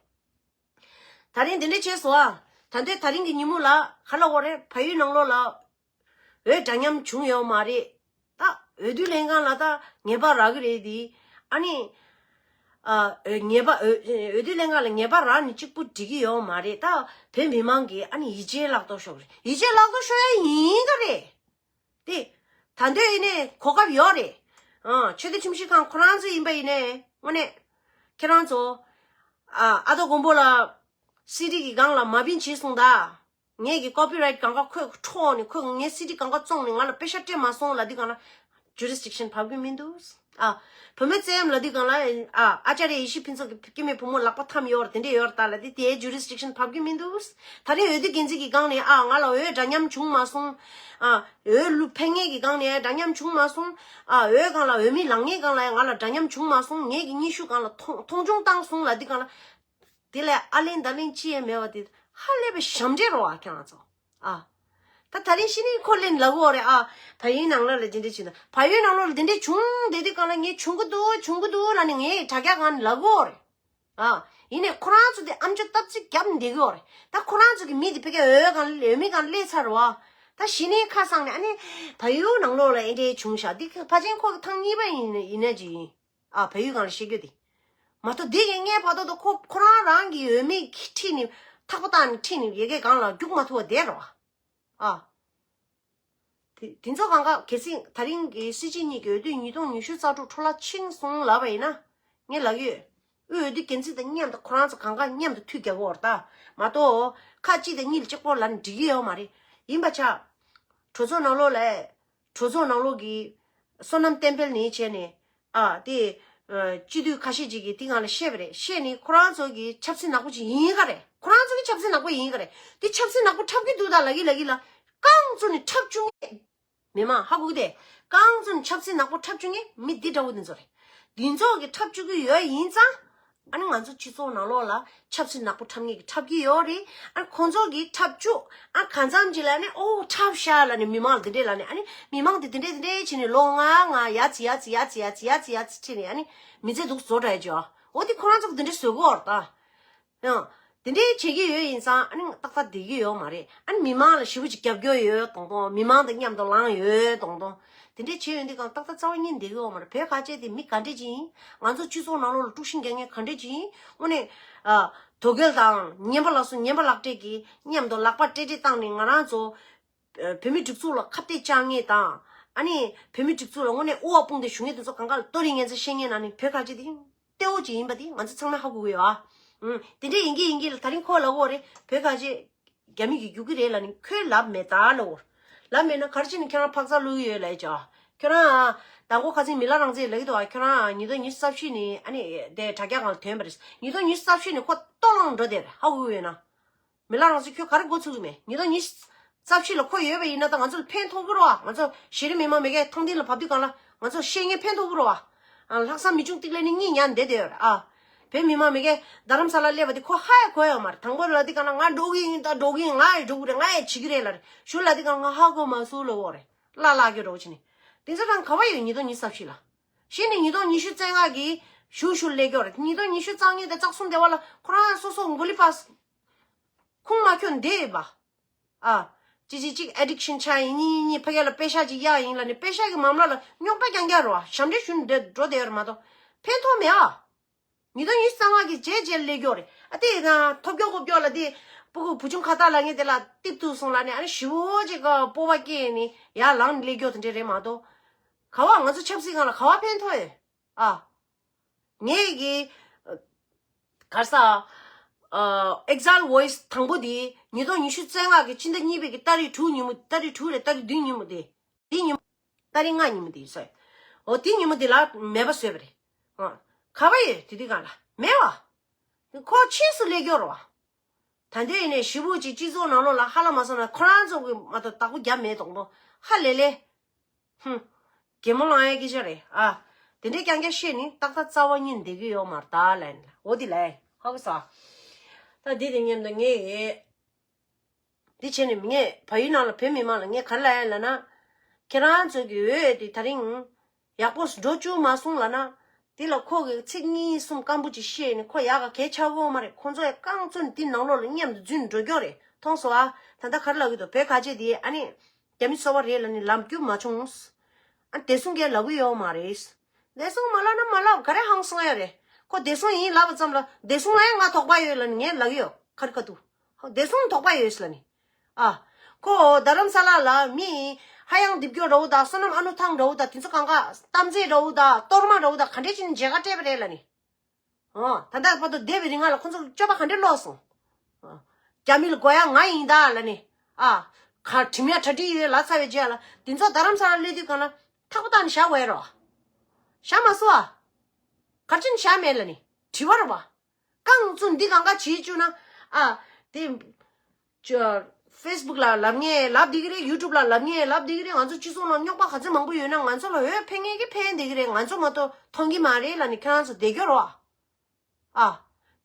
ད་རིང་འདི་འདྲ་བྱས་སོང་ཨ། ད་འདོད་ད་རིང་གི་ཉིན་མོ་ལ་ག་ལ་འོ་རེད། བལ་ཡུལ་ནང་ལོགས་ལ་འོས་འདྲ་མཉམ་བྱུང་ཡོད་མ་རེད། ད་འོས་བསྡུ་ལྷན་ཁང་ལ་ད་ངེས་པར་རག་གི་རེད་དེ། ཨ་ནི། ཨ། འོས་ངེས་པ་འོས་འོས་བསྡུ་ལྷན་ཁང་ལ་ངེས་པར་རག་ནི་གཅིག་པུ་འགྲིག་གི་ཡོད་མ་རེད། ད་བོད་མི་མང་གིས་ཨ་ནི་ཡིད་ཆེས་བརླག་ཏོ་ཤོར་གི་རེད། ཡིད་ཆེས་བརླག་ཏོ་ཤོར་ཡ་ཡིན་ག་རེད། དེ། ད་འདོད་ཡིན་ནའི་གོ་སྐབས་ཡོད་རེད། ཨ། ཆོས་དད་ཁྲིམས་ཞིབ་ཁང་ཁོ་རང་ཚོ་ཡིན་པ་ཡིན་ནའི་དངོས་གནས། ཁྱེད་རང་ཚོ། ཨ། ཨ་དོ་མགོན་པོ་ལ་སི་ཌི་གི་སྒང་ལ་མ་བིན་བྱས་སོང་ད། ངས་ཀྱི་ཀོ་པི་རའིཊ་གང་ག་ཁོས་འཕྲོག་ནས་ཁོས་ངའི་སི་ཌི་གང་ག་བཙོངས་ནས་ང་ལ་པེ་ཤ་སྤྲད་མ་སོང་ལབ་དུས་སྒང་ལ་ཇུ་རིས་ཌིག་ཤན་བབས་ཀྱི་མི་འདུག་ཨ། བུད་མེད་བཙན་གཡེམ་ལབ་དུས་སྒང་ལ་ཨ། ཨ་ཅཱརྱ་ཡེ་ཤེས་ཕུན་ཚོགས་ཀྱི་སྐྱེ་དམན་བུ་མོ་ལག་པ་འཐམས་ཡོད་རེད། དེ་འདྲས་ཡོད་རེད་ད་ལབ་དུས་དེའི་ཇུ་རིས་ཌིག་ཤན་བབས་ཀྱི་མི་འདུག་ད་རིང་འོས་བསྡུ་འགན་འཛིན་གྱི་སྒང་ནས་ཨ། ང་ལ་འོས་འདྲ་མཉམ་བྱུང་མ་སོང་། ཨ། འོས་བླུག་ཕན་ངེས་ཀྱི་སྒང་ནས་འདྲ་མཉམ་བྱུང་མ་སོང་། ཨ། འོས་སྒང་ལ་འོས་མི་ལངས་ངེས་སྒང་ལ་ཡང་ང་ལ་འདྲ་མཉམ་བྱུང་མ་སོང་། ངེད་ཀྱི་སྙན་ཞུ་སྒང་ལ་མཐོང་མཐོང་ཆུང་བཏང་སོང་ལབ་དུས་སྒང་ལ། དེ་ལས་ཨ་ལན་ད་ལན་ཅི་ཡང་མེད་པ་དེ་ཧ་ལས་པའི་ཞབས་འདྲེན་རོ་ཨ་ཁྱེད་རང་ཚོ། ཨ། ད་ད་རིང་ཤི་ནི་ཁོ་ལན་ལ་གོ་རེད་ཨ། བལ་ཡུལ་ནང་ལོགས་ལ་དེ་འདྲས་བྱུང་ན་བལ་ཡུལ་ནང་ལོགས་ལ་དེ་འདྲས་བྱུང་བསྡད་དུས་གང་ལ་ངས་བྱུང་གི་འདུག་བྱུང་གི་འདུག་ལ་ནི་ངས་དྲ་རྒྱ་སྒང་ནས་ལ་གོ་རེད། ཨ། ཡིན་ནའི་ཁོ་རང་ཚོ་དེ་ཨམ་ཅོག་སྟབས་ཅིག་རྒྱབ་བསྡད་གི་ཡོད་རེད། ད་ཁོ་རང་ཚོ་གི་མི་དེ་ཕ་གིའི་འོས་གང་འོས་མི་གང་སླེབས་ཚར་བ། ད་གཞི་ནས་ཁ་སང་ནས་ཨ་ནི་བལ་ཡུལ་ནང་ལོགས་ལ་ཨེ་འདྲས་བྱུང་ཤག་འདི་ཕལ་ཆེར་ཁོ་གི་ཐེངས་གཉིས་པ་ཡིན་ཡིན་ན་ཅི་ཡིན། ཨ་བལ་ཡུལ་གང་ལ་བཤད་རྒྱུ་དེ། མ་གཏོགས་འདི་གི་ངའི་བར་དོ་དང་ཁོ་ཁོ་རང་རང་གི་འོས་མི་ཁྲིད་ནས་ཐག་པ་བཏགས་ནས་ཁྲིད་ནས་ཡ་གི་སྒང་ལ་རྒྱུག་མ་ཐུབ་པ་བསྡད་རོགས། ཨ། དེ་དེ་ཚོ་གང་ག་གལ་སྲིད་ད་རིང་གི་སྲིད་སྤྱི་གཉིས་ཀྱི་འོས་བསྡུ་ཉིས་སྟོང་ཉི་ཤུ་རྩ་དྲུག་འཕྲོ་བརླག་ཕྱིན་སོང་ལབ་པ་ཡིན་ན། ངས་ལབ་ཡོད། དབུས་འོས་བསྡུ་འགན་འཛིན་དང་མཉམ་དུ་ཁོ་རང་ཚོ་གང་ག་མཉམ་དུ་མཐུད་རྒྱག་གི་ཡོད་རེད་ད། མ་གཏོགས་ཁ་གཅིག་དང་གཉིས་ལ་གཅིག་པོ་ལབ་ན་འགྲིག་གི་ཡོད་མ་རེད། ཡིན་པ་ཆ། གྲོས་ཚོགས་ནང་ལོགས་ལ། གྲོས་ཚོགས་ནང་ལོགས་ཀྱི་བསོད་ནམས་བསྟན་འཕེལ་ནས་བྱས་ནས། ཨ་དེ། སྤྱི་འཐུས་ཁ་ཤས་ཅིག་གིས་དེ་སྒང་ལ་བཤད་པ་རེད། བཤད་ནས་ཁོ་རང་ཚོ་གི་ཆབ་སྲིད་ནག་པོ་ཅིག་ཡིན་ག་རེད། ཁོ་རང་ཚོ་གི་ཆབ་སྲིད་ནག་པོ་ཡིན་ག་རེད། དེ་ཆབ་སྲིད་ནག་པོ་འཁྲབ་ཀྱི་འདུག་ད་ལབ་ཀྱི་ལབ་ཀྱི་ལ། རྐང་བཙུགས་ནས་འཁྲབ་བཅུག་མཁན། མི་མང་ཧ་གོ་གི་དེ། རྐང་བཙུགས་ནས་ཆབ་སྲིད་ནག་པོ་འཁྲབ་བཅུག་མཁན་མི་འདི་འདྲ་བོ་འདི་ཚོ་རེད། འདི་ཚོ་གི་འཁྲབ་བཅུག་གི་ཡོད་ཡིན་ཙང་། ཨ་ནི་ང་ཚོ་སྤྱི་ཚོགས་ནང་ལོགས་ལ་ཆབ་སྲིད་ནག་པོ་འཁྲབ་མཁན་གྱི་འཁྲབ་ཀྱི་ཡོད་རེད། ཨ་ཁོང་ཚོ་གི་འཁྲབ་བཅུག་ཨ་གང་འཚམ་ཅིག་ལ་ནི་ཨོ་འཁྲབ་ཤག་ལ་ནི་མི་མང་ལ་འདི་འདྲས་ལ་ནི་ཨ་ནི་མི་མང་དེ་འདི་འདྲས་འདི་འདྲས་བྱས་ནས་ལོ་ལྔ་ལྔ་ཡ་ཙི་ཡ་ཙི་ཡ་ཙི་ཡ་ཙི་ཡ་ཙི་ཡ་ཙི་ཁྲིད་ནས་ཨ་ནི་མི་ཚེ་སྡུག་བཟོ་འདྲ་ཡ་ཅོ། ཨོ་དེ་ཁོ་རང་ཚོ་གི་འདི་འདྲས་བཟོས་གོ་ར་ད། ཡང་། དེ་འདྲའི་བྱེད་ཀྱི་ཡོད་ཡིན་ཙང་ཨ་ནི་ཏག་ཏག་བསྡད་ཀྱི་ཡོད་མ་རེད། ཨ་ནི་མི་མང་ལ་ཞེ་པོ་ཅིག་རྒྱབ་སྐྱོར་ཡོད་གཏོང་གཏོང་། མི་མང་དང་མཉམ་དུ་ལངས་ཡོད་གཏོང་གཏོང་། དེ་འདྲའི་བྱེད་ཡོད་འདི་གང་ཏག་ཏག་རྩ་བ་ཉིད་བསྡད་ཀྱི་ཡོད་མ་རེད། བོད་ག་བྱས་དེ་མི་ག་འདྲས་ཅིག་ཡིན། ང་ཚོ་སྤྱི་ཚོགས་ནང་ལོགས་ལ་དཀྲུག་ཤིང་རྒྱག་མཁན་ག་འདྲས་ཅིག་ཡིན། དངོས་གནས། ཨ། དོ་གལ་དང་ཉན་པ་ལགས་སུ་ཉན་པ་ལག་སྤྲད་ཀྱིས་མཉམ་དུ་ལག་པ་སྤྲད་སྤྲད་བཏང་ནས་ང་རང་ཚོ། བོད་མི་སྒྲིག་འཛུགས་ལ་ཁ་གཏད་བཅག་མཁན་དང་། ཨ་ནི་བོད་མི་སྒྲིག་འཛུགས་ལ་དངོས་གནས་དབུ་བ་དཔུང་སྡེ་ཞུ་མཁན་དེ་ཚོ་གང་ག་ལ་ལྟོ་རིག་ངན་ཚ་བཤད་མཁན་ནང་ནས་བོད་ག་ཅི་དེ་གཏེ་བོ་ཅིག་ཡིན་པ་དེ་ང་ཚོ་ཚང་མས་ཧ་གོ་གི་ཡོད་ཨ། ཨུམ། དེ་འདྲས་ཡིན་གྱི་ཡིན་གྱི་ལ་ད་རིང་ཁོ་ལབ་འོ་རེད། བོད་ག་ཅི་རྒྱ་མི་གི་རྒྱུག་གི་རེད་ལ་ནི་ཁོས་ལབ་མེད་ད་ལབ་འོ། ལབ་མེད་ན་ག་རེ་བྱས་ནས་ཁྱོད་རང་ཕག་ཚ་བླུག་གི་ཡོད་ལབ་ཅོ། ཁྱོད་རང་ཨ། དང་པོ་ཁ་སང་མི་ལ་རང་བཙན་ལབ་ཀྱི་འདུག་ཨ། ཁྱོད་རང་ཨ་ཉིས་སྟོང་ཉི་ཤུ་རྩ་བཞི་ནས་ཨ་ནི་དེ་དྲ་རྒྱ་སྒང་ལ་ཐོན་པ་རེད། ཉིས་སྟོང་ཉི་ཤུ་རྩ་བཞི་ནས་ཁོ་ལྟོ་ལངས་འགྲོ་དེ་རེད་ཧ་གོ་གི་ཡོད་ན། མི་ལ་རང་ཚོས་ཁྱོད་ག་རེ་མགོ་ཚུགས་ཀྱི་མེད། ཉིས་སྟོང་ཉི་ཤུ་རྩ་བཞི་ལ་ཁོ་ཡོད་པ་ཡིན་ན་ད་ང་ཚོ་ལ་ཕན་ཐོགས་ཀྱི་རེད་བ། ང་ཚོ་གཞི་རིམ་མི་མང་མི་སྒེར་ཐང་སྟེང་ལ་བབས་དུས་གང་ལ་ང་ཚོ་བཤད་མཁན་ཕན་ཐོགས་ཀྱི་རེད་བ། ཨ། ལྷག་བསམ་མི་ཆུང་ཏིག་ལེ་ནི་གཉིད་ཉལ་བསྡད་བསྡད་ཡོད་རེད་ཨ། བོད་མི་མང་མི་སྒེར་རྡ་རམ་ས་ལ་སླེབས་པ་དེ་ཁོ་ཧ་ཡ་གོ་ཡོད་མ་རེད། དང་པོ་ལ་དེ་གང་ལ་ང་འགྲོ་གི་ཡིན་ད་འགྲོ་གི་ཡིན། ང་ཡི་འགྲོ་གི་རེད། ང་ཡི་བྱེད་ཀྱི་རེད་ལ་རེད། ཞུ་ལ་དེ་གང་ང་ཧ་གོ་མ་སོང་ལ་འོ་རེད། ལ་ལ་གི་འགྲོ་བྱེད་ནི། དེ་ཚོ་རང་ག་བ་ཡོད། ཉིས་སྟོང་ཉི་ཤུ་རྩ་བཞི་ལ། གཞི་ནས་ཉིས་སྟོང་ཉི་ཤུ་རྩ་ལྔ་གི་ཞུ་ཞུ་ལས་སྐྱོར་རེད། ཉིས་སྟོང་ཉི་ཤུ་རྩ་གཉིས་དང་རྩ་གསུམ་དེ་བ་ལ་ཁོ་རང་སོ་སོ་མགོ་ལི་པ་ཁུངས་མ་འཁྱོལ་འདི་ཡིན་པ། ཨ། ཅི་ཅི་ཅིག་ཨེ་ཌིག་ཤན་ཆགས་ཡིན་གཉིས་གཉིས་ཕ་གི་ལ་པེ་ཤ་ཅིག་གཡར་ཡིན་ལ་ནི་པེ་ཤ་གི་མ་མ་ལ་ལ་རྙོག་དྲ་རྐྱང་རྐྱང་རེད་བ། ཞབས་འདྲེན་ཞུ་འདྲེ་འགྲོ་བསྡད་ཡོད་རེད་མ་གཏོགས། ཕན་ཐོགས་མེད་ཨ། ཉིས་སྟོང་ཉི་ཤུ་རྩ་ལྔ་གི་རྗེས་རྗེས་ལས་སྐྱོར་རེད། ཨ་དེ་ཡིན་ན་ཐོབ་སྐྱོ་ཁོབ་སྐྱོ་ལ་དེ་སྤུ་གུ་བུ་ཆུང་ཁ་བཏགས་ལ་ངས་དེ་ལ་ཏིབ་ཐུག་སོང་ལ་ནི་ཨ་ནི་ཞི་བོ་ཅིག་ག་སྤོབས་པ་སྐྱེས་ནི་ཡར་ལངས་ནས་ལས་སྐྱོར་དེ་འདྲས་རེད་མ་གཏོགས། ག་བ་ང་ཚོ་ཆབ་སྲིད་སྒང་ལ་ག་བ་ཕན་ཐོགས་ཡོད་ཨ། ངས་གི་གར་ས། ཨེག་ཛལ་ཝོ་ཡིས་དང་པོ་དེ་ཉིས་སྟོང་ཉི་ཤུ་རྩ་ལྔ་གི་ཕྱི་ཟླ་གཉིས་པའི་གི་ཏ་རིག་དྲུག་ཉིན་མོ། ཏ་རིག་དྲུག་རེད། ཏ་རིག་བདུན་ཉིན་མོ་དེ། དེ་ཉིན་མོ། ཏ་རིག་ལྔ་ཉིན་མོ་དེ་སོ། འོ་དེ་ཉིན་མོ་དེ་ལ་མེད་པ་བཟོས་པ་རེད། ཨ། ག་བ་ཡོད་དེ་དུས་གང་ལ་མེད་བ། ཁོ་ཕྱིས་སུ་སླེབས་ཀྱོག་རེད་བ། ད་འདོད་ཡིན་ནས་ཞི་བོ་ཅིག་སྤྱི་ཚོགས་ནང་ལོགས་ལ་ཧ་ལ་མ་སོང་ན་ཁོ་རང་ཚོ་གི་མ་གཏོགས་བདག་པོ་རྒྱབ་མེད་དོང་པོ་ཧ་ལས་ལས། ཧུམ། གད་མོ་ལངས་ཡ་སྐད་ཆ་རེད་ཨ། དེ་འདྲའི་རྐྱང་རྐྱང་བཤད་ནི་ཏག་ཏག་རྩ་བ་ཉིད་བསྡད་ཀྱི་ཡོད་མ་རེད་ད་ལན་ལ་འོ་དེ་ལས་ཧ་གོ་ས། ད་འདི་དེ་མཉམ་དུ་ངས་འདི་བྱས་ནས་ངས་བལ་ཡུལ་ནང་ལ་བོད་མི་མང་ལ་ངས་ག་རེ་ལབ་ཡ་ལབ་ན། ཁྱེད་རང་ཚོ་གི་འོས་དེ་ད་རིང་ཡག་པོ་འགྲོ་བཅུག་མ་སོང་ལབ་ན། དེ་ལ་ཁོ་གི་ཚིག་གཉིས་གསུམ་སྐམ་པོ་ཅིག་བཤད་ནས་ཁོ་ཡག་ག་གལ་ཆགས་ཀྱི་ཡོད་མ་རེད། ཁོ་ཚོ་ཡང་རྐང་བཙུགས་ནས་དེ་ནང་ལོགས་ལ་མཉམ་དུ་འཛུལ་འགྲོ་རྒྱུ་རེད། མཐོང་སོང་ཨ། ད་ལྟ་ག་རེ་ལབ་ཀྱི་འདུག་བོད་ག་ཅེ་དེ་ཨ་ནི། རྒྱ་མི་སོ་པ་རེད་ལབ་ནས་ལབ་རྒྱུ་མ་བྱུང་། ཨ་བདེ་སྲུང་གིས་ལབ་ཀྱི་ཡོད་མ་རེད། བདེ་སྲུང་མ་ལབ་ན་མ་ལབ་ག་རེ་ཧང་སང་ཡ་རེད། ཁོ་བདེ་སྲུང་ཡིན་ལབ་པ་ཙམ་ལ་བདེ་སྲུང་ལ་ཡང་ང་དོགས་པ་ཡོད་ལབ་ནས་ངས་ལབ་ཀྱི་ཡོད་ཁ་རི་ཁ་ཐུག་བདེ་སྲུང་དོགས་པ་ཡོད་ལབ་ནས། ཨ། ཁོ་རྡ་རམ་ས་ལ་ལ་མི་ཧ་ཡང་རྡིབ་སྐྱོ་འདྲ་བོ་དང་བསོད་ནམས་ཨ་ནུ་ཐང་འདྲ་བོ་དང་དེ་ཚོ་གང་ག་གཏམ་ཚེ་འདྲ་བོ་དང་གཏོར་མ་འདྲ་བོ་དང་ག་འདྲས་བྱས་ནས་མཇལ་ཁ་སྤྲད་པ་རེད་ལབ་ནས། ཨོ། ད་ལྟ་བར་དུ་འདས་པའི་རིང་ལ་ཁོ་ཚོར་སྤྱོད་པ་ག་འདྲས་ལོག་སོང་། ཨ། རྒྱ་མི་ལ་དགོས་ཡ་ང་ཡིན་ད་ལབ་ནས། ཨ། ག་དྲི་མ་གྲ་སྒྲིག་ཡོད་ལབ་ཚར་བའི་རྗེས་ལ་དེ་ཚོ་རྡ་རམ་ས་ལ་སླེབས་དུས་གང་ལ་ཐག་པ་བཏགས་ནས་བཞག་དགོས་ཡ་རོ། བཞག་མ་སོང་ཨ། ག་རེ་བྱས་ནས་བཞག་མེད་ལབ་ནས་དྲི་བ་རེད་བ། རྐང་བཙུགས་འདི་གང་ག་བྱེད་བཅུག་ན། ཨ། དེ། ཅོ། ཕེ་སི་བུག་ལ་ལབ་ངེས་ལབ་བསྡད་ཀྱི་རེད། ཡུ་ཊུབ་ལ་ལབ་ངེས་ལབ་བསྡད་ཀྱི་རེད། ང་ཚོ་སྤྱི་ཚོགས་ནང་རྙོག་པ་ག་ཚོད་མང་པོ་ཡོད་ན་ང་ཚོ་ལ་འོས་འཕེན་ངེས་ཀྱི་འཕེན་བསྡད་ཀྱི་རེད། ང་ཚོ་མ་གཏོགས་མཐོང་གི་མ་རེད་ལབ་ནས་ཁྱེད་རང་ཚོ་བསྡད་རྒྱུ་རོ། ཨ།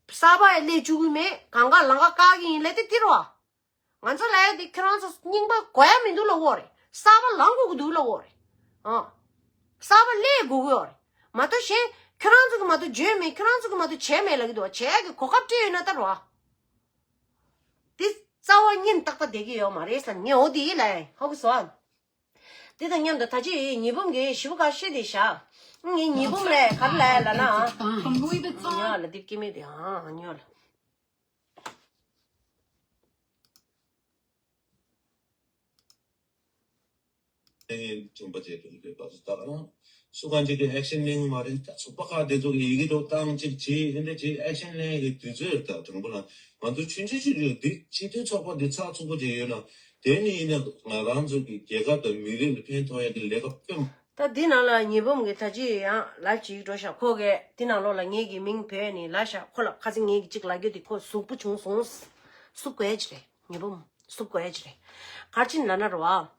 གསར་པ་ཡང་སླེབས་བཅུག་གི་མེད། གང་ག་ལང་ཀ་བཀག་གི་ཡིན་ལབ་དེ་དེ་རེད་བ། ང་ཚོ་ལ་ཡ་དེ་ཁྱེད་རང་ཚོ་རྙིང་པ་དགོས་ཡ་མི་འདུག་ལབ་དགོས་རེད། གསར་པ་ལང་དགོས་ཀྱི་འདུག་ལབ་དགོས་རེད། ཨ། གསར་པ་སླེབས་དགོས་ཀྱི་ཡོད་རེད། མ་གཏོགས་གཞན་ཁྱེད་རང་ཚོ་གི་མ་གཏོགས་བརྗོད་མེད། ཁྱེད་རང་ཚོ་གི་མ་གཏོགས་བྱས་མེད་ལབ་ཀྱི་འདུག་བ། བྱས་ཡ་གི་གོ་སྐབས་སྤྲད་ཡོད་ན་ད་རེད་བ། དེ་རྩ་བ་ཉིད་ཏག་ཏག་བསྡད་ཀྱི་ཡོད་མ་རེད་ཟེར་ངས་འོ་དེ་ཡིན་ལབ་ཡིན། ཧ་གོ་སོང་ཨ། དེ་དང་མཉམ་དུ་ད་ཅི་ཉི་འབུམ་གྱིས་ཞེ་པོ་ཁ་ཤས་དེ་བཞག་ངས་ཉི་འབུམ་ལ་ག་རེ་ལབ་ཡ་ལབ་ན། ཨ། ཉི་ལ་དེབ་སྐྱེ་མེད་དེ། ཨ། ཉི་ལ། ལས་ངན་ཁྲིམས་པ་བཅས་དོན་འཁྱོལ་བ་ཚོ་ད་ག་རང་སུ་གང་ཅིག་གིས་ཨེག་ཤན་ལེན་གི་མ་རེད། ད་ཚོགས་པ་ཁག་དེ་ཚོ་གིས་ཡི་གེ་འདྲ་བཏང་ཅིག་བྱས་ཨེ་འདྲ་བྱས་ཨེག་ཤན་ལེན་གི་དུས་ཚོད་ད་དྲང་པོ་ལ་ང་ཚོ་ཆུང་ཆུང་ཆུང་ཆུང་འདི་སྤྱི་མཐུན་ཚོགས་པ་འདི་ཚགས་ཚུད་པོ་ཅིག་ཡོད་ན་དེ་ནི་ཡིན་ན་ང་རང་ཚོ་གི་རྒྱལ་ཁབ་དང་མི་རིགས་ལ་ཕན་ཐོགས་ཡ་གི་ལས་ཀ་དཔེ་མ། ད་འདི་ནང་ལ་ཉི་འབུམ་གི་ད་ཅི་ཡང་ལབ་ཅིག་འགྲོ་ཤག་ཁོ་གས་འདི་ནང་ལོགས་ལ་ངེད་ཀྱི་མིང་བོས་ནི་ལབ་ཤག་ཁོ་ལ་ཁ་སང་ངེད་ཀྱི་ཅིག་ལབ་རྒྱུ་དེ་ཁོ་ཟུག་པོ་བྱུང་སོང་། སུབ་དགོས་ཡ་ཅིག་རེད། ཉི་འབུམ་སུབ་དགོས་ཡ་ཅིག་རེད། ག་རེ་བྱས་ནས་ལབ་ན་རེད་བ།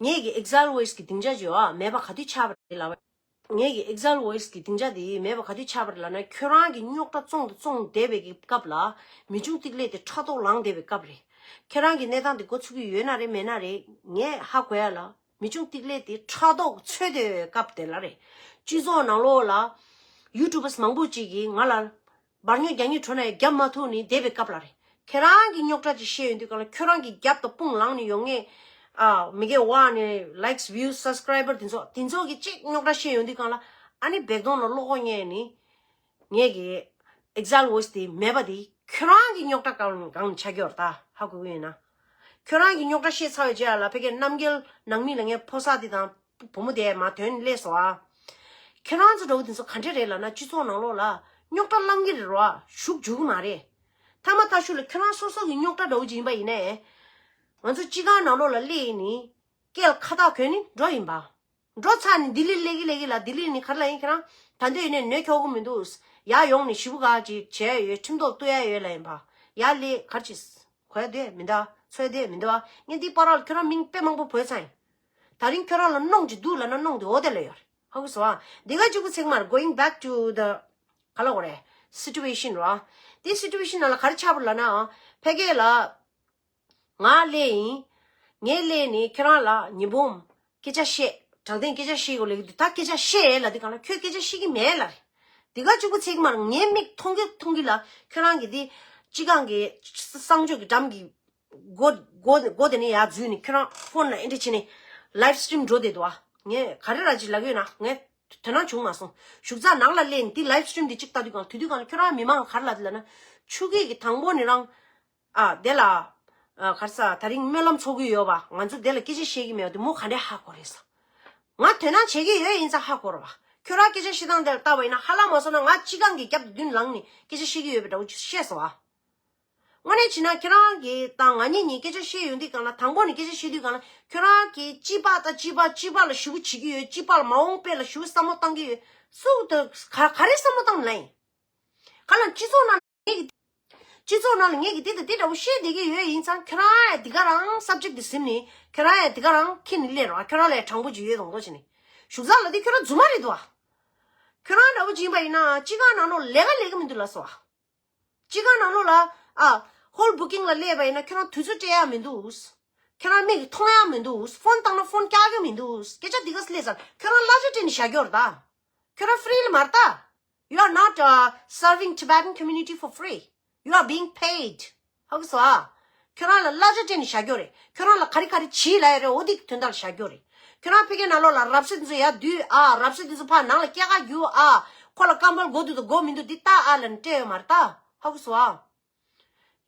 ངེད་ཀྱི་ཨེག་ཟེལ་ཝོ་ཡིས་ཀྱི་སྡིངས་ཆ་ཅིག་ཡོད་ཨ། མེད་པ་ག་དུས་ཆགས་པ་རེད་ལབ་པ། ངེད་ཀྱི་ཨེག་ཟེལ་ཝོ་ཡིས་ཀྱི་སྡིངས་ཆ་དེ་མེད་པ་ག་དུས་ཆགས་པ་རེད་ལབ་ན། ཁྱོད་རང་གི་རྙོག་དྲ་བཙོང་དང་བཙོང་བསྡད་པའི་གི་སྐབས་ལ་མི་ཆུང་ཏིག་ལེ་དེ་ཕྲག་དོག་ལངས་བསྡད་པའི་སྐབས་རེད། ཁྱེད་རང་གི་གནས་སྟངས་དེ་འགོ་ཚུགས་ཀྱི་ཡོད་ན་རེད་མེད་ན་རེད། ངས་ཧ་གོ་ཡ་ལ་མི་ཆུང་ཏིག་ལེ་དེ་ཕྲག་དོག་ཚོད་བསྡད་པའི་སྐབས་དེ་ལ་རེད། སྤྱི་ཚོགས་ནང་ལོགས་ལ་ཡུ་ཊུབ་པར་མང་པོ་ཅིག་གིས་ང་ལ་འབར་ཉོ་རྒྱག་ཉོ་འགྲོ་ན་ཡང་རྒྱབ་མ་ཐུག་ནི་བསྡད་པའི་སྐབས་ལ་རེད། ཁྱེད་རང་གི་རྙོག་དྲ་ཅིག་བཤད་ཡོང་དུས་གང་ལ་ཁྱོད་རང་གི་རྒྱབ་དང་དཔུང་ལངས་ནས་ཡོང་ངེས། ཨ། མི་སྒེར་བ་ནས་ལའིཀ་སི་བིའུ་སི་སབ་སི་ཀ་རའི་བར་དེ་ཚོ་དེ་ཚོ་གི་ཅིག་རྙོག་དྲ་བཤད་ཡོང་དུས་གང་ལ་ཨ་ནི་བེག་དོང་ལ་བློ་ཁོག་རྙེད་ནི། ངེད་ཀྱི་ཨེག་ཟེལ་ཝོ་ཡིས་དེ་མེད་པ་དེ་ཁྱོད་རང་གི་རྙོག་དྲ་གང་གང་ཆགས་ཀྱི་ཡོད་རེད་ད། ཧ་གོ་གི་ཡོད་ན། ཁྱོད་རང་གི་རྙོག་དྲ་བཤད་ཚར་བའི་རྗེས་ལ་ཕ་གིའི་རྣམ་རྒྱལ་ནང་མི་ལ་ངའི་ཕོ་གསར་དེ་དང་བུ་མོ་དེ་མར་ཐོན་སླེབས་སོང་ཨ། ཁྱེད་རང་ཚོ་འདྲ་བོ་དེ་ཚོ་ག་འདྲ་རེད་ལབ་ན་སྤྱི་ཚོགས་ནང་ལོགས་ལ་རྙོག་དྲ་བསླང་གི་རེད་རོ། ཞུགས་འཇུག་གི་མ་རེད། ཐ་མ་ཐ་ཤུ་ལ་ཁྱོད་རང་སོ་སོ་གི་རྙོག་དྲ་འདྲ་བོ་ཅིག་ཡིན་པ་ཡིན་ནའི། ང་ཚོ་སྤྱི་ཁང་ནང་ལོགས་ལ་སླེབས་ཡིན་ནི། སྐེ་ལ་ཁ་བཏགས་གོན་ནི་འགྲོ་ཡིན་པ། འགྲོ་ཚར་ནས་ལྡི་ལི་སླེབས་ཀྱི་སླེབས་ཀྱི་ལ། ལྡི་ལི་ནས་ག་རེ་ལབ་ཡིན། ཁྱེད་རང་ད་འདོད་ཡིན་ནའི་ནད་ཁྱོག་གི་མི་འདུག་ཡར་ཡོང་ནས་ཞེ་པོ་ག་ཅིག་བྱས་ཡོད། ཁྲིམས་ཐོག་གཏུག་ཡ་ཡོད་ལབ་ཡིན་པ། ཡར་སླེབས་ག་རེ་བྱེད། གོ་ཡ་འདོད་མི་འདུག་འཚོལ་ཡ་འདོད་མི་འདུག་ངས་འདི་བར་ལ་ཁྱོད་རང་མིང་དཔེ་མང་པོ་བོས་ཚར་ཡིན། ད་རིང་ཁྱོད་རང་ལ་གནོང་ཅིག་འདུག་ལབ་ན་གནོང་དེ་འོ་དེ་ལ་ཡོད་རེད། ཧ་གོ་སོང་ཨ། འདི་ག་གཅིག་པུ་ཚིག་མར་going back to the ག་ལ་འོ་རེད། སི་ཊུ་ཨེ་ཤན་རོ། དེ་སི་ཊུ་ཨེ་ཤན་ནང་ལ་ག་རེ་ཆགས་པ་རེད་ལབ་ན། ཕ་གི་ལ། ང་སླེབས་ཡིན། ངས་སླེབས་ནས་ཁྱེད་རང་ལ་ཉི་འབུམ། སྐད་ཆ་བཤད། དྲང་བདེན་སྐད་ཆ་བཤད་དགོས་ལབ་ཀྱི་འདུག་ད་སྐད་ཆ་བཤད་ལབ་དུས་གང་ལ་ཁྱོད་སྐད་ཆ་བཤད་ཀྱི་མེད་ལབ་རེད། འདི་ག་གཅིག་པུ་ཚིག་མར་ངའི་མིག་མཐོང་གི་མཐོང་གི་ལ་ཁྱོད་རང་གི་དེ་སྤྱི་ཁང་གི་གསང་སྤྱོད་ཀྱི་འགྲམ་གྱི་སྒོ་སྒོ་སྒོ་དེ་ནས་ཡར་འཛུལ་ནས་ཁྱོད་རང་ཕོན་ལ་ཨེ་འདྲ་བྱས་ནས་ལའིབ་སི་ཊི་རིམ་འགྲོ་བསྡད་འདུག་ཨ། ངས་ག་རེ་ར་ཅིག་ལབ་ཀྱི་ཡོད་ན་ངས་དོ་སྣང་བྱུང་མ་སོང་། བཞུགས་ཚགས་ནང་ལ་སླེབས་ནས་དེ་ལའིབ་སི་ཊི་རིམ་དེ་གཅིག་ལྟ་དུས་གང་དུས་དུས་གང་ལ་ཁྱོད་རང་མི་མང་ག་རེ་ལབ་འདུག་ལབ་ན། ཆུ་སྐྱེས་ཀྱི་དང་པོ་ནས་རང་། ཨ། དེ་ལ། ཨ། ག་རེ་ཟ། ད་རིང་སྨོན་ལམ་ཚོགས་ཀྱི་ཡོད་པ། ང་ཚོ་དེ་ལ་སྐད་ཆ་བཤད་ཀྱི་མེད་པ་དེ་མོ་ག་འདྲས་ཧ་གོ་རེད་ཟ། ང་དོ་སྣང་བྱེད་ཀྱི་ཡོད་ཡིན་ཙང་ཧ་གོ་རེད་བ། ཁྱོད་རང་སྐད་ཆ་བཤད་སྟངས་དེ་ལ་བལྟས་པ་ཡིན་ན་ཧ་ལམ་མ་སོང་ན་ང་སྤྱི་ཁང་གི་རྒྱབ་ཏུ་མདུན་ལངས་ནས་སྐད་ཆ་བཤད་ཀྱི་ཡོད་པའི་འདྲ་བོ་ཅིག་བཤད་སོང་བ། དངོས་གནས་བྱས་ན་ཁྱེད་རང་གིས་དང་ང་གཉིས་གཉིས་སྐད་ཆ་བཤད་ཡོང་དུས་གང་ལ། དང་པོ་ནས་སྐད་ཆ་བཤད་དུས་གང་ལ་ཁྱོད་རང་གིས་སྤྱི་པ་དང་སྤྱི་པ་སྤྱི་པ་ལ་ཞེ་པོ་བྱེད་ཀྱི་ཡོད། སྤྱི་པ་ལ་མ་འོངས་པ་ལ་ཞེ་པོ་བསམ་བློ་བཏང་གི་ཡོད། སུ་དང་ག་ག་རེ་བསམ་བློ་བཏང་ནས་ལབ་ཡིན། ག་ལ་སྤྱི་ཚོགས་ནང་ངེད་ཀྱི། སྤྱི་ཚོགས་ནང་ལ་ངེད་ཀྱིས་འདི་དང་འདི་འདྲ་བོ་བཤད་བསྡད་ཀྱི་ཡོད་ཡིན་ཙང་ཁྱོད་རང་ཡང་འདི་ག་རང་སབ་ཇེག་འདི་ཟིན་ནས་ཁྱོད་རང་ཡང་འདི་ག་རང་ཁྱེར་ནས་སླེབས་རོགས། ཁྱོད་རང་ལ་ཡང་དྲང་པོ་ཅིག་ཡོད་མདོག་མདོག་བྱས་ནས། བཞུགས་ཚགས་ལ་འདི་ཁྱོད་རང་རྫུན་མ་རེད་འདུག་ཨ། ཁྱོད་རང་འདྲ་བོ་ཅིག་ཡིན་པ་ཡིན་ན་སྤྱི་ཁང་ནང་ལོགས་ལས་ཀ་ལས་ཀྱི་མི་འདུག་ལབ་སོང་ཨ། སྤྱི་ཁང་ནང་ལོགས་ལ་ཨ། ཧོལ་བུ་ཀིང་ལ་སླེབས་པ་ཡིན་ན་ཁྱོད་རང་དུས་ཚོད་སྤྲད་ཡག་མི་འདུག་ཁྱོད་རང་མིག་གིས་མཐོང་ཡག་མི་འདུག་ཕོན་བཏང་ན་ཕོན་བཀྱག་གི་མི་འདུག་སྐད་ཆ་འདི་ག་སླེབས་ཚར། ཁྱོད་རང་གླ་ཆ་སྤྲད་ནས་བཞག་རྒྱུ་རེད་ད། ཁྱོད་རང་ཧྥི་རི་ལ་མ་རེད་ད། You are not uh, serving Tibetan community for free. You are being paid. ཧ་གོ་སོང་ཨ། ཁྱོད་རང་ལ་གླ་ཆ་སྤྲད་ནས་བཞག་རྒྱུ་རེད། ཁྱོད་རང་ལ་ག་རེ་ག་རེ་བྱེད་ལབ་ཡ་རེད། འོ་དེ་གི་དོན་དག་ལ་བཞག་རྒྱུ་རེད། ཁྱོད་རང་ཕ་གིའི་ནང་ལོགས་ལ་རབ་གསལ་འདི་ཚོ་ཡར་བསྡུས་ཨ། རབ་གསལ་འདི་ཚོ་ཕར་ནང་ལ་སྐྱེལ་ག་རྒྱུགས་ཨ། ཁོ་ལ་ཀམ་བལ་དགོས་འདུག་དང་དགོས་མི་འདུག་འདི་ལྟ་ཨ་ལབ་ནས་སྤྲད་ཡོད་མ་རེད་ད། ཧ་གོ་སོང་ཨ།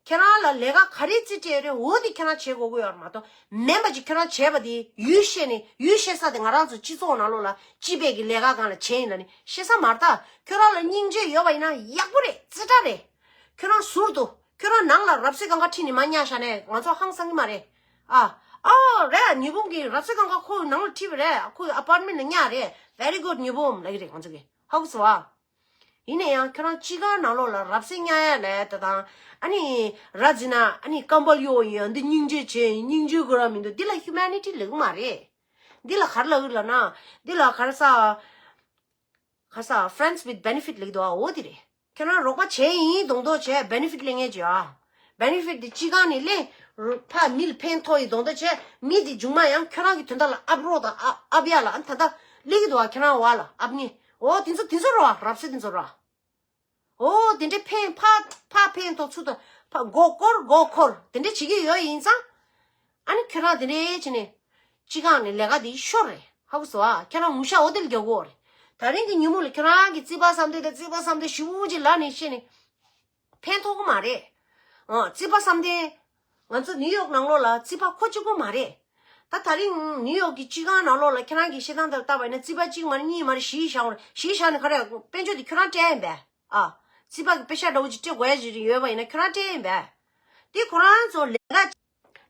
ཁྱེད་རང་ལ་ལས་ཀ་ག་རེ་རྩིས་སྤྲད་ཡོད་རེད། འོ་དེ་ཁྱེད་རང་བྱེད་དགོས་ཀྱི་ཡོད་རེད་མ་གཏོགས། མིན་པ་ཅིག་ཁྱོད་རང་བྱས་པ་དེ་ཡུལ་ཤེས་ནས་ཡུལ་ཤེས་ས་དེ་ང་རང་ཚོ་སྤྱི་ཚོགས་ནང་ལོགས་ལ་སྤྱི་པའི་གི་ལས་ཀ་སྒང་ལ་བྱས་ཡིན་ལབ་ནས་ཤེས་ས་མ་རེད་ད། ཁྱོད་རང་ལ་སྙིང་རྗེ་ཡོད་པ་ཡིན་ན་ཡག་པོ་རེད། རྩེ་གྲ་རེད། ཁྱོད་རང་ཟུར་དུ་ཁྱོད་རང་ནང་ལ་རབ་གསལ་སྒང་ག་ཁྲིད་ནས་མ་ཉར་བཞག་ནས་ང་ཚོ་ཧང་སང་གི་མ་རེད། ཨ། ཨོ་རེད། ཉི་འབུམ་གིས་རབ་གསལ་སྒང་ག་ཁོ་ནང་ལ་ཁྲིད་པ་རེད། ཁོའི་ཨ་པར་ཊི་མེན་ཊི་ལ་ཉར་རེད། Very good ཉི་འབུམ་ལབ་ཀྱི་རེད་ང་ཚོ་གིས། ཧ་གོ་སོང་ཨ། ཡིན་ན་ཡང་ཁྱོད་རང་སྤྱི་ཁང་ནང་ལོགས་ལ་རབ་གསལ་ཉར་ཡ་ལས་ད་དང་ཨ་ནི་ར་འཛིན་ན་ཨ་ནི་ཀམ་པལ་གཡོག་ཡིན། འདི་སྙིང་རྗེ་བྱས་ཡིན། སྙིང་རྗེ་དགོས་ར་མི་འདུག་འདི་ལ་ཧིའུ་མ་ནི་ཊི་ལབ་ཀྱི་མ་རེད། འདི་ལ་ག་རེ་ལབ་ཀྱི་ལབ་ན། འདི་ལ་ག་རེ་ཟ། ག་རེ་ཟ། Friends with benefit ལབ་ཀྱི་འདུག་ཨ། འོ་དེ་རེད། ཁྱོད་རང་རོགས་པ་བྱས་ཡིན་གདོང་གདོང་བྱས་བེ་ནི་ཕིཊ་ལེན་མཁན་ཅིག་ཡོད་ཨ། བེ་ནི་ཕིཊ་དེ་སྤྱི་ཁང་ནས་ལེན། ཕ་མི་ལ་ཕན་ཐོགས་ཡིན་གདོང་གདོང་བྱས། མི་དེ་མཇུག་མ་ཡང་ཁྱོད་རང་གི་དོན་དག་ལ་ཨབ་རོགས་དང་ཨ་ཨབ་ཡ་ལ་ཨ་ད་ལྟ་སླེབས་ཀྱི་འདུག་ཨ། ཁྱོད་རང་བ་ལ་ཨབ་ངེས། འོ་དེ་ཚོ་དེ་ཚོ་རོ་ཨ། རབ་སེ་དེ་ཚོ་རོ་ཨ། འོ་དེ་འདྲའི་ཕན་ཕ་ཕ་ཕན་ཐོགས་ཚུལ་དང་ཕ་མགོ་སྐོར་མགོ་འཁོར་དེ་འདྲ་བྱེད་ཀྱི་ཡོད་ཡིན་ཙང་། ཨ་ནི་ཁྱོད་རང་དེ་འདྲའི་བྱས་ནས་སྤྱི་ཁང་ནས་ལས་ཀ་དེ་ཤོར་རེད། ཧ་གོ་སོང་ཨ། ཁྱོད་རང་ངུ་ཤ་འོ་དེ་ལ་རྒྱག་དགོས་རེད། ད་རིང་གི་ཉིན་མོ་ལ་ཁྱོད་རང་གི་རྩིས་པ་བསམ་དོན་དང་རྩིས་པ་བསམ་དོན་ཞུ་ཅིག་ལབ་ནས་བཤད་ནས་ཕན་ཐོགས་ཀྱི་མ་རེད། ཨ་རྩིས་པ་བསམ་དོན། ང་ཚོ་ནིའུ་ཡོག་ནང་ལོགས་ལ་རྩིས་པ་ཁོ་གཅིག་པོ་མ་རེད། ད་ད་རིང་ནིའུ་ཡོག་གི་སྤྱི་ཁང་ནང་ལོགས་ལ་ཁྱེད་རང་གིས་བཤད་སྟངས་དེར་བལྟས་པ་ཡིན་ན་རྩིས་པ་གཅིག་མ་རེད་གཉིས་མ་རེད་བཞི་བཞག་རེད། བཞི་བཞག་ནས་ག་རེ་དཔལ་འབྱོར་དེ་ཁྱོད་རང་སྤྲད་ཡིན་པས། ཨ། རྩིས་པ་གི་པེ་ཤ་འདྲ་བོ་ཅིག་སྤྲད་དགོས་ཡ་ཅིག་ཡོད་པ་ཡིན་ན་ཁྱོད་རང་སྤྲད་ཡིན་པས། དེ་ཁོ་རང་ཚོ་ལས་ཀ་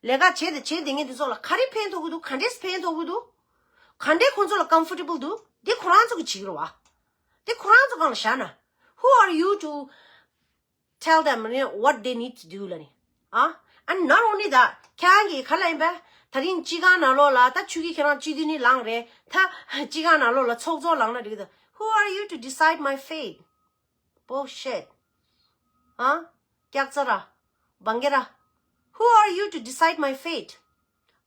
ལས་ཀ་བྱེད་དེ་བྱེད་དེ་ངས་དེ་ཚོ་ལ་ག་རེ་ཕན་ཐོགས་ཀྱི་འདུག་ག་འདྲས་ཕན་ཐོགས་ཀྱི་འདུག་ག་འདྲས་ཁོང་ཚོ་ལ་ཀམ་ཕོར་ཊེ་བལ་འདུག་དེ་ཁོ་རང་ཚོ་གི་བྱེད་ཀྱི་རེད་བ། དེ་ཁོ་རང་ཚོ་སྒང་ལ་བཞག་ན། Who are you to tell them, you know, what they need to do ལ་ནི། ཨ། And not only that, ཁྱེད་རང་གིས་ག་ལ་ཡིན་པས། ད་རིང་སྤྱི་ཁང་ནང་ལོགས་ལ་ད་ཆུ་གི་ཁྱེད་རང་སྤྱི་འཐུས་ནི་ལངས་རེད། ད་སྤྱི་ཁང་ནང་ལོགས་ལ་ཚོགས་གཙོ་ལངས་ན་འགྲིག་གི་འདུག Who are you to decide my fate? Bullshit. ཨ། སྐྱག་རྫ་ར། བང་གེ་ར། Who are you to decide my fate?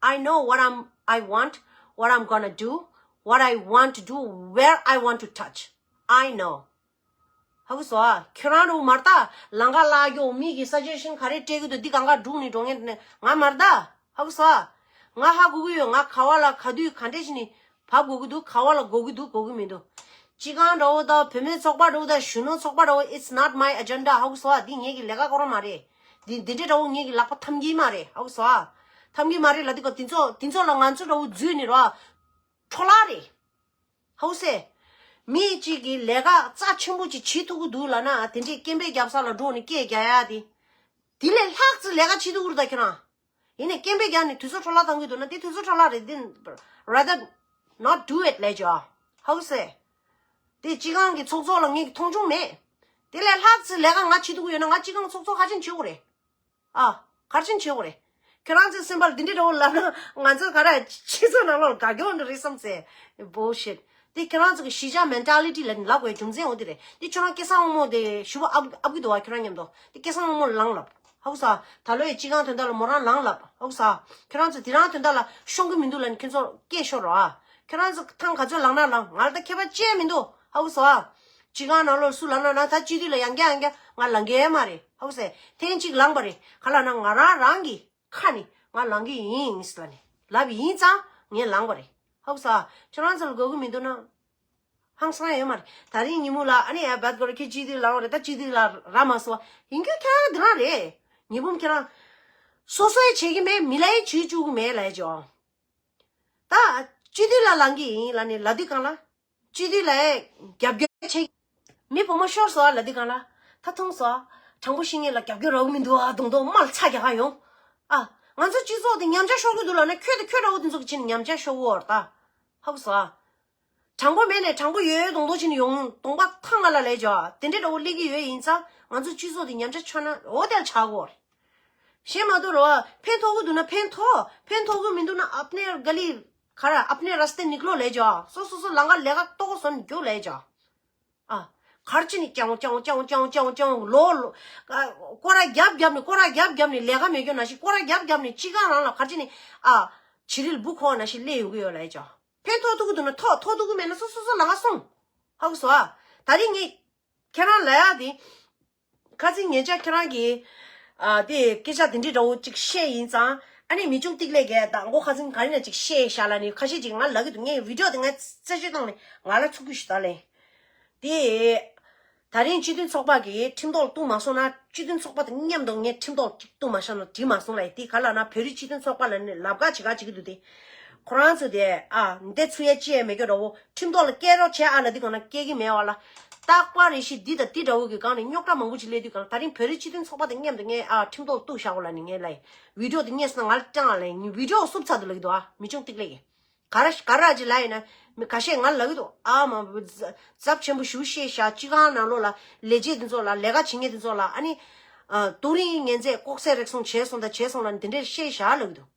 I know what I'm, I want, what I'm gonna do, what I want to do, where I want to touch. I know. ཧ་གོ་སོང་ཨ། ཁྱོད་རང་རུ་མར་ལྟ། ལམ་ཁ་ལ་གྱོ་མི་གི་སཱ་ཇེ་ཤན་ག་རེ་སྤྲད་གི་འདུག་འདི་གང་ག་སྒྲུག་ནས་འགྲོ་མཁན་དེ་ནས་ང་མར་ལྟ། ཧ་གོ་སོང་ཨ། ང་ཧ་གོ་གི་ཡོད། ང་ག་བ་ལ་ག་དུས་ག་འདྲས་ཞིག་ནས་བབས་དགོས་ཀྱི་འདུག་ག་བ་ལ་དགོས་ཀྱི་འདུག་དགོས་ཀྱི་མི་འདུག་སྤྱི་ཁང་འདྲ་བོ་དང་བུད་མེད་ཚོགས་པ་འདྲ་བོ་དང་གཞོན་ནུ་ཚོགས་པ་འདྲ་བོ། It's not my agenda. ཧ་གོ་སོང་ཨ། འདི་ངེད་ཀྱི་ལས་ཀ་སྐོར་མ་རེད། འདི་འདི་འདྲས་འདྲ་བོ་ངེད་ཀྱི་ལག་པ་འཐམ་གྱི་མ་རེད། ཧ་གོ་སོང་ཨ། འཐམ་གྱི་མ་རེད་ལ། འདི་ག་འདི་ཚོ་འདི་ཚོ་ལ་ང་ཚོ་འདྲ་བོ་འཛུལ་ནས་རོ། འཕྲོ་བརླག་རེད། ཧ་གོ་སོང་ཨ། མི་གཅིག་གིས་ལས་ཀ་རྩ་ཆེན་པོ་ཅིག་བྱེད་ཐུབ་ཀྱི་འདུག་ལབ་ན། དེ་འདྲས་སྐད་འབོད་རྒྱབ་ས་ལ་འགྲོ་ནས་སྐད་རྒྱག་ཡ་དེ། དེ་ལས་ལྷག་ཙམ་ལས་ཀ་བྱེད་ཐུབ་ཀྱི་རེད་ད་ཁྱེད་རང་། ཡིན་ནའི་སྐད་འབོད་རྒྱག་ནས་དུས་ཚོད་འཕྲོ་བརླག་བཏང་གི་འདུག་ན་དེ་དུས་ཚོད་འཕྲོ་བརླག་རེད། Then rather not do it ལབ་བྱས། ཧ་གོ་སོང་ཨ། དེ་སྤྱི་ཁང་གི་ཚོགས་གཙོ་ལ་ངས་མཐོང་ཆུང་མེད། དེ་ལས་ལྷག་ཙམ་ལས་ཀ་ང་བྱེད་ཐུབ་ཀྱི་ཡོད་ན་ང་སྤྱི་ཁང་ཚོགས་གཙོ་ག་རེ་བྱེད་དགོས་རེད། ཨ། ག་རེ་བྱེད་དགོས་རེད། ཁྱོད་རང་ཚོའི་སེམས་པར་འདི་འདྲའི་འདྲ་བོ་ལབ་ན་ང་ཚོ་ག་རེ་སྤྱི་ཚོགས་ནང་ལོགས་དགའ་སྐྱོ་འདྲ་རེད་བསམ་ཟེར། Bullshit. དེ་ཁྱོད་རང་ཚོ་གི་གཞིས་ཆགས་མེན་ཊ་ལི་ཊི་ལ་ལབ་དགོས་རྒྱུ་མཚན་འོ་དེ་རེད། དེ་ཁྱོད་རང་སྐལ་བཟང་དབང་མོ་དེ་ཞུ་བ་ཨབ་ཨབ་གི་འདུག་བ། ཁྱོད་རང་མཉམ་དུ་དེ་སྐལ་བཟང་དབང་མོ་ལ་ལངས་ལབ། ཧ་གོ་སོང་ཨ། ད་ལོའི་སྤྱི་ཁང་དོན་དག་ལ་མོ་རང་ལངས་ལབ། ཧ་གོ་སོང་ཨ། ཁྱོད་རང་ཚོ་དེ་རང་དོན་དག་ལ་ཤོང་གི་མི་འདུག་ལབ་ནས་ཁྱོད་ཚོ་སྐད་ཤོར་རོགས་ཨ། ཁྱོད་རང་ཚོ་ཐང་ག་ཚོད་ལངས་ན་ལངས། ང་ལ་ད་ཁྱད་པར་ཅི་ཡང་མི་འདུག་ཧ་གོ་སོང་ཨ། སྤྱི་ཁང་ནང་ལོགས་སུ་ལངས་ན་ལངས། ད་སྤྱི་འཐུས་ལ་ཡང་བསྐྱར་ཡང་བསྐྱར་ང་ལངས་ཀྱི་མ་རེད། ཧ་གོ་སོང་ཨ། ཐེངས་གཅིག་ལངས་པ་རེད། ག་ལབ་ན་ང་རང་རང་གི་ཁ་ནས་ང་ལངས་ཀྱི་ཡིན་ལབ་ནས་ལབ་ཡིན་ཙང་ངས་ལངས་པ་རེད། ཧ་གོ་སོང་ཨ། ཁྱོད་རང་ཚོ་ལ་དགོས་ཀྱི་མི་འདུག་ན། ཧང་སང་ཡོད་མ་རེད། ད་རིང་ཉིན་མོ་ལ་ཨ་ནི་ཡ་བད་གོ་ར་ཁྱེད་སྤྱི་འཐུས་ལངས་རེད། ད་སྤྱི་འཐུས་ལ་རག་མ་སོང་བ་ཡིན་རྒྱུ་ཁྱེད་རང་འདི་རང་རེད། ཉི་འབུམ་ཁྱེད་རང་སོ་སོའི་བྱེད་ཀྱི་མེད། མི་ལའི་བྱེད་བཅུག་གི་མེད་ལབ་ཀྱོ། ད་སྤྱི་འཐུས་ལ་ལངས་ཀྱི་ཡིན་ལབ་ནས་ལབ་དུས་གང་ལ། སྤྱི་འཐུས་ལ་རྒྱབ་སྐྱོར་བྱེད། མི་བུ་མོ་ཤོར་སོང་ལབ་དུས་གང་ལ། ད་མཐོང་སོང་། དྲང་པོ་བཤད་མཁན་ལ་རྒྱབ་སྐྱོར་རག་གི་མི་འདུག་ཨ། གདོང་གདོང་དམར་ལ་ཚ་རྒྱག་ག་ཡོང་། ཨ། ང་ཚོ་སྤྱི་ཚོགས་དེ་ཉམས་ཆག་ཤོར་གི་འདུག་ལབ་ན་ཁྱོད་དང་ཁྱོད་འདྲ་བོ་དེ་ཚོ་གི་ཕྱིན་ཉམས་ཆག་ཤོར་གི་ཡོད་རེད་ད། ཧ་གོ་སོང་ཨ། དྲང་པོ་མེད་ནས་དྲང་པོ་ཡོད་ཡོད་མདོག་མདོག་བྱས་ནས་ཡོང་གདོང་པ་ཐང་ང་ལ་ལས་ཀྱོ། དེ་འདྲའི་འདྲ་བོ་སླེབས་ཀྱི་ཡོད་ཡིན་ཙང་ང་ཚོ་སྤྱི་ཚོགས་དེ་ཉམས་ཆག་ཆགས་ན་འོ་དེ་ལ་ཆགས་དགོས་རེད། ཤེས་མ་ཐུབ་རོ། ཕན་ཐོགས་ཀྱི་འདུག་ན་ཕན་ཐོགས། ཕན་ཐོགས་ཀྱི་མི་འདུག་ན་अपने गली खड़ा, अपने रास्ते निकलो ལབ་ཀྱོ། སོ་སོ་སོ་ལམ་ཁ་ལས་ཀ་ལྟོ་གོ་བཟོ་ནས་རྒྱུགས་ལབ་ཀྱོ། ཨ། གར་ཅི་ནི་ཀྱང་ཀྱང་ཀྱང་ཀྱང་ཀྱང་ལོ་ལོ། ཨ། སྐོར་ར་རྒྱབ་རྒྱབ་ནི་སྐོར་ར་རྒྱབ་རྒྱབ་ནི་ལས་ཀ་མེད་རྒྱུ་ན་ཞིག་སྐོར་ར་རྒྱབ་རྒྱབ་ནི་སྤྱི་ཁང་རང་ལ་གར་ཅི་ནི། ཨ། བྱི་རིལ་བུ་ཁོ་ན་ཞིག་སླེབས་ཡོང་གི་ཡོད་ལབ་ཀྱོ། ཕན་ཐོགས་ཐུབ་ཀྱི་འདུག་ན་ཐོགས། ཐོགས་ཐུབ་ཀྱི་མེད་ན་སོ་སོ་སོ་ལམ་ཁ་སོང་། ཧ་གོ་སོང་ཨ། ད་རིང་ངས་ཁྱེད་རང་ལབ་ཡག་དེ། ཁ་སང་ཉེ་ཆར་ཁྱེད་རང་གིས། ཨ། དེ་སྐད་ཆ་དེ་འདྲའི་འདྲ་བོ་ཅིག་བཤད་ཡིན་ཙང་། ཨ་ནི་མི་ཆུང་ཏིག་ལེ་གས་ད་མགོ་ཁ་སང་ག་རེ་ན་ཅིག་བཤད་བཞག་ལབ་ནི་ཁ་ཤས་ཅིག་ང་ལབ་ཀྱི་འདུག་ངས་བི་ཌི་ཡོ་དེ་ང་རྩད་གཅོད་བཏང་ནས་ང་ལ་ཚུགས་ཀྱི་ཞུ་ད་ལེ། དེ། ད་རིང་སྤྱི་མཐུན་ཚོགས་པ་གིས་ཁྲིམས་ཐོག་ལ་གཏུག་མ་སོང་ན། སྤྱི་མཐུན་ཚོགས་པ་དང་མཉམ་དུ་ངས་ཁྲིམས་ཐོག་ལ་གཏུག་མ་སོང་ན་བྲིས་མ་སོང་ལབ་ཡིན། དེ་ག་ལབ་ན་བོད་རིགས་སྤྱི་མཐུན་ཚོགས་པ་ལ་ནི་ལབ་ཁ་བྱེད་ཁ་བྱེད་ཀྱི་འདུག་སྟེ། ཁོ་རང་ཚོ་དེ་ཨ་འདི་ཚུ་ཡ་ཅི་ཡ་མེད་ཀྱི་འདྲ་བོ། ཁྲིམས་ཐོག་ལ་སྐྱེལ་རོགས་བྱེད་ཨ་ལབ་དུས་གང་ན་སྐྱེལ་གྱི་མེད་བ་ལ། རྟག་པར་རེ་ཞིག་འདི་དང་འདི་འདྲ་བོ་གི་སྒང་ནས་རྙོག་དྲ་མང་པོ་ཅིག་སླེབས་དུས་གང་ལ། ད་རིང་བོད་རིགས་སྤྱི་མཐུན་ཚོགས་པ་དང་མཉམ་དུ་ངས་ཨ་ཁྲིམས་ཐོག་ལ་གཏུག་བཞག་གོ་ལབ་ནི་ངས་ལབ་ཡིན། བི་ཌི་ཡོ་དེ་རྙེད་སོང་ན་ང་ལ་སྤྲང་ཨ་ལབ་ཡིན། བི་ཌི་ཡོ་བསུབ་ཚར་འདུག་ལབ་ཀྱི་འདུག་ཨ། མི་ཆུང་ཏིག་ལེ་ཡིན། ག་ར་ག་ར་ཅིག་ལབ་ཡིན་ན། མི་ཁ་ཤས་ང་ལ་ལབ་ཀྱི་འདུག་ཨ་མ་ཚབས་ཆེན་པོ་ཞེ་པོ་བཤད་ཤག་སྤྱི་ཁང་ནང་ལོགས་ལ་ལས་བྱེད་དེ་ཚོ་ལ་ལས་ཀ་བྱེད་མཁན་དེ་ཚོ་ལ་ཨ་ནི། ཨ། དུས་རིང་ངན་ཚད་ལྐོག་ཟ་རེག་སོང་བྱས་སོང་ད་བྱས་སོང་ལབ་ནི་དེ་འདྲས་བཤད་ཤག་ལབ་ཀྱི་འདུག་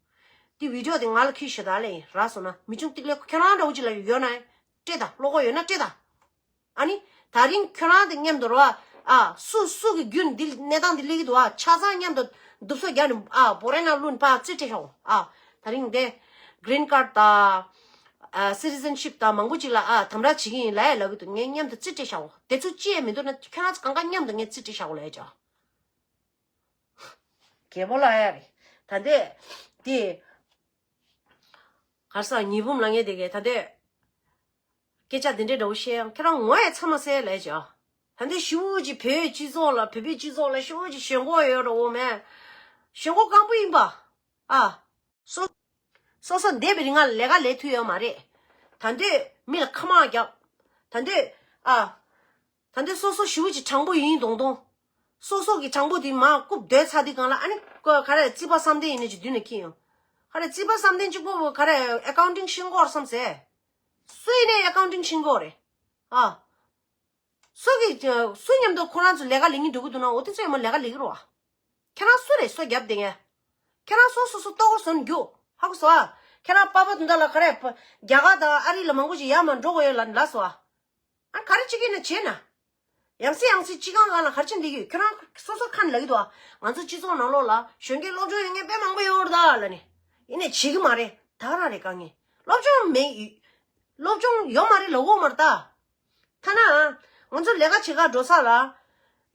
དེ་བི་ཌི་ཡོ་དེ་ང་ལ་ཁྱེར་ཤོག་ད་ལབ་ཡིན། རག་སོང་ན་མི་ཆུང་ཏིག་ལེ་ཁྱོད་རང་འདྲ་བོ་ཅིག་ལ་ཡོད་ན་སྤྲད་ད། བློ་ཁོག་ཡོད་ན་སྤྲད་ད། ཨ་ནི། ད་རིང་ཁྱོད་རང་དང་མཉམ་དུ་རོ། ཨ། སུ་སུ་གི་རྒྱུན་འདི་གནས་སྟངས་འདི་སླེབས་ཀྱི་འདུག་ཨ། ཆ་ཚང་མཉམ་དུ་འདུག་སོ་རྒྱག་ནས། ཨ། བོ་རེ་ན་ལུན་པ་རྩིས་སྤྲད་ཤོག་ཨ། ད་རིང་འདི་green card དང་། ཨ། citizenship དང་མང་པོ་ཅིག་ལ། ཨ། དམ་དྲག་བྱེད་ཀྱི་ཡིན་ལབ་ཡ་ལབ་ཀྱི་འདུག་ངས་མཉམ་དུ་རྩིས་སྤྲད་བཞག་འོ། དེ་ཚོ་ཅི་ཡང་མི་འདུག་ན་ཁྱོད་རང་ཚོ་གང་ག་མཉམ་དུ་ངས་རྩིས་སྤྲད་བཞག་འོ་ལབ་ཡ་ཅོ། གད་མོ་ལ་ཡ་རེད། ད་འདི་དེ་གར་ས་ཉི་འབུམ་ལ་ངས་དེ་གས་ད་འདི་སྐད་ཆ་དེ་འདྲའི་འདྲ་བོ་བཤད་ཡང་ཁྱེད་རང་ངོ་ཡ་ཚ་མ་ཟེར་ལས་ཀྱང་། ད་འདི་ཞུ་ཅིག་བོད་སྤྱི་ཚོགས་ལ། བོད་པའི་སྤྱི་ཚོགས་ལ་ཞུ་ཅིག་ཞེན་ཁོག་ཡོད་འདྲ་བོ་མེད། ཞེན་ཁོག་སྐམ་པོ་ཡིན་པ། ཨ། སོ་སོ་སོ་འདས་པའི་རིང་ང་ལས་ཀ་ལས་ཐུབ་ཡོད་མ་རེད། ད་འདོད་མི་ལ་ཁ་མ་རྒྱབ། ད་འདོད། ཨ། ད་འདོད་སོ་སོ་ཞུ་ཅིག་དྲང་པོ་ཡིན་དོང་དོང་། སོ་སོ་གི་དྲང་པོ་དེ་མ་རྐུབ་རྡོལ་ཚ་དུས་གང་ལ་ཨ་ནི་ཀོ་ག་རེ་རྩིས་པ་བསམ་གཏན་ཡིན་ནི་ཅིག་མདུན་ནས་ཁྱེར་ཡོང་། ག་རེ་རྩིས་པ་བསམ་གཏན་གཅིག་པོ་ག་རེ་accounting ཤེས་ཀྱི་ཡོད་རེད་བསམ་ཟེར། སུ་ཡིན་ནའི་accounting ཤེས་ཀྱི་ཡོད་རེད། ཨ། སུ་གི་སུ་མཉམ་དུ་ཁོ་རང་ཚོ་ལས་ཀ་ལས་ཀྱི་འགྲོ་གི་འདུག་ན་འོ་དེ་ཚོ་ཡང་མ་ལས་ཀ་ལས་ཀྱི་རེད་བ། ཁྱེད་རང་སུ་རེད་སོ་རྒྱབ་བསྡད་མཁན། ཁྱེད་རང་སོ་སོ་སོ་ལྟོ་གོས་བཟོ་ནས་རྒྱུགས། ཧ་གོ་སོང་ཨ། ཁྱེད་རང་པ་ཕ་དུང་ད་ལ་ག་རེ་རྒྱ་གར་དང་ཨ་རི་ལ་མང་པོ་ཞིག་ཡར་མར་འགྲོ་དགོས་ཡོད་ལ་ལབ་སོང་ཨ། ཨ་ག་རེ་བྱེད་ཀྱི་ན་བྱེད་ན། ཡང་སེ་ཡང་སེ་སྤྱི་ཁང་སྒང་ལ་ག་རེ་བྱེད་འདི་ཡོད། ཁྱོད་རང་སོ་སོ་ཁ་ནས་ལབ་ཀྱི་འདུག་ཨ། ང་ཚོ་སྤྱི་ཚོགས་ནང་ལོགས་ལ་གཞོན་སྐྱེས་སློབ་སྦྱོང་ཡོད་མཁན་དཔེ་མང་པོ་ཡོད་རེད་ད་ལབ་ནས། ཡིན་ནས་བྱེད་ཀྱི་མ་རེད། ད་ག་རང་རེད་དཀའ་ངལ། སློབ་སྦྱོང་མེད། སློབ་སྦྱོང་ཡོད་མ་རེད་ལབ་དགོས་མ་རེད་ད། ཐ་ན། ང་ཚོ་ལས་ཀ་བྱེད་གར་འགྲོ་ས་ལ།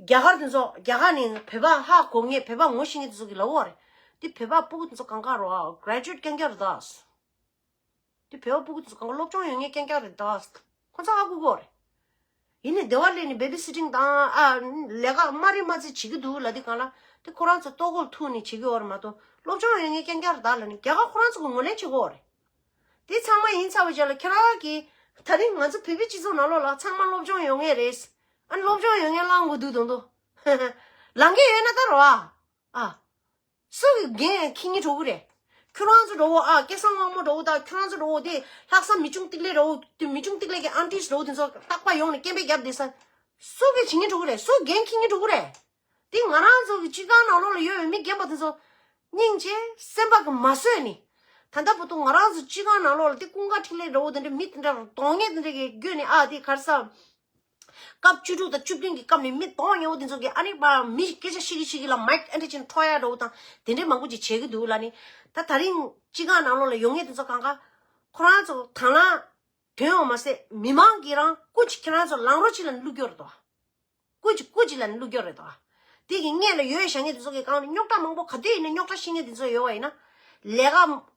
རྒྱ་གར་དེ་ཚོ་རྒྱ་གར་ནས་བོད་པ་ཧ་གོ་མཁན་བོད་པ་ངོ་ཤེས་མཁན་དེ་ཚོ་གིས་ལབ་ཡོད་རེད། དེ་བོད་པ་སྤུ་གུ་དེ་ཚོ་གང་ག་རོ་ཨ་graduate རྐྱང་རྐྱང་རེད་ད། དེ་བོད་པ་སྤུ་གུ་དེ་ཚོ་གང་ག་སློབ་སྦྱོང་ཡོད་མཁན་རྐྱང་རྐྱང་རེད་ད། ཁོ་ཚོ་ཧ་གོ་གི་ཡོད་རེད། ཡིན་ནའི་སྡེ་བ་སླེབས་ནས་baby sitting དང་ཨ་ལས་ཀ་དམའ་རིམ་དམའ་ཚིག་བྱེད་ཀྱི་འདུག་ལབ་དུས་སྒང་ལ་དེ་ཁོ་རང་ཚོ་ལྟོ་གོས་ཐུག་ནས་བྱེད་ཀྱི་ཡོད་རེད་མ་གཏོགས་སློབ་སྦྱོང་ཡོད་མཁན་རྐྱང་རྐྱང་རེད་ད་ལབ་ནས་རྒྱ་གར་ཁོ་རང་ཚོ་གིས་ངོས་ལེན་བྱེད་ཀྱི་ཡོད་རེད། དེ་ཚང་མ་ཡིན་ཚར་བའི་རྗེས་ལ་ཁྱེད་རང་གིས་ད་རིང་ང་ཚོ་བོད་པའི་སྤྱི་ཚོགས་ནང་ལོགས་ལ་ཚང་མ་སློབ་སྦྱོང་ཡོད་མཁན་རེད། ཨ་ནི་སློབ་སྦྱོང་ཡོད་མཁན་ལངས་དགོས་འདུག་དོན་དུ། ལངས་མཁན་ཡོད་ན་ད་རོ་ཨ། ཨ། སུ་གི་འགན་འཁྱེར་མཁན་འགྲོ་གི་རེད། ཁྱོད་རང་ཚོ་འགྲོ་འོ་ཨ། སྐལ་བཟང་དབང་མོ་འགྲོ་འོ་ད་ཁྱོད་རང་ཚོ་འགྲོ་འོ་དེ་ལྷག་བསམ་མི་ཆུང་ཏིག་ལེ་འགྲོ་འོ་དེ་མི་ཆུང་ཏིག་ལེ་གི་aunties འགྲོ་འོ་དེ་ཚོ་རྟག་པར་ཡོང་ནས་སྐད་འབོད་རྒྱབ་བསྡད་ས། སུ་གི་བྱེད་མཁན་འགྲོ་གི་རེད། སུ་འགན་འཁྱེར་མཁན་འགྲོ་གི་རེད། དེ་ང་རང་ཚོ་གི་སྤྱི་ཁང་ནང་ལོགས་ལ་ཡོད་པའི་མི་རྒན་པ་དེ་ཚོ་སྙིང་རྗེ་སེམས་པ་གིས་མ་བཟོད་ནས། ད་ལྟ་བར་དུ་ང་རང་ཚོ་སྤྱི་ཁང་ནང་ལོགས་ལ་དེ་ཀུན་དགའ་འཕྲིན་ལས་འདྲ་བོ་དེ་འདྲ་མི་དེ་འདྲ་གདོང་ངན་དེ་འདྲ་གི་བརྒྱུད་ནས་ཨ་དེ་ག་རེ་ཟ། སྐབས་བཅུ་དྲུག་དང་བཅུ་བདུན་གྱི་སྐབས་ནས་མི་གདོང་ངན་པོ་དེ་ཚོ་གིས་ཨ་ནི་པ་མི་སྐད་ཆ་བཤད་ཀྱི་བཤད་ཀྱི་ལ་མའིག་ཨེ་འདྲ་ཅིག་འཕྲོག་ཡ་འདྲ་བོ་དང་དེ་འདྲ་མང་པོ་ཅིག་བྱེད་ཀྱི་འདུག་ལབ་ནས། ད་ད་རིང་སྤྱི་ཁང་ནང་ལོགས་ལ་ཡོང་མཁན་དེ་ཚོ་གང་ག་ཁོ་རང་ཚོ་དང་བླངས་དོན་ཡོང་མ་ཟད་མི་མང་གིས་རང་སྐུ་མཁྱེན་ཁྱེད་རང་ཚོ་ལངས་རོགས་བྱེད་ལབ་ནས་བླུགས་ཡོད་རེད་དོ། སྐུ་མཁྱེན་སྐུ་མཁྱེན་ལབ་ནས་བླུགས་ཡོད་རེད་དོ། དེ་གི་སྔོན་ལ་ཡོད་བཞག་མཁན་དེ་ཚོ་གི་སྒང་ནས་རྙོག་དྲ་མང་པོ་ག་དུས་ཡིན་ན་རྙོག་དྲ་བཤད་མཁན་དེ་ཚོ་ཡོད་པ་ཡིན་ན། ལས་ཀ་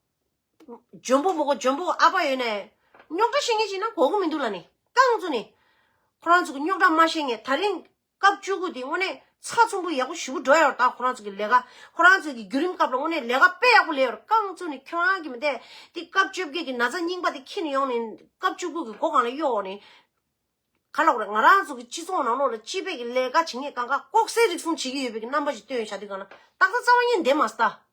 འཇོན་པོ་མོ་གོ་འཇོན་པོ་ཨ་ཕ་ཡོད་ནའི་རྙོག་དྲ་བཤད་མཁན་ཅིག་ན་གོ་གི་མི་འདུག་ལབ་ནས་རྐང་བཙུགས་ནས། ཁོ་རང་ཚོ་གི་རྙོག་དྲ་མ་བཤད་མཁན། ད་རིང་སྐབས་བཅུ་དགུ་དེ་དངོས་གནས་ཚགས་ཚུད་པོ་ཡག་པོ་ཞེ་པོ་འགྲོ་ཡོད་རེད། ད་ཁོ་རང་ཚོ་གི་ལས་ཀ་ཁོ་རང་ཚོ་གི་བརྒྱུད་རིམ་སྐབས་ལ་དངོས་གནས་ལས་ཀ་དཔེ་ཡག་པོ་ལས་ཡོད་རེད། རྐང་བཙུགས་ནས་ཁྱོད་རང་གི་མི་དེ་དེ་སྐབས་བཅོ་བརྒྱད་ཀྱི་ན་ཚ་རྙིང་པ་དེ་འཁྱེར་ནས་ཡོང་ནས་སྐབས་བཅུ་དགུ་གི་སྒོ་སྒང་ལ་གཡོགས་ནས། ག་ལབ་རེད། ང་རང་ཚོ་གི་སྤྱི་ཚོགས་ནང་ལོགས་ལ་སྤྱི་པའི་གི་ལས་ཀ་བྱེད་མཁན་གང་ག་ལྐོག་ཟའི་རིགས་གསུམ་བྱེད་ཀྱི་ཡོད་པའི་གི་རྣམ་པ་ཞིག་སྟོན་བཞག་དུས་གང་ལ་ཏག་ཏག་རྩ་བ་ཉིད་བསྡད་མ་སོང་ད།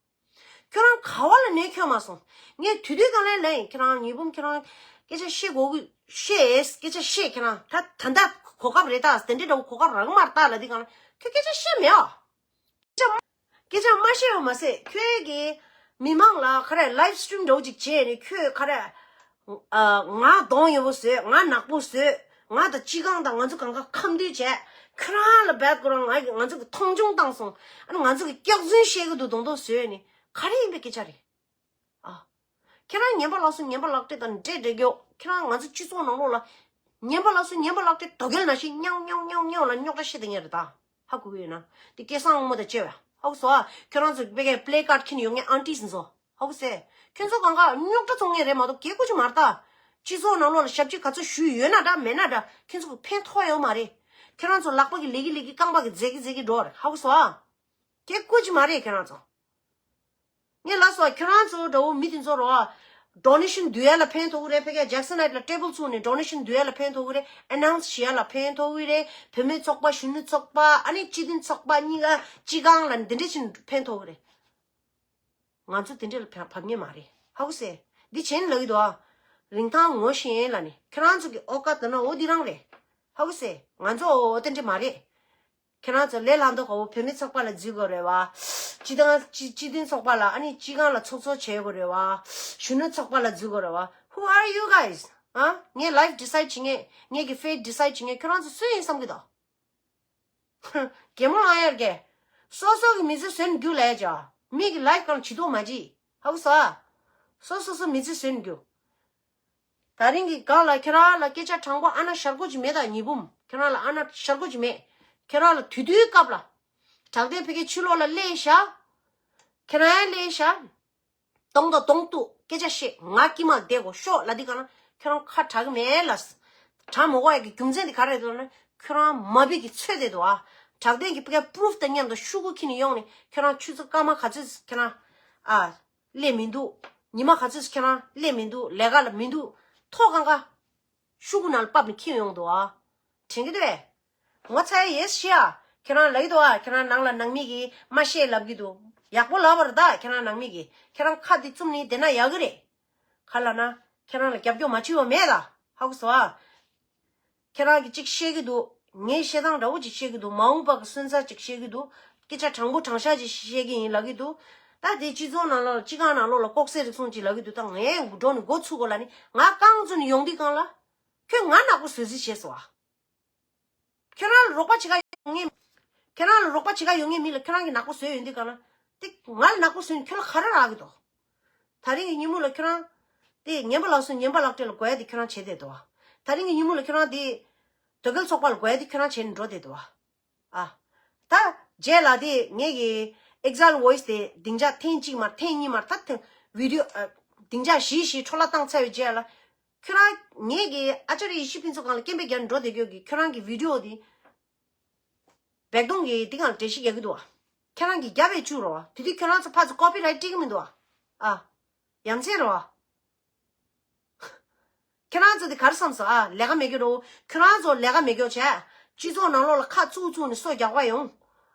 ཁྱོད་རང་ག་བ་ལ་ནས་ཁྱོད་མ་སོང་། ངས་དུས་དུས་གང་ལ་ལན་ཁྱེད་རང་ཉི་འབུམ་ཁྱེད་རང་སྐད་ཆ་བཤད་དགོས་གི་བཤད་སྐད་ཆ་བཤད་ཁྱེད་རང་ད་ད་ད་གོ་སྐབས་རེད་ད། དེ་འདྲའི་འདྲ་བོ་གོ་སྐབས་རག་མ་རེད་ད་ལབ་དུས་གང་ལ་ཁྱོད་སྐད་ཆ་བཤད་མེད་ཨ། སྐད་ཆ་མ་བཤད་པ་མ་ཟད་ཁྱོད་ཀྱིས་མི་མང་ལ་ག་རེ་live stream འདྲ་བོ་ཅིག་བྱས་ནས་ཁྱོད་ག་རེ། ཨ། ང་གདོང་ཡོད་པོ་བཟོས། ང་ནག་པོ་བཟོས། ང་དང་སྤྱི་ཁང་དང་ང་ཚོ་གང་ག་ཁ་མདུན་བྱས། ཁྱོད་རང་ལ་རྦད་ཁོ་རང་ང་ང་ཚོ་གི་མཐོང་ཆུང་བཏང་སོང་། ཨ་ནི་ང་ཚོ་གི་སྐྱག་རྫུན་བཤད་གི་འདུག་མདོག་མདོག་བཟོས་ནས་ག་རེ་ཡིན་པའི་སྐད་ཆ་རེད། ཨ། ཁྱེད་རང་ངན་པ་ལགས་སོ་ངན་པ་ལག་སྤྲད་དང་འདྲེ་འདྲེ་རྒྱོ། ཁྱེད་རང་ང་ཚོ་སྤྱི་ཚོགས་ནང་ལོགས་ལ་ངན་པ་ལགས་སོ་ངན་པ་ལག་སྤྲད་དོ་གལ་ན་ཞིག་ཉའོ་ཉའོ་ཉའོ་ཉའོ་ལ་རྙོག་དྲ་བཤད་དེ་ངེས་རེད་ད། ཧ་གོ་གི་ཡོད་ན། དེ་སྐལ་བཟང་དབང་མོ་དང་བཅས་པ་ཧ་གོ་སོང་ཨ། ཁྱོད་རང་ཚོ་དཔེ་ཀའི་play card འཁྱེར་ནས་ཡོང་མཁན་aunties ཚོ་ཧ་གོ་སེ། ཁྱོད་ཚོ་གང་ག་རྙོག་དྲ་བཙོང་མཁན་རེད་མ་གཏོགས་གལ་ཁུ་ཅི་མ་རེད་ད། སྤྱི་ཚོགས་ནང་ལོགས་ལ་ཞབས་ཕྱི་ག་ཚོད་ཞུས་ཡོད་ན་འདྲ་མེད་ན་འདྲ་ཁྱོད་ཚོ་གི་ཕན་ཐོགས་ཡོད་མ་རེད། ཁྱོད་རང་ཚོ་ལག་པ་གི་ལས་ཀྱི་ལས་ཀྱི་རྐང་པ་གི་རྫས་ཀྱི་རྫས་ཀྱི་འགྲོ་བ་རེད་ཧ་གོ་སོང་ཨ། གལ་ཁུ་ཅི་མ་རེད་ཁྱོད་རང་ཚོ། ངས་ལབ་སོང་ཁྱོད་རང་ཚོ་འདྲ་བོ་མི་དེ་ཚོ་རོ། donation བསྡུ་ཡ་ལ་ཕན་ཐོགས་ཀྱི་རེད། ཕ་གིའི་Jackson Heights ལ་table བཙུགས་ནས་donation བསྡུ་ཡ་ལ་ཕན་ཐོགས་ཀྱི་རེད། announce བྱེད་ཡ་ལ་ཕན་ཐོགས་ཀྱི་རེད། བུད་མེད་ཚོགས་པ་གཞོན་ནུ་ཚོགས་པ་ཨ་ནི་སྤྱི་མཐུན་ཚོགས་པ་གཉིས་ཀ་སྤྱི་ཁང་ལ་འདི་འདྲ་ཞིག་ཕན་ཐོགས་ཀྱི་རེད། ང་ཚོ་དེ་འདྲ་ལ་བབ་བབ་ངེས་མ་རེད་ཧ་གོ་སེ། འདི་བྱས་ནས་ལབ་ཀྱི་འདུག་ཨ། རིན་ཐང་ངོ་ཤེས་ལ་ནི་ཁྱོད་རང་ཚོ་གི་ཨོ་ཀ་དོ་ན་འོ་འདི་རང་རེད་ཧ་གོ་སེ། ང་ཚོ་འོ་དེ་འདྲ་མ་རེད། ཁྱེད་རང་ཚོ་ལས་སླ་མདོག་ཁ་པོ་བུད་མེད་ཚོགས་པ་ལ་འཛུལ་དགོས་རེད་བ། སྤྱི་དང་སྤྱི་སྤྱི་མཐུན་ཚོགས་པ་ལ་ཨ་ནི་སྤྱི་ཁང་ལ་ཚོགས་གཙོ་བྱེད་དགོས་རེད་བ། གཞོན་ནུ་ཚོགས་པ་ལ་འཛུལ་དགོས་རེད་བ། Who are you guys? ཨ། ངའི་life decide བྱེད་མཁན་ངའི་གི་fate decide བྱེད་མཁན་ཁྱོད་རང་ཚོ་སུ་ཡིན་བསམ་གི་འདུག་གད་མོ་ལངས་ཡར་གྱི། སོ་སོ་གི་མི་ཚེ་ཟོན་རྒྱུ་ལས་ཅོ། མི་གི་ལའིཕ་གང་ཇི་ལྟོ་མ་ཇི། ཧ་གོ་སོང་ཨ། སོ་སོ་སོ་མི་ཚེ་ཟོན་རྒྱུ། ད་རིང་གི་སྒང་ལ་ཁྱེད་རང་ལ་སྐད་ཆ་དྲང་པོ་ཨ་ན་ཤར་གོ་ཅི་མེད་ད། ཉི་འབུམ་ཁྱེད་རང་ལ་ཨ་ན་ཤར་གོ་ཅི་མེད། ཁྱེད་རང་ལ་དུས་དུས་སྐབས་ལ། དྲག་ལྡན་ཕ་གི་ཕྱི་ལོགས་ལ་སླེབས་ཤག་ཁྱེད་རང་ཡང་སླེབས་ཤག་གདོང་དང་གདོང་གཏུག་སྐད་ཆ་བཤད། ང་དཀྱིལ་མ་བསྡད་དགོས་ཤོག་ལབ་དུས་གང་ན་ཁྱོད་རང་ཁ་གྲག་གི་མེད་ལ། གྲག་མ་དགོས་ཡ་གི་རྒྱུ་མཚན་དེ་ག་རེ་རེད་ལབ་ན། ཁྱོད་རང་མ་བི་གི་ཚོད་བསྡད་འདུག་ཨ། དྲག་ལྡན་གྱི་ཕ་གི་པུ་རུཕ་དང་མཉམ་དུ་ཤོག་གུ་འཁྱེར་ནས་ཡོང་ནས་ཁྱོད་རང་ཆུ་ཚོད་སྐར་མ་ག་ཚོད་ཁྱོད་རང་ཨ་སླེབས་མི་འདུག་ཉི་མ་ག་ཚོད་ཁྱོད་རང་སླེབས་མི་འདུག་ལས་ཀ་ལ་མི་འདུག་ཐོག་གང་ག་ཤོག་གུ་ནང་ལ་ཕབ་ནས་འཁྱེར་ཡོང་འདུག་ཨ། དྲན་གྱི་འདུག་གས། ངོ་ཚ་ཡ་ཡེ་ཤི་ཡ། ཁྱེད་རང་ལབ་ཀྱི་འདུག་ཨ། ཁྱེད་རང་ནང་ལ་ནང་མི་གིས་མ་བཤད་ལབ་ཀྱི་འདུག་ཡག་པོ་ལབ་པ་རེད་ད། ཁྱེད་རང་ནང་མི་གིས་ཁྱེད་རང་ཁ་འདི་བཙུམ་ནས་བསྡད་ན་ཡག་གི་རེད། ག་ལབ་ན། ཁྱེད་རང་ལ་རྒྱབ་སྐྱོར་མ་བྱེད་པ་མེད་ད། ཧ་གོ་སོང་ཨ། ཁྱེད་རང་གིས་གཅིག་བཤད་ཀྱི་འདུག་ངས་བཤད་སྟངས་འདྲ་བོ་ཅིག་བཤད་ཀྱི་འདུག་མ་འོངས་པ་གི་སོན་རྩ་ཅིག་བཤད་ཀྱི་འདུག་སྐད་ཆ་དྲང་པོ་དྲང་བཞག་ཅིག་བཤད་ཀྱི་ཡིན་ལབ་ཀྱི་འདུག་ད་དེ་སྤྱི་ཚོགས་ནང་ལོགས་ལ་སྤྱི་ཁང་ནང་ལོགས་ལ་ལྐོག་ཟ་རིགས་གསུམ་ཅིག་ལབ་ཀྱི་འདུག་ད་ངས་འགྲོ་ནས་འགོ་ཚུགས་དགོས་ལབ་ནི། ང་རྐང་བཙུགས་ནས་ཡོང་དུས་སྒང་ལ། ཁྱོད་ང་ནག་པོ་བཟོ་རྩིས་བྱས་སོང་ཨ། ཁྱོད་རང་ལ་རོགས་པ་བྱེད་ག་ཡོང་ངེས། ཁྱོད་རང་ལ་རོགས་པ་བྱེད་ག་ཡོང་ངེས་མི་ལ་ཁྱོད་རང་གིས་ནག་པོ་བཟོས་ཡོང་དུས་སྒང་ལ། དེ་ང་ལ་ནག་པོ་བཟོས་ནས་ཁྱོད་ལ་ག་རེ་རག་གི་འདུག་ད་རིང་གི་ཉིན་མོ་ལ་ཁྱོད་རང་། དེ་ངན་པ་ལགས་སུ་ངན་པ་ལག་སྤྲད་ལ་དགོས་ཡ་དེ་ཁྱོད་རང་བྱས་བསྡད་འདུག་ད་རིང་གི་ཉིན་མོ་ལ་ཁྱོད་རང་དེ། དོལ་རྒྱལ་ཚོགས་པ་ལ་དགོས་ཡ་དེ་ཁྱོད་རང་བྱས་ནས་འགྲོ་བསྡད་འདུག་ཨ། ད། རྗེས་ལ་དེ་ངེད་ཀྱི་Exile Voice དེ་སྡིངས་ཆ་ཐེངས་གཅིག་མར་ཐེངས་གཉིས་མར་ད་ཐེངས་video ཨ། སྡིངས་ཆ་བཞི་བཞི་འཕྲོ་བརླག་བཏང་ཚར་བའི་རྗེས་ལ། ཁྱོད་རང་ངེད་ཀྱི་ཨ་ཅར་ཡེ་ཤེས་ཕུན་ཚོགས་སྒང་ལ་སྐད་འབོད་རྒྱག་འགྲོ་བསྡད་རྒྱུ་གི་ཁྱོད་རང་གི་video དེ། བེག་དོང་གི་འདི་སྒང་ལ་འགྲེལ་བཤད་རྒྱག་གི་འདུག་བ། ཁྱེད་རང་གིས་རྒྱབ་པས་བཅུག་རོགས། དེ་དུས་ཁྱོད་རང་ཚོ་ཕར་ཚུར་copyright སྤྲད་གི་མི་འདུག་བ། ཨ། ཡ་མཚན་རེད་བ། ཁྱེད་རང་ཚོ་དེ་ག་རེ་བསམ་སོང་ཨ། ལས་ཀ་མེད་རྒྱུ་རོ། ཁྱོད་རང་ཚོ་ལས་ཀ་མེད་རྒྱུ་བྱས། སྤྱི་ཚོགས་ནང་ལོགས་ལ་ཁ་བཙུགས་བཙུགས་ནས་སོ་རྒྱག་པ་ཡོང་།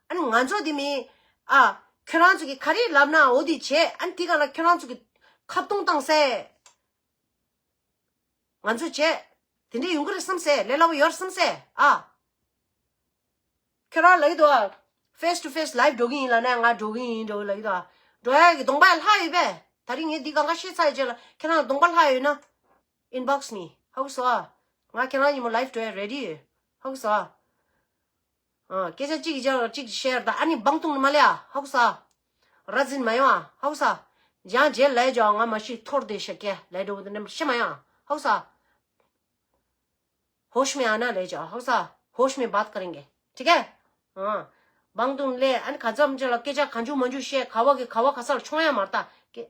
ཨ་ནི་ང་ཚོ་དེ་མིན། ཨ། ཁྱོད་རང་ཚོ་གིས་ག་རེ་ལབ་ན་འོ་དེ་བྱས། ཨ་ནི་དེ་ག་ལ་ཁྱོད་རང་ཚོ་གིས་ཁ་བརྡུང་བཏང་སའི། ང་ཚོ་བྱས། དེ་འདྲས་ཡོང་གི་རེད་བསམ་སའི། ལས་སླ་པོ་ཡོད་རེད་བསམ་སའི། ཨ། ཁྱོད་རང་ལབ་ཀྱི་འདུག་ཨ། Face to face live འགྲོ་གི་ཡིན་ལབ་ན་ང་འགྲོ་གི་ཡིན་འགྲོ་གི་ལབ་ཀྱི་འདུག་ཨ། འགྲོ་ཡ་གི་གདོང་པ་ལྷག་ཡོད་པས། ད་རིང་ངས་འདི་གང་ག་བཤད་ཚར་ཡོད་རྗེས་ལ་ཁྱེད་རང་གདོང་པ་ལྷག་ཡོད་ན། Inbox me ཧ་གོ་སོང་ཨ། ང་ཁྱེད་རང་ཉིན་མོ་live འགྲོ་ཡ་ready ཡོད། ཧ་གོ་སོང་ཨ། ཨ། སྐད་ཆ་གཅིག་གིས་རྒྱབ་གཅིག་གིས་share ད་ཨ་ནི་བང་ཐུང་ནི་མ་ལས་ཨ། ཧ་གོ་སོང་ཨ། ར་འཛིན་མ་ཡོང་ཨ། ཧ་གོ་སོང་ཨ། ཡང་རྗེས་ལ་ཡ་ཇོ་ང་མ་ཤི་ཐོར་དེ་ཤ་ཀེ་ལས་འགྲོ་བོ་དེ་འདྲ་ཤི་མ་ཡོང་ཨ། ཧ་གོ་སོང་ཨ། होश में आना ले जाओ ཧ་གོ་སོང་། होश में बात करेंगे ठीक है हाँ। བང་ཐུང་ལས་ཨ་ནི་ག་ཙམ་ཅིག་ལ་སྐད་ཆ་གང་བྱུང་མང་བྱུང་བཤད། ག་བ་གི་ག་བ་ག་ས་ལ་མཆོང་ཡ་མ་རེད་ད། སྐད།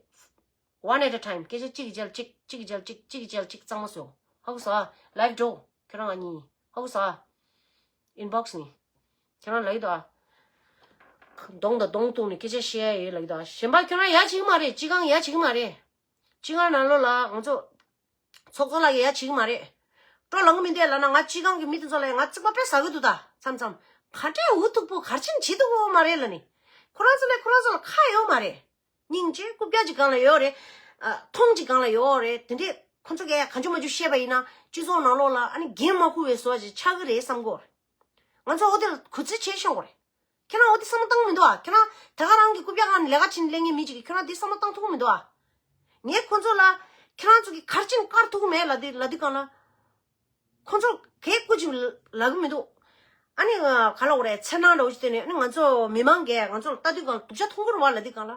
One at a time སྐད་ཆ་གཅིག་གི་རྗེས་ལ་གཅིག་གཅིག་གི་རྗེས་ལ་གཅིག་གཅིག་གི་རྗེས་ལ་གཅིག་གཙང་མ་བཟོ། ཧ་གོ་སོང་ཨ། Live འགྲོ་ཁྱོད་རང་ང་གཉིས། ཧ་གོ་སོང་ཨ། Inbox ནི། ཁྱོད་རང་ལབ་ཀྱི་འདུག་ཨ། གདོང་དང་གདོང་གཏུག་ནས་སྐད་ཆ་བཤད་ཡ་ཡོད་ལབ་ཀྱི་འདུག་ཨ། གཞན་པ་ཁྱོད་རང་ཡ་བྱེད་ཀྱི་མ་རེད། སྤྱི་ཁང་ཡ་བྱེད་ཀྱི་མ་རེད། སྤྱི་ཁང་ནང་ལོགས་ལ་ང་ཚོ། ཚོགས་གཙོ་ལགས་ཀྱིས་ཡ་བྱེད་ཀྱི་མ་རེད། སྤྲོ་ལངས་མི་འདུག་ལབ་ན་ང་སྤྱི་ཁང་གི་མི་དེ་ཚོ་ལ་ང་རྩིག་པ་དཔེ་ཟ་གི་འདུག་ད་མཚམས་མཚམས། ག་འདྲས་འུ་ཐུག་པོ་གར་ཕྱིན་བྱེད་ཐུབ་ཀྱི་མ་རེད་ལབ་ནི། ཁོ་རང་ཚོ་ལ་ཁོ་རང་ཚོ་ལ་ཁ་ཡོད་མ་རེད། སྙིང་རྗེ་རྐུབ་བཀྱག་ཅིག་སྒང་ལ་ཡོད་རེད། ཨ། མཐོང་ཅིག་སྒང་ལ་ཡོད་རེད། དེ་འདྲས་ཁོ་ཚོ་གས་གང་བྱུང་མང་བྱུང་བཤད་པ་ཡིན་ན་སྤྱི་ཚོགས་ནང་ལོགས་ལ་ཨ་ནི་འགན་མ་འཁུར་བའི་བཟོ་ཅིག་ཆགས་ཀྱི་རེད་བསམ་གྱི་ཡོད་རེད། ང་ཚོ་འོ་དེ་ལ་གུས་བརྩི་བྱེད་ཤོག་གོ་རེད། ཁྱེད་རང་འོ་དེ་བསམ་བློ་བཏང་མི་འདུག་ཨ། ཁྱེད་རང་དེ་ག་རང་གི་རྐུབ་བཀྱག་སྒང་ནས་ལས་ཀ་བྱེད་ནས་སླེབས་མཁན་མི་ཅིག་གིས་ཁྱེད་རང་དེ་བསམ་བློ་བཏང་ཐུབ་ཀྱི་མི་འདུག་ཨ། ངས་ཁོ་ཚོ་ལ་ཁྱེད་རང་ཚོ་གིས་གར་ཕྱིན་བཀར་ཐུབ་ཀྱི་མེད་ལབ་དུས་ལབ་དུས་སྒང་ལ། ཁོ་ཚོ་གས་སྐུ་མཁྱེན་ལབ་ཀྱི་མི་འདུག་ཨ་ནི་ག་ལབ་དགོས་རེད། འཚེར་སྣང་འདྲ་བོ་ཞིག་བཏོན་ནས་ཨ་ནི་ང་ཚོ་མི་མང་གིས་ང་ཚོ་ལ་ལྟ་དུས་སྒང་ལ་སྡུག་ཅག་མཐོང་གི་རེད་བ་ལབ་དུས་སྒང་ལ།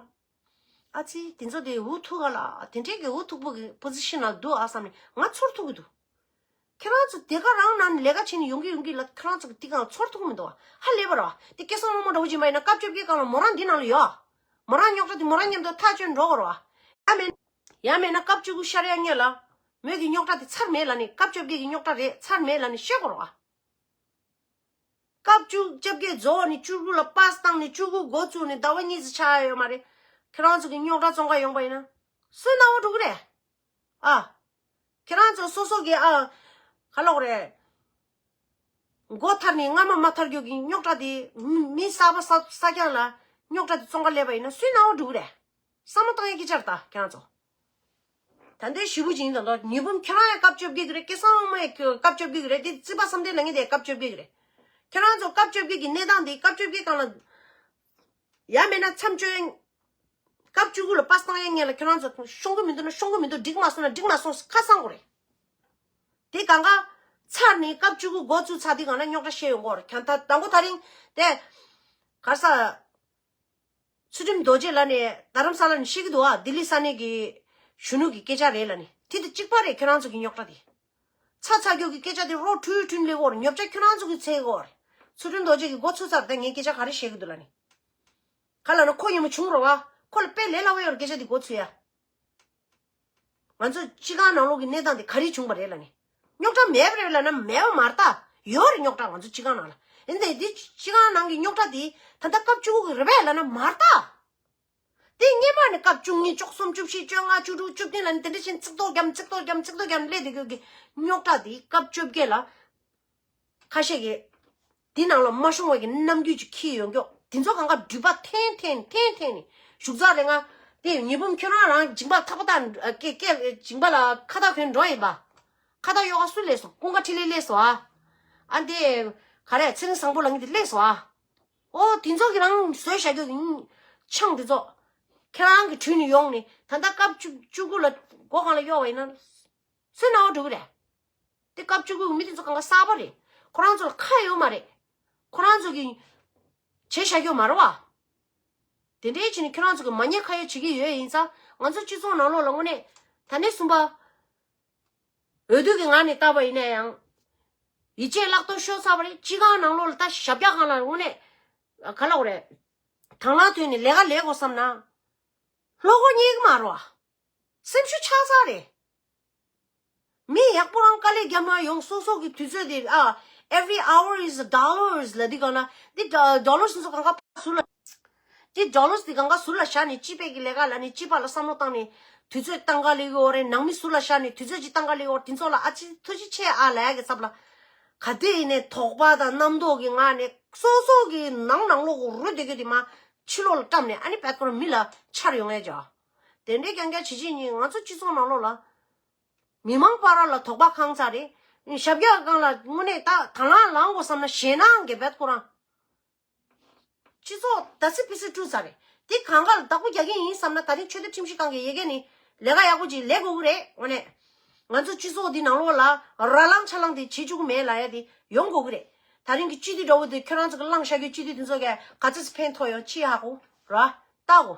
ཨ་ཙི་དེ་ཚོ་དེ་འུ་ཐུག་ག་ལ་དེ་འདྲས་ཀྱི་འུ་ཐུག་པོ་གི་position ལ་འདུག་ཨ་བསམ་ནས་ང་ཚོར་ཐུག་གི་འདུག་ཁྱེད་རང་ཚོ་དེ་ག་རང་ནང་ནས་ལས་ཀ་བྱས་ནས་ཡོང་གི་ཡོང་གི་ལ་ཁྱེད་རང་ཚོ་གི་དེ་གང་ཚོར་ཐུག་མི་འདུག་ཧ་ལས་པ་ར། དེ་སྐལ་བཟང་དམར་མོ་འདྲ་བོ་ཅིག་མ་ཡིན་ན་སྐབས་བཅོ་བརྒྱད་སྒང་ལ་མོ་རང་འདི་ནང་ལ་ཡོད། མོ་རང་རྙོག་དྲ་དེ་མོ་རང་མཉམ་དུ་ཐག་གཅོད་འགྲོ་དགོས་ར། ཡང་མེད། ཡང་མེད་ན་སྐབས་བཅུ་དགུ་ཤར་ཡ་སྔོན་ལ། མོས་ཀྱི་རྙོག་དྲ་དེ་ཚར་མེད་ལ་ནི་སྐབས་བཅོ་བརྒྱད་ཀྱི་རྙོག་དྲ་རེད་ཚར་མེད་ལ་ནི་ཤོད་དགོས་ར། སྐབས་བཅུ་བཅོ་བརྒྱད་རྫོགས་ནས་བཅུ་དགུ་ལ་པཱས་བཏང་ནས་བཅུ་དགུ་འགོ་བཙུགས་ནས་ཟླ་བ་གཉིས་ཙམ་ཆགས་ཡ་ཡོད་མ་རེད། ཁྱེད་རང་ཚོ་གི་རྙོག་དྲ་བཙོང་ག་ཡོང་པ་ཡིན་ན། སུའི་སྣང་བ་འགྲོ་གི་རེད། ཨ། ཁྱེད་རང་ཚོ་སོ་སོ་གི་ཨ། ག་ལབ་དགོས་རེད། མགོ་ཐར་ནས་རྔ་མ་མ་ཐར་རྒྱུ་གི་རྙོག་དྲ་དེ་མི་མི་གསར་པ་གསར་གསར་རྐྱང་ལ་རྙོག་དྲ་དེ་བཙོང་ག་སླེབས་པ་ཡིན་ན་སུའི་སྣང་བ་འགྲོ་གི་རེད། བསམ་བློ་བཏང་ཡས་སྐད་ཆ་རེད་ད་ཁྱེད་རང་ཚོ། ད་ལྟའི་ཞེ་པོ་ཅིག་ཡིན་ད་ལོ་ཉི་འབུམ་ཁྱེད་རང་ཡང་སྐབས་བཅོ་བརྒྱད་ཀྱི་རེད། སྐལ་བཟང་དམར་མོ་ཡང་སྐབས་བཅོ་བརྒྱད་ཀྱི་རེད། དེ་རྩིས་པ་བསམ་གཏན་ལབ་མཁན་དེ་སྐབས་བཅོ་བརྒྱད་ཀྱི་རེད། ཁྱེད་རང་ཚོ་སྐབས་བཅོ་བརྒྱད་ཀྱི་གནས་སྟངས་དེ་སྐབས་བཅོ་བརྒྱད་སྒང་ལ་ཡང་མེད་ན་མཚམས་གཅོད་ཡ། སྐབས་བཅུ་དགུ་ལ་པཱས་བཏང་ཡ་སྔོན་ལ་ཁྱེད་རང་ཚོ་ཤོང་གི་མི་འདུག་ན་ཤོང་གི་མི་འདུག་འགྲིག་མ་སོང་ན་འགྲིག་མ་སོང་ཁ་གསང་དགོས་རེད། དེ་གང་ག་ཚར་ནས་སྐབས་བཅུ་དགུ་འགོ་བཙུགས་ཚར་དུས་སྒང་ལ་རྙོག་དྲ་བཤད་ཡོང་གི་ཡོད་རེད། ཁྱོད་ད་དང་པོ་དེ་རིང་དེ་ག་རེ་ཟ། ཚུལ་ཁྲིམས་རྡོ་རྗེ་ལགས་ནས་རྡ་རམ་ས་ལ་ནས་བཤད་ཀྱི་འདུག་ཨ། ལྡི་ལི་ས་གནས་ཀྱི་གཞོན་ནུ་གི་སྐད་ཆ་རེད་ལབ་ནས། དེ་དང་གཅིག་པ་རེད། ཁྱོད་རང་ཚོ་གི་རྙོག་དྲ་དེ། ཚ་ཚ་རྒྱུད་ཀྱི་སྐད་ཆ་དེ་རོ་ཁྲུན་ཁྲུན་སླེབས་ཡོད་རེད། རྙོག་དྲ་ཁྱོད་རང་ཚོ་གི་འཚོལ་གྱི་ཡོད་རེད། ཚུལ་ཁྲིམས་རྡོ་རྗེ་གི་འགོ་ཚུགས་ཚར། ད་ངས་སྐད་ཆ་ག་རེ་བཤད་ཀྱི་འདུག་ལབ་ནས། ག་ལབ་ན་ཁོ་ཉིན་མོ་བྱུང་རོ་བ། ཁོ་ལ་དཔེ་ལས་སླ་བོ་ཡོད་རེད། སྐད་ཆ་དེ་འགོ་ཚུགས་ཡ། ང་ཚོ་སྤྱི་ཁང་ནང་ལོགས་ཀྱི་གནས་སྟངས་དེ་ག་རེ་བྱུང་བ་རེད་ལབ་ནས། རྙོག་དྲ་མེད་པ་རེད་ལབ་ན་མེད་པ་མ་རེད་ད། ཡོད་རེད་རྙོག་དྲ་ང་ཚོ་སྤྱི་ཁང་ནང་ལ། ཡིན་ནའི་འདི་སྤྱི་ཁང་ནང་གི་རྙོག་དྲ་དེ་ད་ལྟ་སྐབས་བཅུ་དགུ་གི་རེད་པས་ལབ་ན་མ་རེད་ད། དེ་སྔོན་མ་ནས་སྐབས་བཅུ་གཉིས་བཅུ་གསུམ་བཅུ་བཞི་བཅོ་ལྔ་བཅུ་དྲུག་བཅུ་བདུན་ལབ་ནས་དེ་འདྲ་བཞིན་ཚིག་ཐོ་རྒྱབ་ཚིག་ཐོ་རྒྱབ་ཚིག་ཐོ་རྒྱབ་སླེབས་བསྡད་ཡོད་ཀྱི་རྙོག་དྲ་དེ་སྐབས་བཅོ་བརྒྱད་ལ། ཁ་ཤས་ཀྱིས་འདི་ནང་ལ་མ་ཤོང་བའི་གི་རྣམ་འགྱུར་ཅིག་འཁྱེར་ཡོང་ཀྱོག་དེ་ཚོ་གང་ག་འགྲུལ་པ་འཐེན་འཐེན་འཐེན་འཐེན་ནས་བཞུགས་ཚར་རེད། ང་དེ་ཉི་འབུམ་ཁྱོད་རང་རང་མཇིང་པ་ཐག་པ་དང་སྐེ་སྐེ་མཇིང་པ་ལ་ཁ་བཏགས་གྱོན་འགྲོ་ཡིན་པ། ཁ་བཏགས་གཡོག་ཁ་སུ་སླེབས་སོང་། ཀུན་དགའ་འཕྲིན་ལས་སླེབས་སོང་ཨ། ཨ་འདི་ག་རེ་ཚེ་རིང་བཟང་པོ་ལབ་མཁན་དེ་སླེབས་སོང་ཨ། ཨོ་དེ་ཚོ་གི་རང་བཟོས་བཞག་རྒྱུ་གི་ཆང་དེ་ཚོ་ཁྱེད་རང་གི་དྲུད་ནས་ཡོང་ནས་ད་ལྟ་སྐབས་བཅུ་བཅུ་དགུ་ལ་སྒོ་ཁང་ལ་གཡོག་པ་ཡིན་ན་སུའི་སྣང་བ་འགྲོ་གི་རེད། དེ་སྐབས་བཅུ་དགུ་གི་མི་དེ་ཚོ་གང་ག་གསར་པ་རེད། ཁོ་རང་ཚོ་ལ་ཁ་ཡོད་མ་རེད། ཁོ་རང་ཚོ་གི་བྱས་བཞག་རྒྱུ་མ་རེད་བ། དེ་འདྲའི་ཕྱིན་ནས་ཁྱེད་རང་ཚོ་གི་མ་ཉེས་ཁ་ཡོད་བྱེད་ཀྱི་ཡོད་ཡིན་ཙང་ང་ཚོ་སྤྱི་ཚོགས་ནང་ལོགས་ལ་དངོས་གནས་ད་ནས་གསུམ་པ། འོས་བསྡུ་གི་ངང་ནས་བལྟས་པ་ཡིན་ན་ཡང་། ཡིད་ཆེས་བརླག་སྟོར་ཤོར་ཚར་བ་རེད། སྤྱི་ཁང་ནང་ལོགས་ལ་ད་ཞབས་བཀྱག་སྒང་ལ་དངོས་གནས་ག་ལབ་དགོས་རེད། དང་བླངས་ཐོན་ནས་ལས་ཀ་ལས་དགོས་བསམ་ན། བློ་ཁོག་རྙེད་ཀྱི་མ་རེད་བ། སེམས་ཤུགས་ཆག་ཚར་རེད། མི་ཡག་པོ་རང་དཀའ་ལས་བརྒྱབ་ན་ཡོང་། སོ་སོ་གི་དུས་ཚོད་དེ་ཨ། Every hour is a dollars ལབ་དུས་སྒང་ལ་འདི་ཌོ་ལར་སུ་གང་ག་ཟུར་ལ། དེ་ཌོ་ལར་དེ་གང་ག་ཟུར་ལ་བཞག་ནས་སྤྱི་པའི་གི་ལས་ཀ་ལ་ནི་སྤྱི་པ་ལ་བསམ་བློ་བཏང་ནས་དུས་ཚོད་བཏང་ག་ལས་ཀྱི་ཡོད་རེད། ནང་མི་ཟུར་ལ་བཞག་ནས་དུས་ཚོད་ཅིག་བཏང་ག་ལས་ཀྱི་ཡོད་རེད། དེ་ཚོ་ལ་ཨ་ཙི་ཐུགས་རྗེ་ཆེ་ཨ་ལབ་ཡ་གི་ཚབ་ལ། ག་དུས་ཡིན་ནའི་དོགས་པ་དང་རྣམ་རྟོག་གི་ངང་ནས་སོ་སོ་གི་ནང་ནང་ལོགས་རུལ་བསྡད་རྒྱུ་དེ་མར་ཕྱི་ལོགས་ལ་བཀྲམ་ནས་ཨ་ནི་བད་ཁོ་རང་མི་ལ་འཆར་ཡོང་ཡ་ཅིག་དེ་འདྲའི་རྐྱང་རྐྱང་བྱེད་བྱེད་ཉིན་ང་ཚོ་སྤྱི་ཚོགས་ནང་ལོགས་ལ། མི་མང་བར་ལ་དོགས་པ་ཁེངས་ཚར་རེད། ཞབས་བཀྱག་སྒང་ལ་དངོས་གནས་ད་དང་བླངས་ལངས་དགོས་བསམ་ན་ཞེད་སྣང་གི་བད་ཁོ་རང་། སྤྱི་ཚོགས་ད་སི་ཕི་སི་བཀྲུས་ཚར་རེད། དེ་གང་ག་ལ་བདག་པོ་རྒྱག་གི་ཡིན་བསམ་ན་ད་རིང་ཆོས་དད་ཁྲིམས་ཞིབ་ཁང་གི་ཡ་གི་ནི་ལས་ཀ་ཡག་པོ་ཅིག་ལས་དགོས་ཀྱི་རེད། དངོས་གནས་ང་ཚོ་སྤྱི་ཚོགས་འདི་ནང་ལོགས་ལ་ར་ལངས་ཆ་ལངས་དེ་བྱེད་བཅུག་གི་མེད་ལབ་ཡ་དེ་ཡོང་དགོས་ཀྱི་རེད། ད་རིང་གི་སྤྱི་འཐུས་འདྲ་བོ་དེ་ཁྱོད་རང་ཚོ་གི་བླངས་བཞག་རྒྱུ་སྤྱི་འཐུས་དེ་ཚོ་གས་ག་ཚོད་ཕན་ཐོགས་ཡོང་ཕྱི་ཧ་གོ་ར། ལྟ་གོ།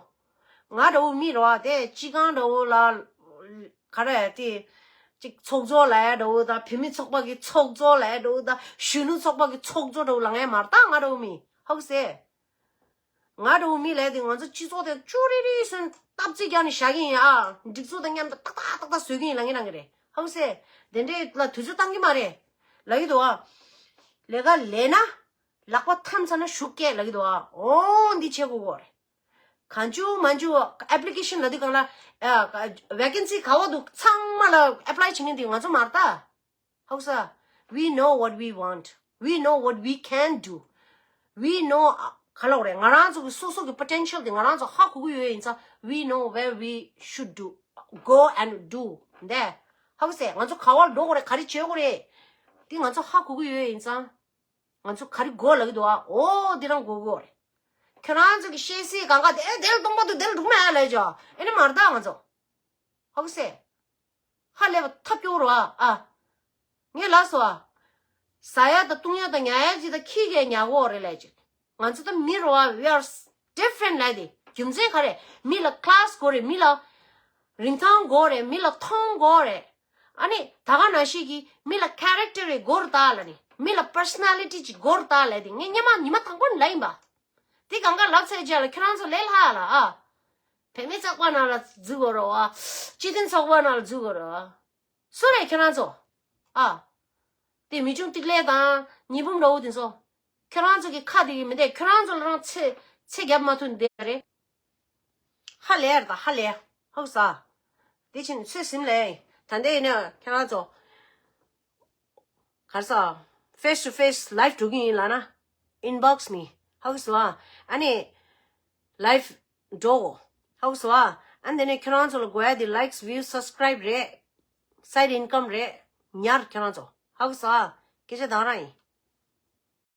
ང་འདྲ་བོ་མི་རེད་བ། དེ་སྤྱི་ཁང་འདྲ་བོ་ལ་ག་རེ་དེ་ཅིག་ཚོགས་གཙོ་ལབ་ཡ་འདྲ་བོ་དང་བུད་མེད་ཚོགས་པ་གི་ཚོགས་གཙོ་ལབ་ཡ་འདྲ་བོ་དང་གཞོན་ནུ་ཚོགས་པ་གི་ཚོགས་གཙོ་འདྲ་བོ་ལངས་ཡ་མ་རེད་ད། ང་འདྲ་བོ་མི་ཧ་གོ་སེ། ང་འདྲ་བོ་མི་ལབ་དེ་ང་ཚོ་སྤྱི་ཚོགས་དེ་ཅོ་རི་རི་སོན་སྟབས་རྩིས་རྒྱག་ནས་བཞག་གི་ཡིན་ཨ། སྒྲིག་འཛུགས་དང་མཉམ་དུ་ཏག་ཏག་ཏག་ཏག་བཟོ་གི་ཡིན་ལབ་ངེས་གནང་གི་རེད། ཧ་གོ་སེ། དེ་འདྲའི་ལ་དུས་ཚོད་བཏང་གི་མ་རེད་ལབ་ཀྱི་འདུག་ཨ། ལས་ཀ་ལས་ན་ལག་པ་འཐམ་ཚར་ན་གཞུག་སྐད་ལབ་ཀྱི་འདུག་ཨ། འོ་འདི་བྱེད་དགོས་གོ་རེད། གང་བྱུང་མང་བྱུང་ཨེབ་ལི་ཀེ་ཤན་ལབ་དུས་སྒང་ལ་ཨ་ཝེ་ཀན་སི་ག་བ་འདུག་ཚང་མ་ལ་ཨེབ་ལའི་བྱེད་མཁན་དེ་ང་ཚོ་མ་རེད་ད། ཧ་གོ་ས། We know what we want. We know what we can do. We know ག་ལབ་དགོས་རེད། ང་རང་ཚོ་གི་སོ་སོ་གི་པོ་ཊེན་ཤལ་དེ་ང་རང་ཚོ་ཧ་གོ་གི་ཡོད་ཡིན་ཙང་། We know where we should do, go and do འདས། ཧ་གོ་སེ། ང་ཚོ་ག་བར་འགྲོ་དགོས་རེད། ག་རེ་བྱེད་དགོས་རེད། དེ་ང་ཚོ་ཧ་གོ་གི་ཡོད་ཡིན་ཙང་། ང་ཚོ་ག་རེ་དགོས་ལབ་ཀྱི་འདུག་ཨ། འོ་དེ་རང་དགོས་དགོས་རེད། ཁྱོད་རང་ཚོ་གི་བཤད་སྲིད་གང་ག་དེ་དེ་ལ་གཏོང་པ་འདུག་དེ་ལ་འགྲུག་མེད་ལབ་ཅོ། ཨེ་ནི་མ་རེད་ད་ང་ཚོ། ཧ་གོ་སེ། ཧ་ལས་པ་ཐབས་སྐྱོ་རུ་ཨ་ཨ། ངས་ལབ་སོང་ཨ། ཟ་ཡ་དང་བཏུང་ཡ་དང་ཉལ་ཡ་ཅིག་དང་ཁྱི་གས་ཉལ་གོ་རེད་ལབ་ཅིག་ང་ཚོ་ད་མི་རུ་ཨ། We are different ལབ་དེ་རྒྱུ་མཚན་ག་རེ། མི་ལ་ཀླ་སི་དགོས་རེད། མི་ལ་རིན་ཐང་དགོས་རེད། མི་ལ་མཐོང་དགོས་རེད། ཨ་ནི་ད་ག་ནང་བཞིན་གྱི་མི་ལ་ཁེ་རེག་ཊར་རེ་དགོས་རེད་ད་ལབ་ནི། མི་ལ་པར་སོ་ན་ལི་ཊི་ཅིག་དགོས་རེད་ད་ལབ་དེ་ངས་སྔོན་མ་ཉི་མ་དང་པོ་ནས་ལབ་ཡིན་པ། དེ་གང་ག་ལབ་ཚར་རྗེས་ལ་ཁྱེད་རང་ཚོ་ལས་སླ་ལ་ཨ། བུད་མེད་ཚོགས་པ་ནང་ལ་འཛུལ་དགོས་རེད་བ། སྤྱི་མཐུན་ཚོགས་པ་ནང་ལ་འཛུལ་དགོས་རེད་བ། སུ་རེད་ཁྱེད་རང་ཚོ། ཨ། དེ་མི་ཆུང་ཏིག་ལེ་དང་ཉི་འབུམ་འདྲ་བོ་དེ་ཚོ། ཁྱེད་རང་ཚོ་གི་ཁ་དེ་གི་མི་འདས། ཁྱེད་རང་ཚོ་ལ་རང་ཚེ་ཚེ་རྒྱབ་མ་ཐུབ་འདི་རེད། ཧ་ལས་ར་ད་ཧ་ལས། ཧ་གོ་ས། དེ་ཕྱིན་ཚོད་ཟིན་ལས། ད་འདི་ཡིན་ན་ཁྱེད་རང་ཚོ། ག་རེ་ཟ། face to face live འགྲོ་གི་ཡིན་ལབ་ན། inbox me. ཧ་གོ་སོང་ཨ། ཨ་ནི། live འགྲོ། ཧ་གོ་སོང་ཨ། ཨ་ནི་དེ་ནས་ཁྱེད་རང་ཚོ་ལ་དགོས་ཡ་དེ་likes, views, subscribe རེད། side income རེད། ཉར་ཁྱེད་རང་ཚོ། ཧ་གོ་སོང་ཨ། སྐད་ཆ་དང་རང་ཡིན།